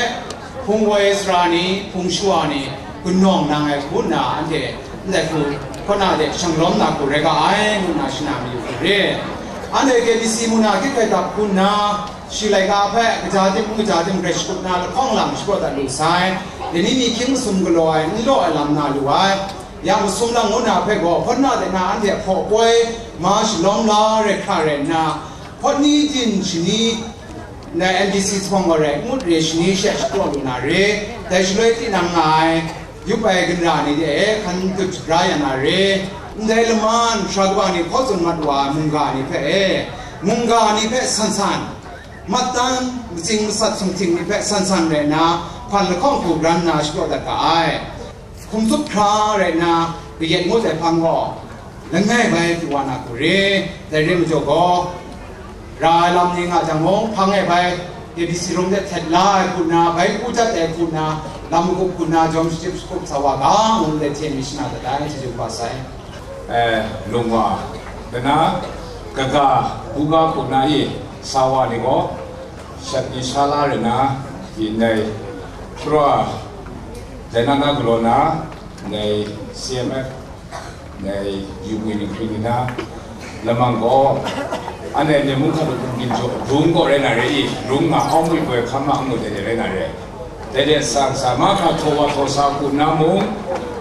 hpung woi sara ni, hpung shawa ni, kanawng nang ai hku nna anhte ndai hku hkaw na de shanglawm na hku rai ga ai, ngu nna shana mayu hku re. Anhte K B C mung na hkyit hkai dap hku nna, shi laika hpe kaja tim n kaja tim grai shakut na lahkawng lam shapraw dat lu sai. Dai ni myi hkying masum galaw ai, n law ai lam na lu ai. Ya masum lang ngu na hpe gaw, hpawt na de na anhte hpaw poi ma shalawm la rai hkra rai nna, hpawt ni din shani, ndai N B C zuphpawng gaw rai, ngut re shani she shapraw lu na re, dai shaloi tinang nga ai, yup ai ginra ni de e hkan dut shagra ya na re, ndai laman, sara kaba ni hkaw tsun mat wa ai mungga ni hpe e, mungga ni hpe san san, mattan, matsing masat sumhting ni hpe san san rai nna, hpan lahkawng hku ran nna shapraw dat ga ai. Hkum tsup hkra rai nna, kayat ngut ai hpang gaw, langai bai pru wa na hku re, dai re majaw gaw, ra ai lam ni nga jang mung, hpang e bai, K B C rawng de htet la ai hku nna, bai ku dat ai hku nna, lam magup hku nna, jawm shachyip shakup sa wa ga, ngu let hte myit shana dat ai, chyeju kaba sai. Eh, lung wa, dana, kaga, buga hku nna i, sa wa ni gaw, shat ni sha la rai nna, i ndai, shara, dai na na galaw na, ndai C M F, ndai yu ngwi ni hkring ni na, lamang gaw, anhte myen mung hkra hkrum ginjaw, rung gaw rai na re i, rung nga awng ngwi poi hkam ma n mu de de rai na re. Dai de sang sa mahkra htaw wa htaw sa hku na mung,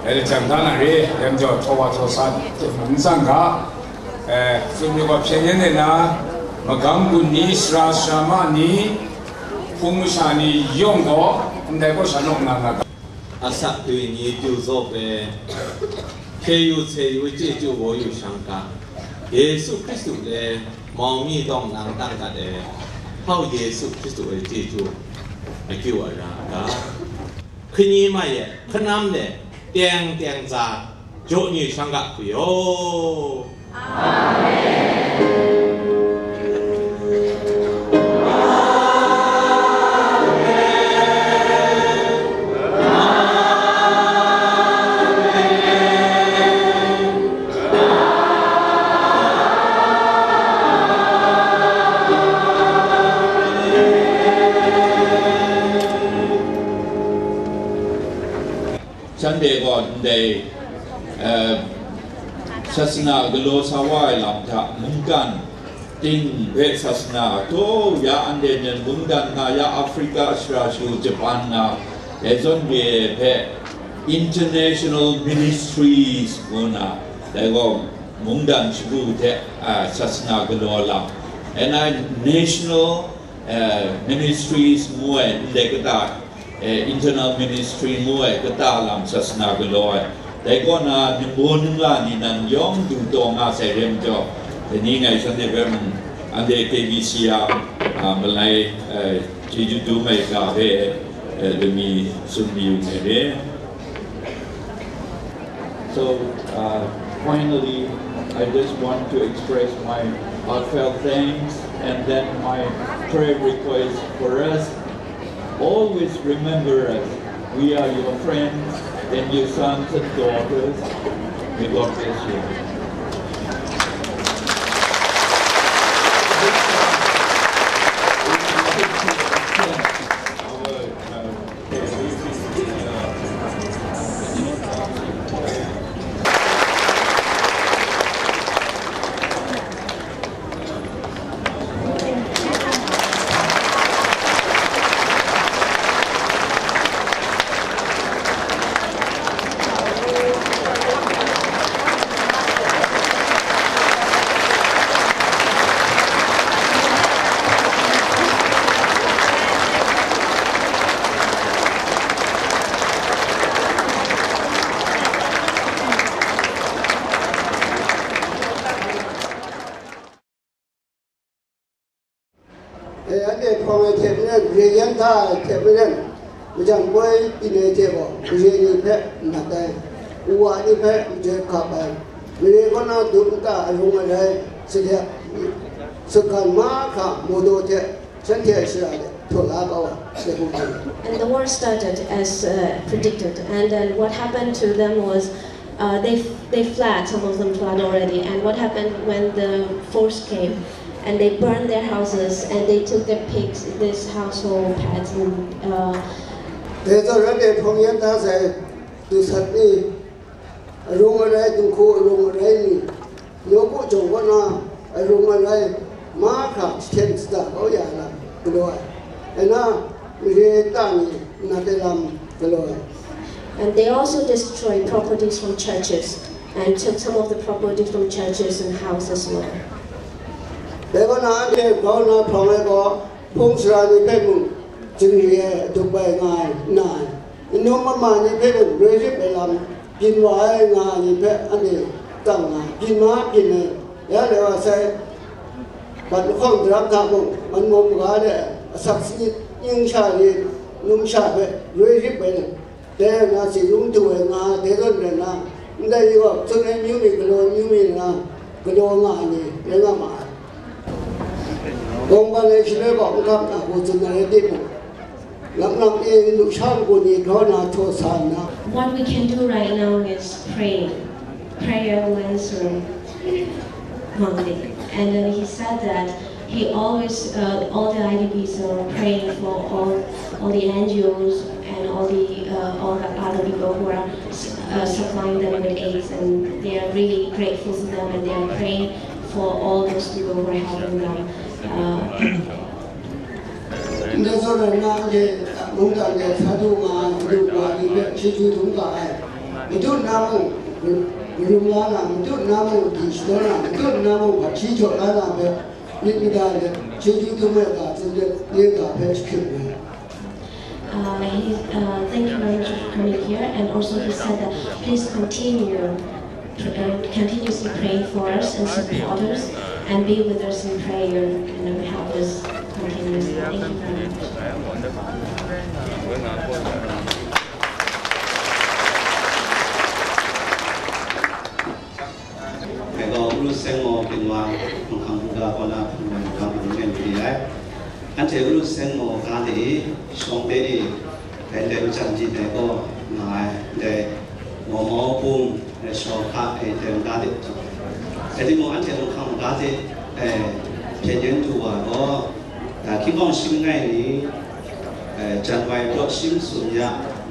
dai de jang da na re, dai majaw htaw wa htaw sa n tsang ga, eh, tsun yu ga hpyen yen de na, magam gun ni, sara sara ma ni, hpung masha ni yawng gaw, ndai kaw sha naw nga nga ga. Asak dwi ni pyu zaw pe, hkye yu, hkye yu, chyeju, woi yu shang ga, Yesu Hkristu le mau mi tawng nang tang gat e, hpau Yesu Hkristu e chyeju akyu a ra ga, hkani mai e, hkanam le, teng teng tsa, jaw ni shang ga hku yaw. Shanhte gaw ndai, eh, sasana galaw sa wa ai lam hta mungkan ting hpe sasana, taw ya anhte nan mungkan nga ya Africa shara shagu Japan nga, dai zawn re ai hpe International Ministries ngu na, dai gaw mungdan shagu hte, ah, sasana galaw lam, and I national, eh, ministries ngu ai ndai kata, eh, internal ministry ngu ai kata lam sasana galaw ai. Dai kaw na ningbaw ningla ni nan yawng du taw nga sai re majaw, dai ni ngai shanhte hpe mung, anhte K B C a, ah, malai, eh, chyeju dum ai ga hpe, eh, lami tsun mayu ai re. So, uh, finally, I just want to express my heartfelt thanks and then my prayer request for us. Always remember us. We are your friends and your sons and daughters. May God bless you. E, anhte hpawng ai hte maren, re yan da ai hte maren, majan poi byin ai hte gaw, mare ni hpe n nat ai, u wa ni hpe majoi hkap ai, mare kaw na dum nta arung arai, sade, sutgan mahkra mawdaw hte, shanhte a shara de htaw la kau ai, de bu hte. And the war started as, uh, predicted, and then what happened to them was, uh, they, they fled, some of them fled already. And what happened when the force came? And they burned their houses and they took their pigs, this household pets, and, uh, Dai zawn rai hpawng yan da sai dusat ni, arung arai, dinghku arung arai ni, nawku jawng kaw na arung arai, mahkra jahten shada kau ya lam galaw ai, rai nna, mare ta ni nat ai lam galaw ai. And they also destroyed properties from churches and took some of the property from churches and houses as well. Dai kaw na, anhte grau na hprawng ai gaw, hpung sara ni hpe mung, zingri ai adup ai nga ai, nna ai, n-, num mama ni hpe mung, roi rip ai lam byin wa ai nga ai ni hpe anhte tang nga, byin ma byin ai, ya le wa sai, bat lahkawng daram hta mung, man maw maga de, asak sanit, nying sha ni, numsha hpe roi rip ai, dai na si yung du ai nga ai, dai zawn rai nna, ndai wa, tsun ai amyu mi, galaw ai amyu mi nna, galaw nga ai ni, rai nga ma ai. Kawngban ai shaloi gaw n gap na hku tsun ai rai timung, lam lam e lu sha ngu ni grau na htaw sa nna. What we can do right now is pray. Prayer will answer one day. And then he said that he always, uh, all the I D Ps are praying for all, all the N G Os and all the, uh, all the other people who are, uh, supplying them with aids, and they are really grateful to them, and they are praying for all those people who are helping them. Uh, Ndai zawn rai nna, anhte Mungdan de sa du nga ai madu wa ni hpe chyeju dum ga ai. Madu na mung, marum la na, madu na mung, di shadaw na, madu na mung, hpaji jaw la na hpe, myit mada let, chyeju dum ai ga tsun let, nye ga hpe jahkrit ai. Uh, he, uh, thank you very much for coming here, and also he said that please continue, uh, continuously pray for us and support us, and be with us in prayer, and help us continuously. Thank you very much. အဲတော့ ဦးလူစဲမော် ကင်ဝါ ခွန်ခမ်ဘူဂါ ကောနာ ဖုန်မန် ကမ်ပူ ငဲ့လူတွေ အန်တေ ဦးလူစဲမော် ကားတွေ ရှောင်းပေးနေ ဒဲဒဲ ဦးချမ်းကြီး ဒဲကော ငါ ဒဲ မော်မော်ပုံ ရရှော်ခ အဲ တဲကားတွေ အဲဒီမော် အန်တေ ခွန်ခမ် ကားတွေ အဲ ဖြည့်ညွှန်းတူပါတော့ ဒါ ခိကောင်းရှင်းနိုင်နေ အဲ ဇန်နဝါရီလ ရှင်းစုံရ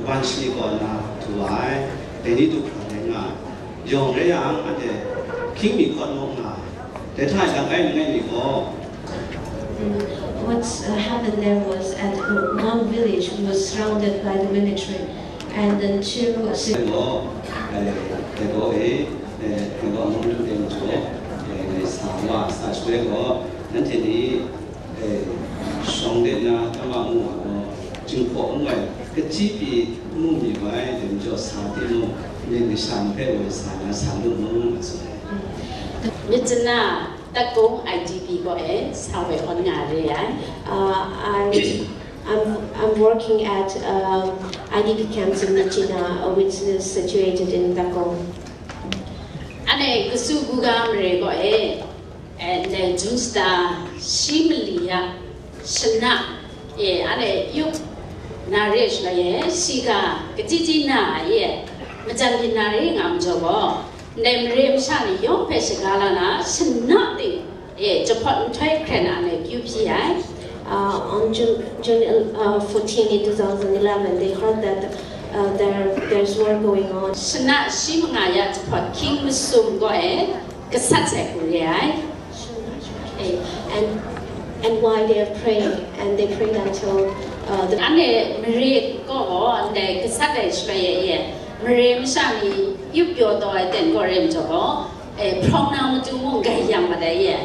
ဝမ်ရှီကော နာ တူပါ အဲဒီတူပါ ငါ ယွန်ရရ အန်တေ ခိမီ ခွန်မော် ငါ တဲထား တန်ခိုင်းနေနေကော What's uh, happened there was at uh, one village was surrounded by the military, and then two. အဲတော့ အဲ အဲတော့ အဲ အဲတော့ မုန်းလို့ တဲမှာဆိုတော့ အဲ စာဝါ စာဆွဲတော့ နန်းထင်နေ အဲ ရှောင်းတဲ့နာ တမမှုပါတော့ ကျူဖို့ အမှုက ကတိပြေ မှုမြေပိုင်း တင်ကြော်စာတင်မှု နေ နရှာ ဖဲ့ဝေ စာနာ စာလို့ မှု ဆိုတယ် မြစ်တနာ တပ်ကုန်း IDP ပေါ့အဲ ဆောင်ရွက်ဟောငါရေးရန် Uh, I, I'm, I'm working at um, IDP camps in Myitkyina, uh, which is situated in Takong. အဲ့နဲ့ကစုဘူဂါမရေပေါ့အဲအဲနဲ့ဂျူးစတာရှိမလီယရှနအဲအဲ့နဲ့ယုတ်နာရေရှလရဲ့စီကကတိတိနာရဲ့မကြံပြနာရေငါမကြော်ပေါ့ Nem rem sha ni yawng hpe shaga la na, shana ting e jahpawt nhtoi hkren a ne pyu hpyi ai. Uh, on June, June uh, fourteen in two thousand eleven, they heard that uh, there, there's war going on. Shana shi manga ya jahpawt hkying masum gaw e, gasat sai hku re ai. Eh, and, and while they are praying, and they prayed until uh, the. Ane mare gaw, ndai gasat ai shaloi e, mare masha ni yup pyaw taw ai ten gaw rem jaw gaw, e, hprawng na matu mung gai yang mat ai ye.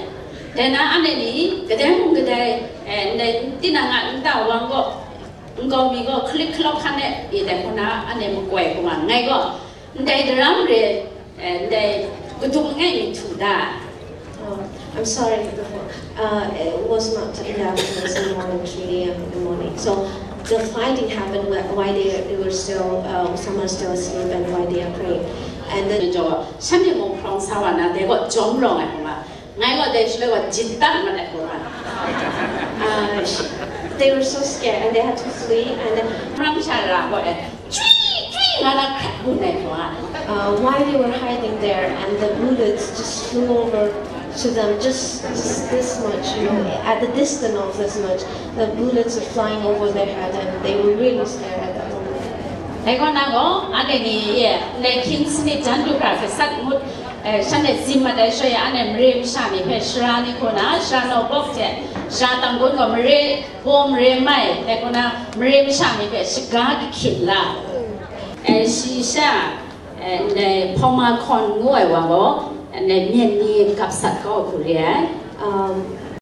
Dai na anhte ni kadai mung kadai, e, ndai tinang a nta wang gaw, nkau mi gaw hkalit hkalawk hkan e, e dai hku na anhte makoi hku nga nngai gaw, ndai daram re, e, ndai kadum ngai mi htu da. Oh, I'm sorry, uh, it was not eleven, it was in the morning, three a.m. in the morning. So the fighting happened wh- while they, they were still, uh, some are still asleep and while they are praying. And then ကြောင့်ရှမ်းပြည်မုံဖရောင်းစားဝါနာတဲကကြောင်းရောင်းလိုက်ပါ ငါ့ကိုတဲရှိလို့ကจิตตั้งมาแต่หัว uh, sh- they were so scared and they had to flee. And then พระผู้ชายลาบอกเลยจุ้ยจุ้ยงานะขัดบุญในหัว uh, while they were hiding there, and the bullets just flew over to them just this, this much, you know, at the distance of this much, the bullets were flying over their head, and they were really scared at that moment. အဲကောနာကောအနဲ့နေရဲ့လက်ခင်းစနစ်တန်းဒုက္ခကစတ်မှုအဲရှမ်းနဲ့ဇင်မတဲရှော့ရအနဲ့မရေမရှာနေဖဲရှရာနေခုနရှရာနော်ဘော့တဲ့ရှရာတံကွန်းကမရေဘိုမရေမိုင်တဲခုနမရေမရှာနေဖဲရှကားကခင်လာအဲရှီရှာအဲနဲ့ဖော်မခွန်ငိုးဝါဘောအဲနဲ့မျက်နှာကပ်ဆက်ကောက်ခုရဲ um